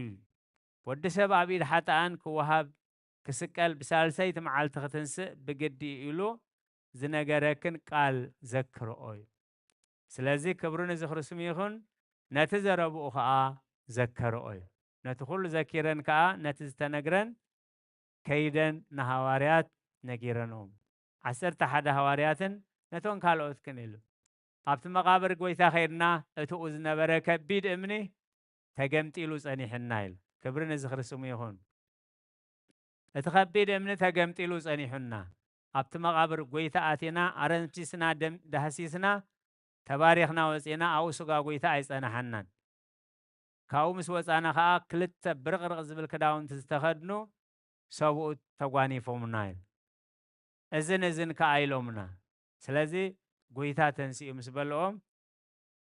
ወዲ ሰብ ኣብ ኢድ ሓጥኣን ክወሃብ፣ ክስቀል፣ ብሳልሰይቲ መዓልቲ ክትንስእ ብግዲ እዩ ኢሉ ዝነገረክን ቃል ዘክርኦ እዩ። ስለዚ ክብሪ ንዝኽሪ ስሙ ይኹን፣ ነቲ ዘረብኡ ኸኣ ዘከርኦ እዩ። ነቲ ኩሉ ዘኪረን ከኣ ነቲ ዝተነግረን ከይደን ንሃዋርያት ነጊረንኦም። ዓሰርተ ሓደ ሃዋርያትን ነቶም ካልኦትክን ኢሉ። ኣብቲ መቓብር ጎይታ ከይድና እትኡ ዝነበረ ከቢድ እምኒ ተገምጢሉ ጸኒሕና ኢሉ። ክብሪ ንዝኽሪ ስሙ ይኹን። እቲ ከቢድ እምኒ ተገምጢሉ ጸኒሑና። ኣብቲ መቓብር ጎይታ ኣቲና፣ ኣረንፊስና፣ ደም-፣ ዳህሲስና፣ ተባሪኽና ወጺና፣ ኣብኡ ስጋ ጎይታ ኣይጸናሓናን። ካብኡ ምስ ወጻና ከኣ ክልተ ብርቕርቕ ዝብል ክዳውንቲ ዝተኸድኑ ሰብኡት ተጓኒፎምና ኢሉ። እዝን እዝን ከኣ ኢሎምና። ስለዚ ጎይታ ተንሲኡ ምስ በልኦም፣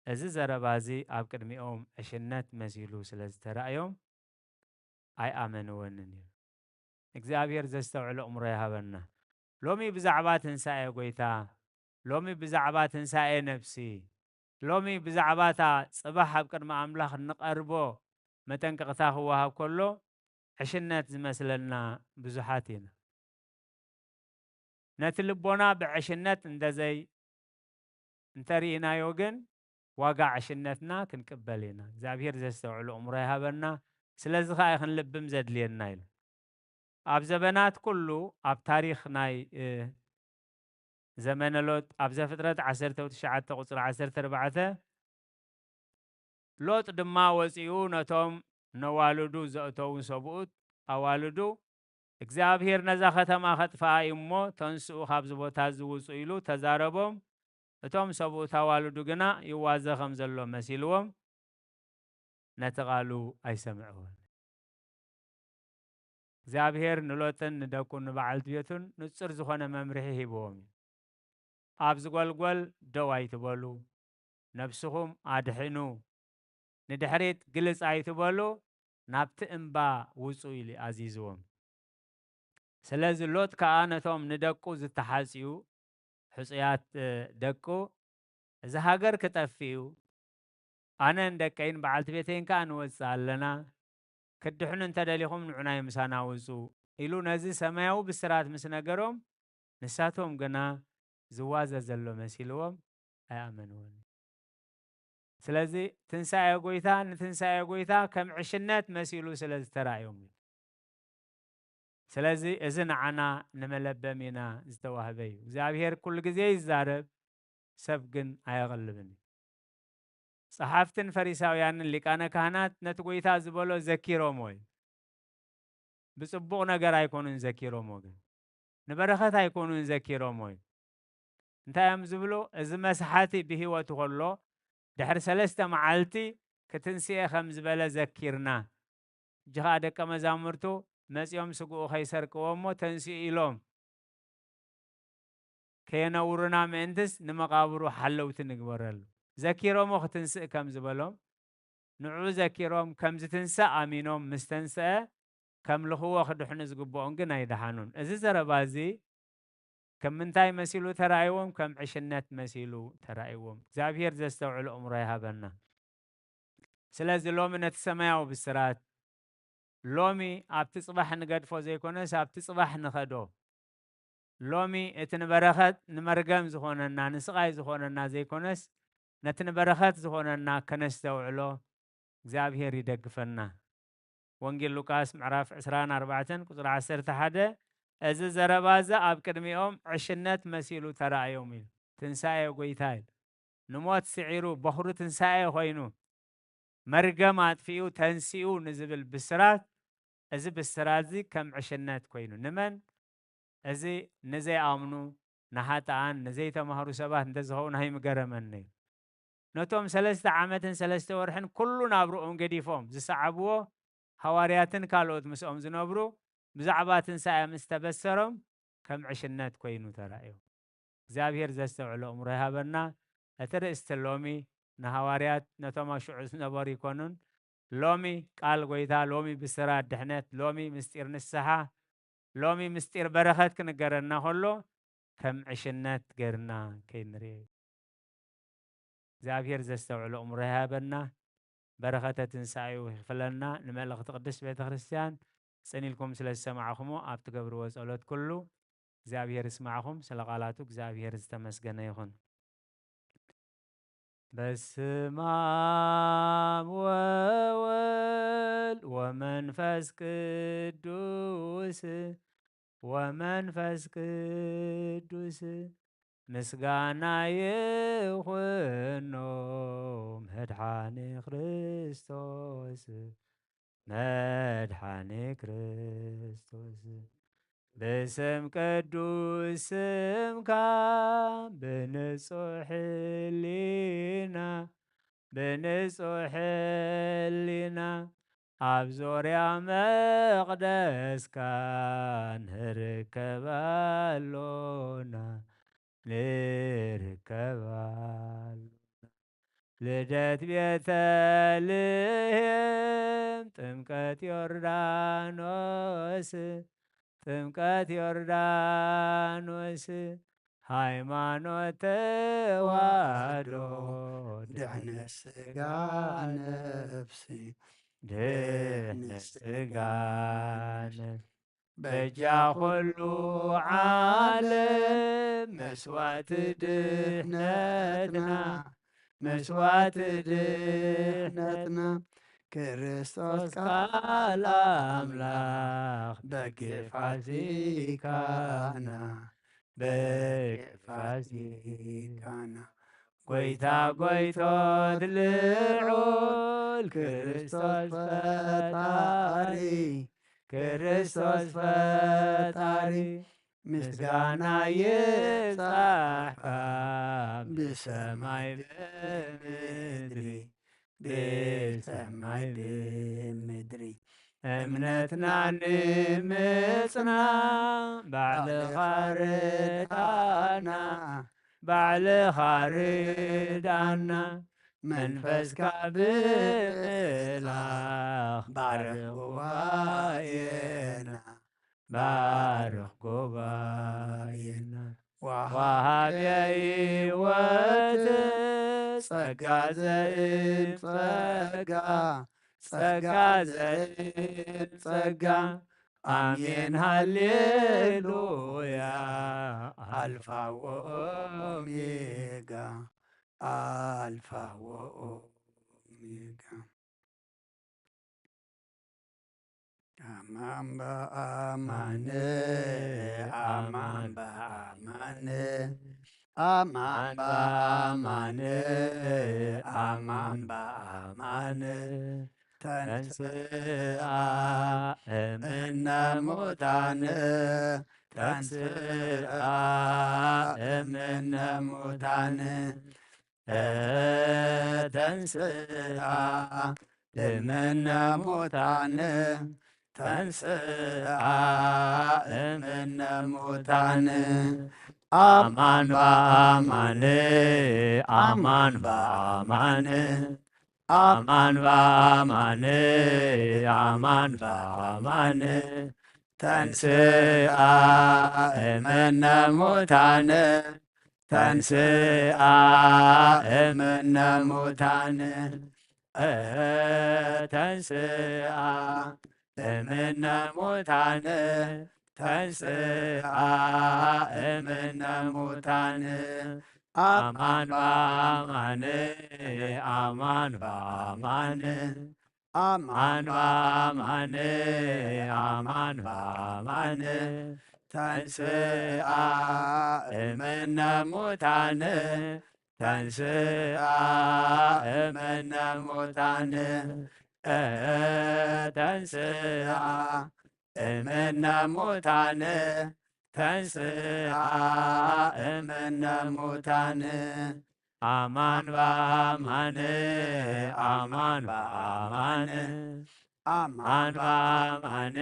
እዚ ዘረባ እዚ ኣብ ቅድሚኦም ዕሽነት መሲሉ ስለ ዝተራእዮም ኣይኣመንወንን እዩ። እግዚኣብሔር ዘስተውዕል ኣእምሮ ይሃበና። ሎሚ ብዛዕባ ትንሳኤ ጎይታ፣ ሎሚ ብዛዕባ ትንሳኤ ነፍሲ፣ ሎሚ ብዛዕባ እታ ጽባሕ ኣብ ቅድሚ ኣምላኽ እንቐርቦ መጠንቀቕታ ክወሃብ ከሎ ዕሽነት ዝመስለና ብዙሓት ኢና። ነቲ ልቦና ብዕሽነት እንደዘይ እንተርኢናዮ ግን ዋጋ ዕሽነትና ክንቅበል ኢና። እግዚኣብሔር ዘስተውዕሉ ኣእምሮ ይሃበና። ስለዚ ከኣ እዩ ክንልብም ዘድልየና ኢሉ። ኣብ ዘበናት ኩሉ ኣብ ታሪኽ ናይ፣ እ፣ ዘመነ ሎጥ ኣብ ዘፍጥረት ዓሰርተ ትሽዓተ ቁጽሪ ዓሰርተ ኣርባዕተ ሎጥ ድማ ወጺኡ ነቶም ነዋልዱ ዘእተዉ ሰብኡት ኣዋልዱ እግዚኣብሔር ነዛ ከተማ ከጥፍኣ እዩ እሞ ተንስኡ ካብዚ ቦታ እዚ ውጹ ኢሉ ተዛረቦም። እቶም ሰብኡት ኣዋልዱ ግና ይዋዘ ከም ዘሎ መሲልዎም ነቲ ቃሉ ኣይሰምዕዎን። እግዚኣብሔር ንሎጥን ንደቁን ንበዓልቲ ቤቱን ንጹር ዝኾነ መምርሒ ሂብዎም እዩ። ኣብ ዝጎልጎል ደው ኣይትበሉ፣ ነብስኹም ኣድሕኑ፣ ንድሕሪት ግልጽ ኣይትበሉ፣ ናብቲ እምባ ውጹ ኢሉ ኣዚዝዎም። ስለዚ ሎጥ ከኣ ነቶም ንደቁ ዝተሓጽዩ ሕጹያት፣ እ፣ ደቁ፣ እዚ ሃገር ክጠፍእ እዩ፣ ኣነን ደቀይን በዓልቲ ቤተይን ከኣ ንወጽእ ኣለና፣ ክትድሕኑ እንተ ደሊኹም ንዑናይ ምሳና ውጹ ኢሉ ነዚ ሰማያዊ ብስራት ምስ ነገሮም፣ ንሳቶም ግና ዝዋዘ ዘሎ መሲልዎም ኣይኣመንዎን። ስለዚ ትንሳኤ ጎይታ ንትንሳኤ ጎይታ ከም ዕሽነት መሲሉ ስለ ዝተራእዮም እዩ። ስለዚ እዚ ንዓና ንመለበሚና ዝተዋህበ እዩ። እግዚኣብሔር ኩሉ ግዜ ይዛረብ፣ ሰብ ግን ኣየቕልብን እዩ። ጸሓፍትን ፈሪሳውያንን ሊቃነ ካህናት ነቲ ጎይታ ዝበሎ ዘኪሮሞ እዩ። ብጽቡቕ ነገር ኣይኮኑን ዘኪሮሞ፣ ግን ንበረኸት ኣይኮኑን ዘኪሮሞ እዩ። እንታይ እዮም ዝብሉ? እዚ መስሓቲ ብህይወቱ ከሎ ድሕሪ ሰለስተ መዓልቲ ክትንስኤ ከም ዝበለ ዘኪርና። ሕጂ ኸኣ ደቀ መዛሙርቱ መጺኦም ስግኡ ከይሰርቅዎ እሞ ተንስኡ ኢሎም ከየነውሩና ምእንትስ ንመቓብሩ ሓለውቲ ንግበረሉ። ዘኪሮሞ ክትንስእ ከም ዝበሎም ንዕኡ ዘኪሮም ከም ዝትንሳእ ኣሚኖም ምስ ተንስአ ከምልኽዎ ክድሕኑ ዝግብኦም ግን ኣይደሓኑን። እዚ ዘረባ እዚ ከም ምንታይ መሲሉ ተራእይዎም? ከም ዕሽነት መሲሉ ተራእይዎም። እግዚኣብሔር ዘስተውዕል ኣእምሮ ይሃበና። ስለዚ ሎሚ ነቲ ሰማያዊ ብስራት ሎሚ ኣብቲ ጽባሕ ንገድፎ ዘይኮነስ ኣብቲ ጽባሕ ንኸዶ። ሎሚ እቲ ንበረኸት ንመርገም ዝኾነና ንስቓይ ዝኾነና ዘይኮነስ ነቲ ንበረኸት ዝኾነና ከነስተውዕሎ እግዚኣብሔር ይደግፈና። ወንጌል ሉቃስ ምዕራፍ ዕስራን ኣርባዕተን ቁጽሪ ዓሰርተ ሓደ፣ እዚ ዘረባ እዚ ኣብ ቅድሚኦም ዕሽነት መሲሉ ተራእዮም እዩ። ትንሳኤ ጎይታ እዩ። ንሞት ስዒሩ በኹሪ ትንሳኤ ኮይኑ መርገም ኣጥፊኡ ተንሲኡ ንዝብል ብስራት፣ እዚ ብስራት እዚ ከም ዕሽነት ኮይኑ ንመን? እዚ ንዘይኣምኑ፣ ንሃጥኣን፣ ንዘይተማህሩ ሰባት እንተዝኸውን ኣይምገረመኒ እዩ። ነቶም ሰለስተ ዓመትን ሰለስተ ወርሕን ኩሉ ናብርኦም ገዲፎም ዝሰዓብዎ ሃዋርያትን ካልኦት ምስኦም ዝነብሩ ብዛዕባ ትንሳኤ ምስ ተበሰሮም ከም ዕሽነት ኮይኑ ተራእዮም። እግዚኣብሔር ዘስተውዕሎ እምሮ ይሃበና። እቲ ርእስቲ ሎሚ ንሃዋርያት ነቶም ኣብ ሽዑ ዝነበሩ ይኮኑን፣ ሎሚ ቃል ጎይታ፣ ሎሚ ብስራት ድሕነት፣ ሎሚ ምስጢር ንስሓ፣ ሎሚ ምስጢር በረኸት ክንገረና ከሎ ከም ዕሽነት ገርና ከይንርእዮ። እግዚኣብሔር ዘስተውዕሎ እምሮ ይሃበና። በረኸተ ትንሳኤኡ ይኽፈለና። ንመልእኽቲ ቅድስት ቤተ ክርስቲያን ጽን ኢልኩም ስለ ዝሰማዕኹሞ ኣብ ትገብርዎ ጸሎት ኩሉ እግዚኣብሔር ይስማዕኹም። ስለ ቃላቱ እግዚኣብሔር ዝተመስገነ ይኹን። በስመ አብ ወወልድ ወመንፈስ ቅዱስ ወመንፈስ ቅዱስ ምስጋና ይኹኖ መድሓኒ ክርስቶስ፣ መድሓኒ ክርስቶስ። ብስም ቅዱስ ስምካ ብንጹሕ ህሊና፣ ብንጹሕ ህሊና ኣብ ዙርያ መቕደስካ ንርከብ ኣሎና፣ ንርከብ ኣሎና። ልደት ቤተልሔም፣ ጥምቀት ዮርዳኖስ፣ ጥምቀት ዮርዳኖስ፣ ሃይማኖት ተዋህዶ፣ ድሕነት ስጋ ነፍሲ፣ ድሕነት ስጋ ነፍሲ። በጃ ኩሉ ዓለም መስዋዕቲ ድሕነትና፣ መስዋዕቲ ድሕነትና፣ ክርስቶስ ቃል ኣምላኽ በጊዕ ፋሲካና፣ በጊዕ ፋሲካና። ጎይታ ጎይቶት ልዑል ክርስቶስ ፈጣሪ፣ ክርስቶስ ፈጣሪ፣ ምስጋና ይብጻሕካ ብሰማይ ብምድሪ፣ ብሰማይ ብምድሪ። እምነትና ንምጽና ባዕልኻ ርዳና፣ ባዕልኻ ርዳና። መንፈስካ ብምእላኽ ባርኽ ጉባኤና፣ ባርኽ ጉባኤና። ወሃቢ ሕይወት ጸጋ ዘእም ጸጋ፣ ጸጋ ዘእም ጸጋ። ኣሜን ሃሌሉያ፣ ኣልፋ ወኦሜጋ፣ ኣልፋ ወኦሜጋ። ኣማን በኣማን፣ ኣማን በኣማን፣ ኣማን በኣማን፣ ኣማን በኣማን። ተንስአ እምነ ሙታን፣ ተንስአ እምነ ሙታን። ተንስአ እምነ ሙታን፣ ተንስአ እምነ ሙታን። ኣማን በኣማን፣ ኣማን በኣማን፣ ኣማን በኣማን፣ ኣማን በኣማን። ተንስአ እምነ ሙታን፣ ተንስአ እምነ ሙታን፣ ተንስአ እምነ ሙታን፣ ተንስአ እምነ ሙታን። ኣማን በኣማን፣ ኣማን በኣማን፣ ኣማን በኣማን፣ ኣማን በኣማን። ተንስአ እምነ ሙታን፣ ተንስአ እምነ ሙታን፣ ተንስአ እምነ ሙታን፣ ተንስአ እምነ ሙታን። ኣማን በኣማን፣ ኣማን በኣማን፣ ኣማን በኣማን፣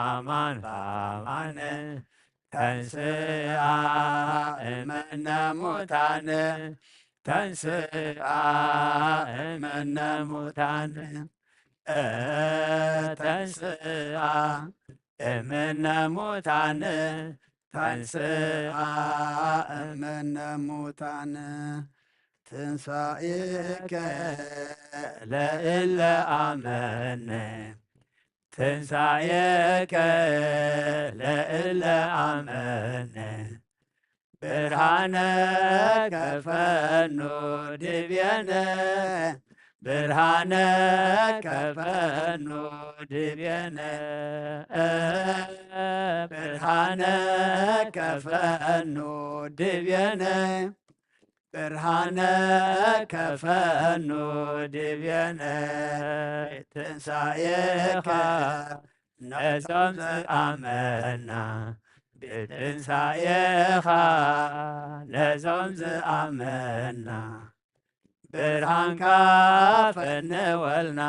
ኣማን በኣማን። ተንስአ እምነ ሙታን፣ ተንስአ እምነ ሙታን፣ ተንስአ እምነ ሙታን፣ ተንስአ እምነ ሙታን። ትንሳኤከ ለእለ አመነ፣ ትንሳኤከ ለእለ አመነ፣ ብርሃነ ከፈኑ ዲቤነ፣ ብርሃነ ከፈኑ ድቤነ፣ ብርሃነ ከፈኑ ድቤነ፣ ብርሃነ ከፈኑ ድቤነ፣ ትንሳኤኻ ነዞም ዝኣመና፣ ብትንሳኤኻ ነዞም ዝኣመና፣ ብርሃንካ ፈንወልና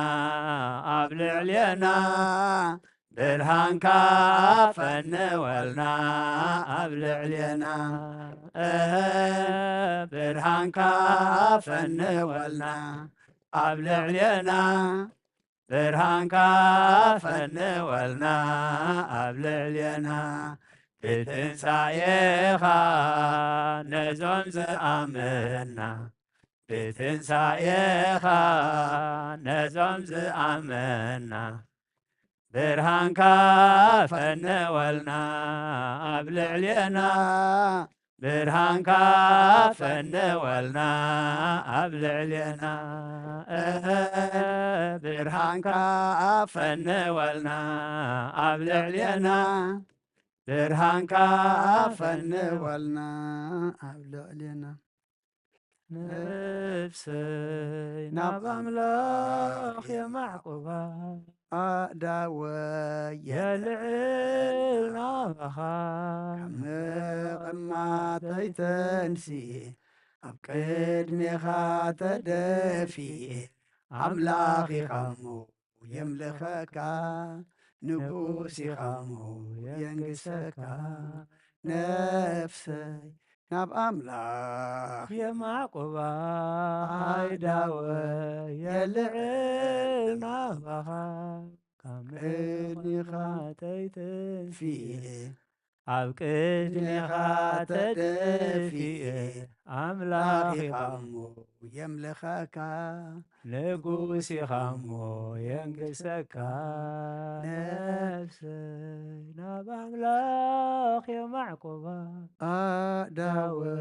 ኣብ ልዕሌና፣ ብርሃንካ ፈንወልና ኣብ ልዕሌና፣ እህ፣ ብርሃንካ ፈንወልና ኣብ ልዕሌና፣ ብርሃንካ ፈንወልና ኣብ ልዕሌና፣ ብትንሳኤኻ ነዞም ዝኣመና፣ ብትንሳኤኻ ነዞም ዝኣመና፣ ብርሃንካ ፈንወልና ኣብ ልዕሌና፣ ብርሃንካ ፈንወልና ኣብ ልዕሌና፣ እህ፣ ብርሃንካ ፈንወልና ኣብ ልዕሌና፣ ብርሃንካ ፈንወልና ኣብ ልዕሌና። ነፍሰይ ናብ ኣምላኽ የማዕቁባ፣ ኣእዳወይ የልዕል ናባኻ፣ ካብ መቐማጠይ ተንስኤ፣ ኣብ ቅድሜኻ ተደፊኤ፣ ኣምላኽ ኢኻ እሞ የምልኸካ፣ ንጉስ ኢኻ እሞ የንግሰካ። ነፍሰይ ናብ ኣምላኽ የማዕቁባ፣ ኣእዳወይ የልዕል ናባኻ፣ ካብ ቅድሜኻ ተይትንስኤ፣ ኣብ ቅድሜኻ ተደፊኤ፣ ኣምላኽ ኢኻ እሞ የምልኸካ፣ ንጉስ ኢኻ እሞ የንግሰካ። ነፍሰይ ናብ ኣምላኽ የማዕቁባ፣ ኣእዳወይ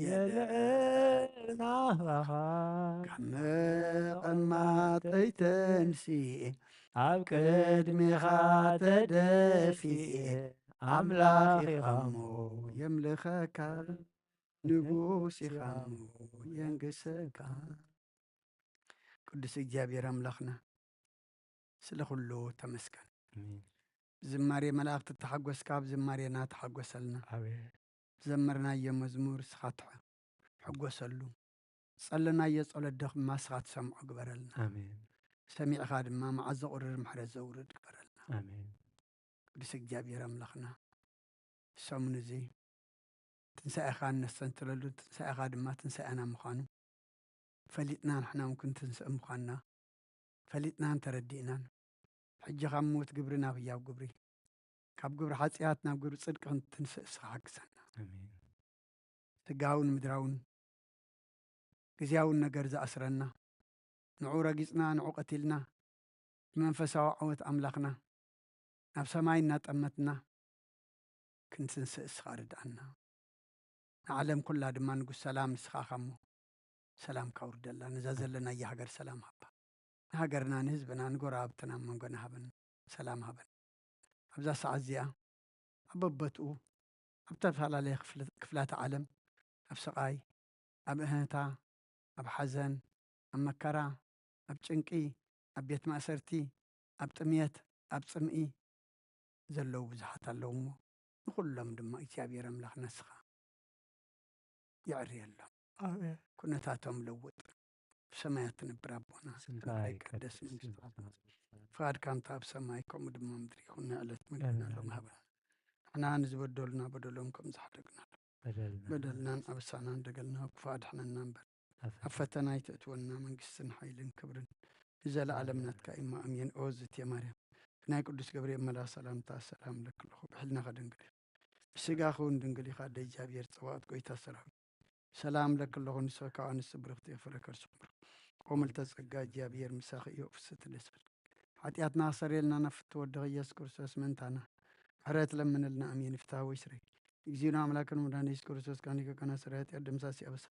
የልዕል ናባኻ፣ ካብ መቐማጠይ ተንስኤ፣ ኣብ ቅድሜኻ ተደፊኤ፣ ኣምላኽ ኢኻ እሞ የምልኸካ፣ ንጉስ ኢኻ እሞ የንግሰካ። ቅዱስ እግዚኣብሔር ኣምላኽና፣ ስለ ኩሉ ተመስገን። ኣሜን። ዝማሬ መላእኽቲ ተሓጎስካ፣ ኣብ ዝማሬና ተሓጎሰልና። ኣሜን። ዘመርናዮ መዝሙር ንስኻ ትሐ-፣ ትሕጎሰሉ። ጸለናዮ ጸሎት ድማ ንስኻ ትሰምዖ ግበረልና። ኣሜን። ሰሚዕኻ ድማ መዓት ዘቑርር ምሕረት ዘውርድ ግበረልና። ኣሜን። ቅዱስ እግዚኣብሔር ኣምላኽና፣ ሰሙን እዚ ትንሳኤኻ እነስተንትለሉ፣ ትንሳኤኻ ድማ ትንሳኤና ምዃኑ ፈሊጥና፣ ንሕና እውን ክንትንስእ ምዃንና ፈሊጥናን ተረዲእናን፣ ሕጂ ካብ ሞት ግብሪ ናብ ህያው ግብሪ፣ ካብ ግብሪ ሓጢኣት ናብ ግብሪ ጽድቂ ክንትንስእ ንስኻ ሓግዘና። ኣሜን። ስጋውን ምድራውን ግዝያውን ነገር ዝኣስረና፣ ንዑ ረጊጽና፣ ንዑ ቀቲልና፣ ብመንፈሳዊ ዓወት ኣምላኽና ናብ ሰማይ እናጠመትና ክንትንስእ ንስኻ ርድኣና። ንዓለም ኩላ ድማ ንጉስ ሰላም ንስኻ ኢኻ እሞ፣ ሰላምካ ኣውርደላ። ነዛ ዘለናያ ሃገር ሰላም ሃባ። ንሃገርና፣ ንህዝብና፣ ንጎረባብትና፣ ኣብ መንጎና ሃበን፣ ሰላም ሃበን። ኣብዛ ሰዓት እዚኣ ኣብ በቦትኡ፣ ኣብ ዝተፈላለየ ክፍል-፣ ክፍላተ ዓለም፣ ኣብ ስቓይ፣ ኣብ እህህታ፣ ኣብ ሓዘን፣ ኣብ መከራ፣ ኣብ ጭንቂ፣ ኣብ ቤት ማእሰርቲ፣ ኣብ ጥምየት፣ ኣብ ጽምኢ ዘለዉ ብዙሓት ኣለዉ እሞ፣ ንኹሎም ድማ እግዚኣብሔር ኣምላኽ ንስኻ የዕርየሎም። ኣሜን። ኩነታቶም ለውጥ። ብሰማያት ትነብር ኣቦና፣ ስምካ ስምካ ይቀደስ፣ ይቀደስ፣ መንግስትኻ ትምጻእ። ፍቓድካ እንተ ኣብ ሰማይ፣ ከምኡ ድማ ምድሪ ይኹን። ንዕለት መግብና ኣሜን። ሎም ሃበና። ንሕና ንዝበደሉና በደሎም ከም ዝሓደግናሉ፣ በደልና በደልናን ኣበሳናን ደገልና ኣብ ክፉእ ኣድሕነና እምበር፣ ኣብ ኣብ ፈተና ፈተና ኣይተእትወና። መንግስትን ሓይልን ክብርን ንዘለኣለም ናትካ እዩ። ኣሜን። ኦ ዝትየ ማርያም፣ ብናይ ቅዱስ ገብርኤል መልኣኽ ሰላምታ ሰላም እለኪ ኣለኹ። ብሕልናኺ ድንግል ኢኺ፣ ብስጋኺ እውን ድንግል ኢኻ። ኣደ እግዚኣብሔር ጸባኦት፣ ጎይታ ሰራዊት፣ ሰላም እለኪ ኣለኹ። ንስኺ ካብ ኣንስቲ ብርኽቲ ኢኺ፣ ፍረ ከርስኺ ብሩኽ። ኦ ምልዕተ ጸጋ፣ እግዚኣብሔር ምሳኺ እዩ። ፍስሕቲ ደስ በልኪ፣ ሓጢኣትና ክሰርየልና ናብ ፍትው ወድኺ ኢየሱስ ክርስቶስ ምእንታና ምሕረት ለምንልና። ኣሜን። ፍትሐ ወይስረይ፣ እግዚእነ ኣምላክነ መድኃኒነ ኢየሱስ ክርስቶስ፣ ካኒከ ከናስረ ኃጢአት ደምሳሲ ኣበሳ፣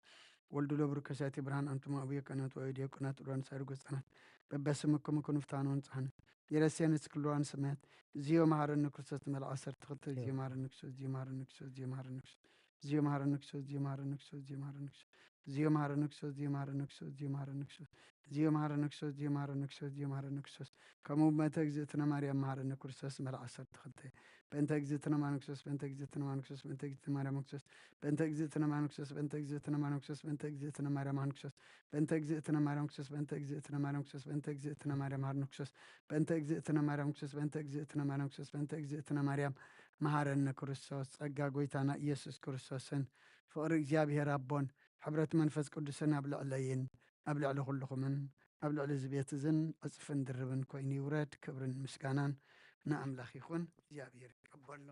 ወልድ ለብሩ ከሳቲ ብርሃን ኣንቱም ኣቡየ ቀነት ወዮ ዲያቆናት ኡራን ሳሪ ጎጻናት በበስምኩም ኩኑ ፍታኖን ጻሕነ የረስየን እስክልዋን ስማያት። ዝዮ መሃረኒ ክርስቶስ መልዓ ሰርተ ክልተ። ዝዮ መሃረኒ ክርስቶስ፣ ዝዮ መሃረኒ ክርስቶስ፣ ዝዮ መሃረኒ ክርስቶስ፣ ዝዮ መሃረኒ ክርስቶስ፣ ዝዮ መሃረኒ ክርስቶስ፣ ዝዮ መሃረኒ ክርስቶስ፣ ዝዮ መሃረኒ ክርስቶስ፣ ዝዮ መሃረኒ ክርስቶስ፣ ዝዮ መሃረኒ ክርስቶስ፣ ዝዮ መሃረኒ ክርስቶስ፣ ዝዮ መሃረኒ ክርስቶስ። ከምኡ በእንተ እግዝእትነ ማርያም መሃረኒ ክርስቶስ መልዓ ሰርተ ክልተ። በእንተ እግዝእትነ ማርያም ክርስቶስ፣ በእንተ እግዝእትነ ማርያም ክርስቶስ፣ በእንተ እግዝእትነ ማርያም ክርስቶስ፣ በእንተ እግዝእትነ ማርያም ክርስቶስ፣ በእንተ እግዝእትነ ማርያም ክርስቶስ፣ በእንተ እግዝእትነ ማርያም መሃረኒ ክርስቶስ፣ በእንተ እግዝእትነ ማርያም ክርስቶስ፣ በእንተ እግዝእትነ ማርያም ክርስቶስ፣ በእንተ እግዝእትነ ማርያም መሃረኒ ክርስቶስ፣ በእንተ እግዝእትነ ማርያም ክርስቶስ፣ በእንተ እግዝእትነ ማርያም ክርስቶስ፣ በእንተ እግዝእትነ ማርያም መሃረኒ ክርስቶስ። ጸጋ ጎይታና ኢየሱስ ክርስቶስን ፍቕሪ እግዚኣብሔር ኣቦን ሕብረት መንፈስ ቅዱስን ኣብ ልዕለይን ኣብ ልዕሊ ኩልኹምን ኣብ ልዕሊ እዚ ቤት እዝን ዕጽፍን ድርብን ኮይኑ ይውረድ። ክብርን ምስጋናን ንኣምላኽ ይኹን። እግዚኣብሔር ይቀበሎ።